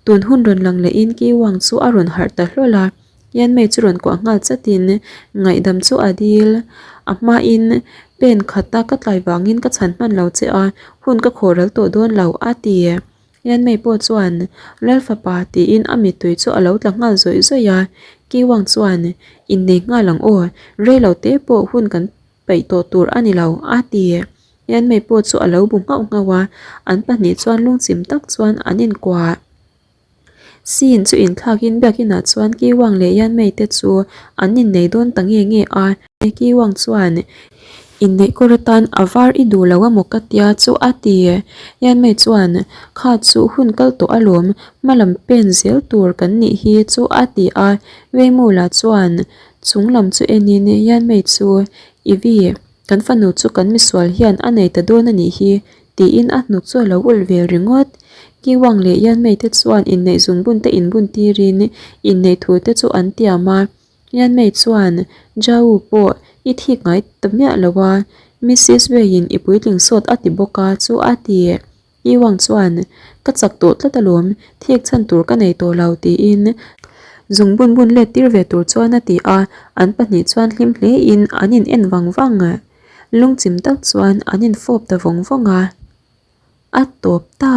Tun hun rawn lang lehin Kiwang chu a rawn harh ta hlawl a. Yanmei chu rawn kuah nghal chatin ngaihdam chu a dil. A hmain pen khata ka tlai vangin ka chhan hman lo che a, hun ka khawh ral tawh dawn lo, a ti. Yanmei pawh chuan, Lal fapa, tiin a mittui chu a lo tla nghal zawih zawih a. Kiwang chuan, Innei nghal ang aw, rei lo te pawh hun kan peih tawh tur a ni lo, a ti. Yanmei pawh chu a lo bu nghauh nghauh a, an pahnih chuan lungchim tak chuan an inkuah. Scene chu inthlakin biakinah chuan Ki Wang leh Yan Mei te chu an innei dawn ta nge nge a. Ki Wang chuan, Inneih kawr atan a var i duh lo amaw ka tia chu a ti. Yan Mei chuan, Kha chu hun kal tawh alawm, hma lam pen zel tur kan nih hi chu a ti a. Weimula chuan chung lam chu enin Yan Mei chu, I vi, kan fanu chu kan misual hian a nei ta dawn a nih hi Tiin a hnuk chu a lo ulh vel ringawt. Kiwang leh Yanmei te chuan inneih zungbun te inbun tirin inneih thu te chu an tiam a. Yanmei chuan, Zhao pawh i thik ngai ta miah lo a, Missis Wei-in i puitling sawt a ti bawk a chu a ti. Kiwang chuan, Ka chak tawh tlat alawm, thik chhan tur ka nei tawh lo tiin zungbun bun let tir ve tur chuan a ti a, an pahnih chuan hlim hlein an in en vang vang. Lungchim tak chuan an infawp ta vawng vawng a. A tawp ta!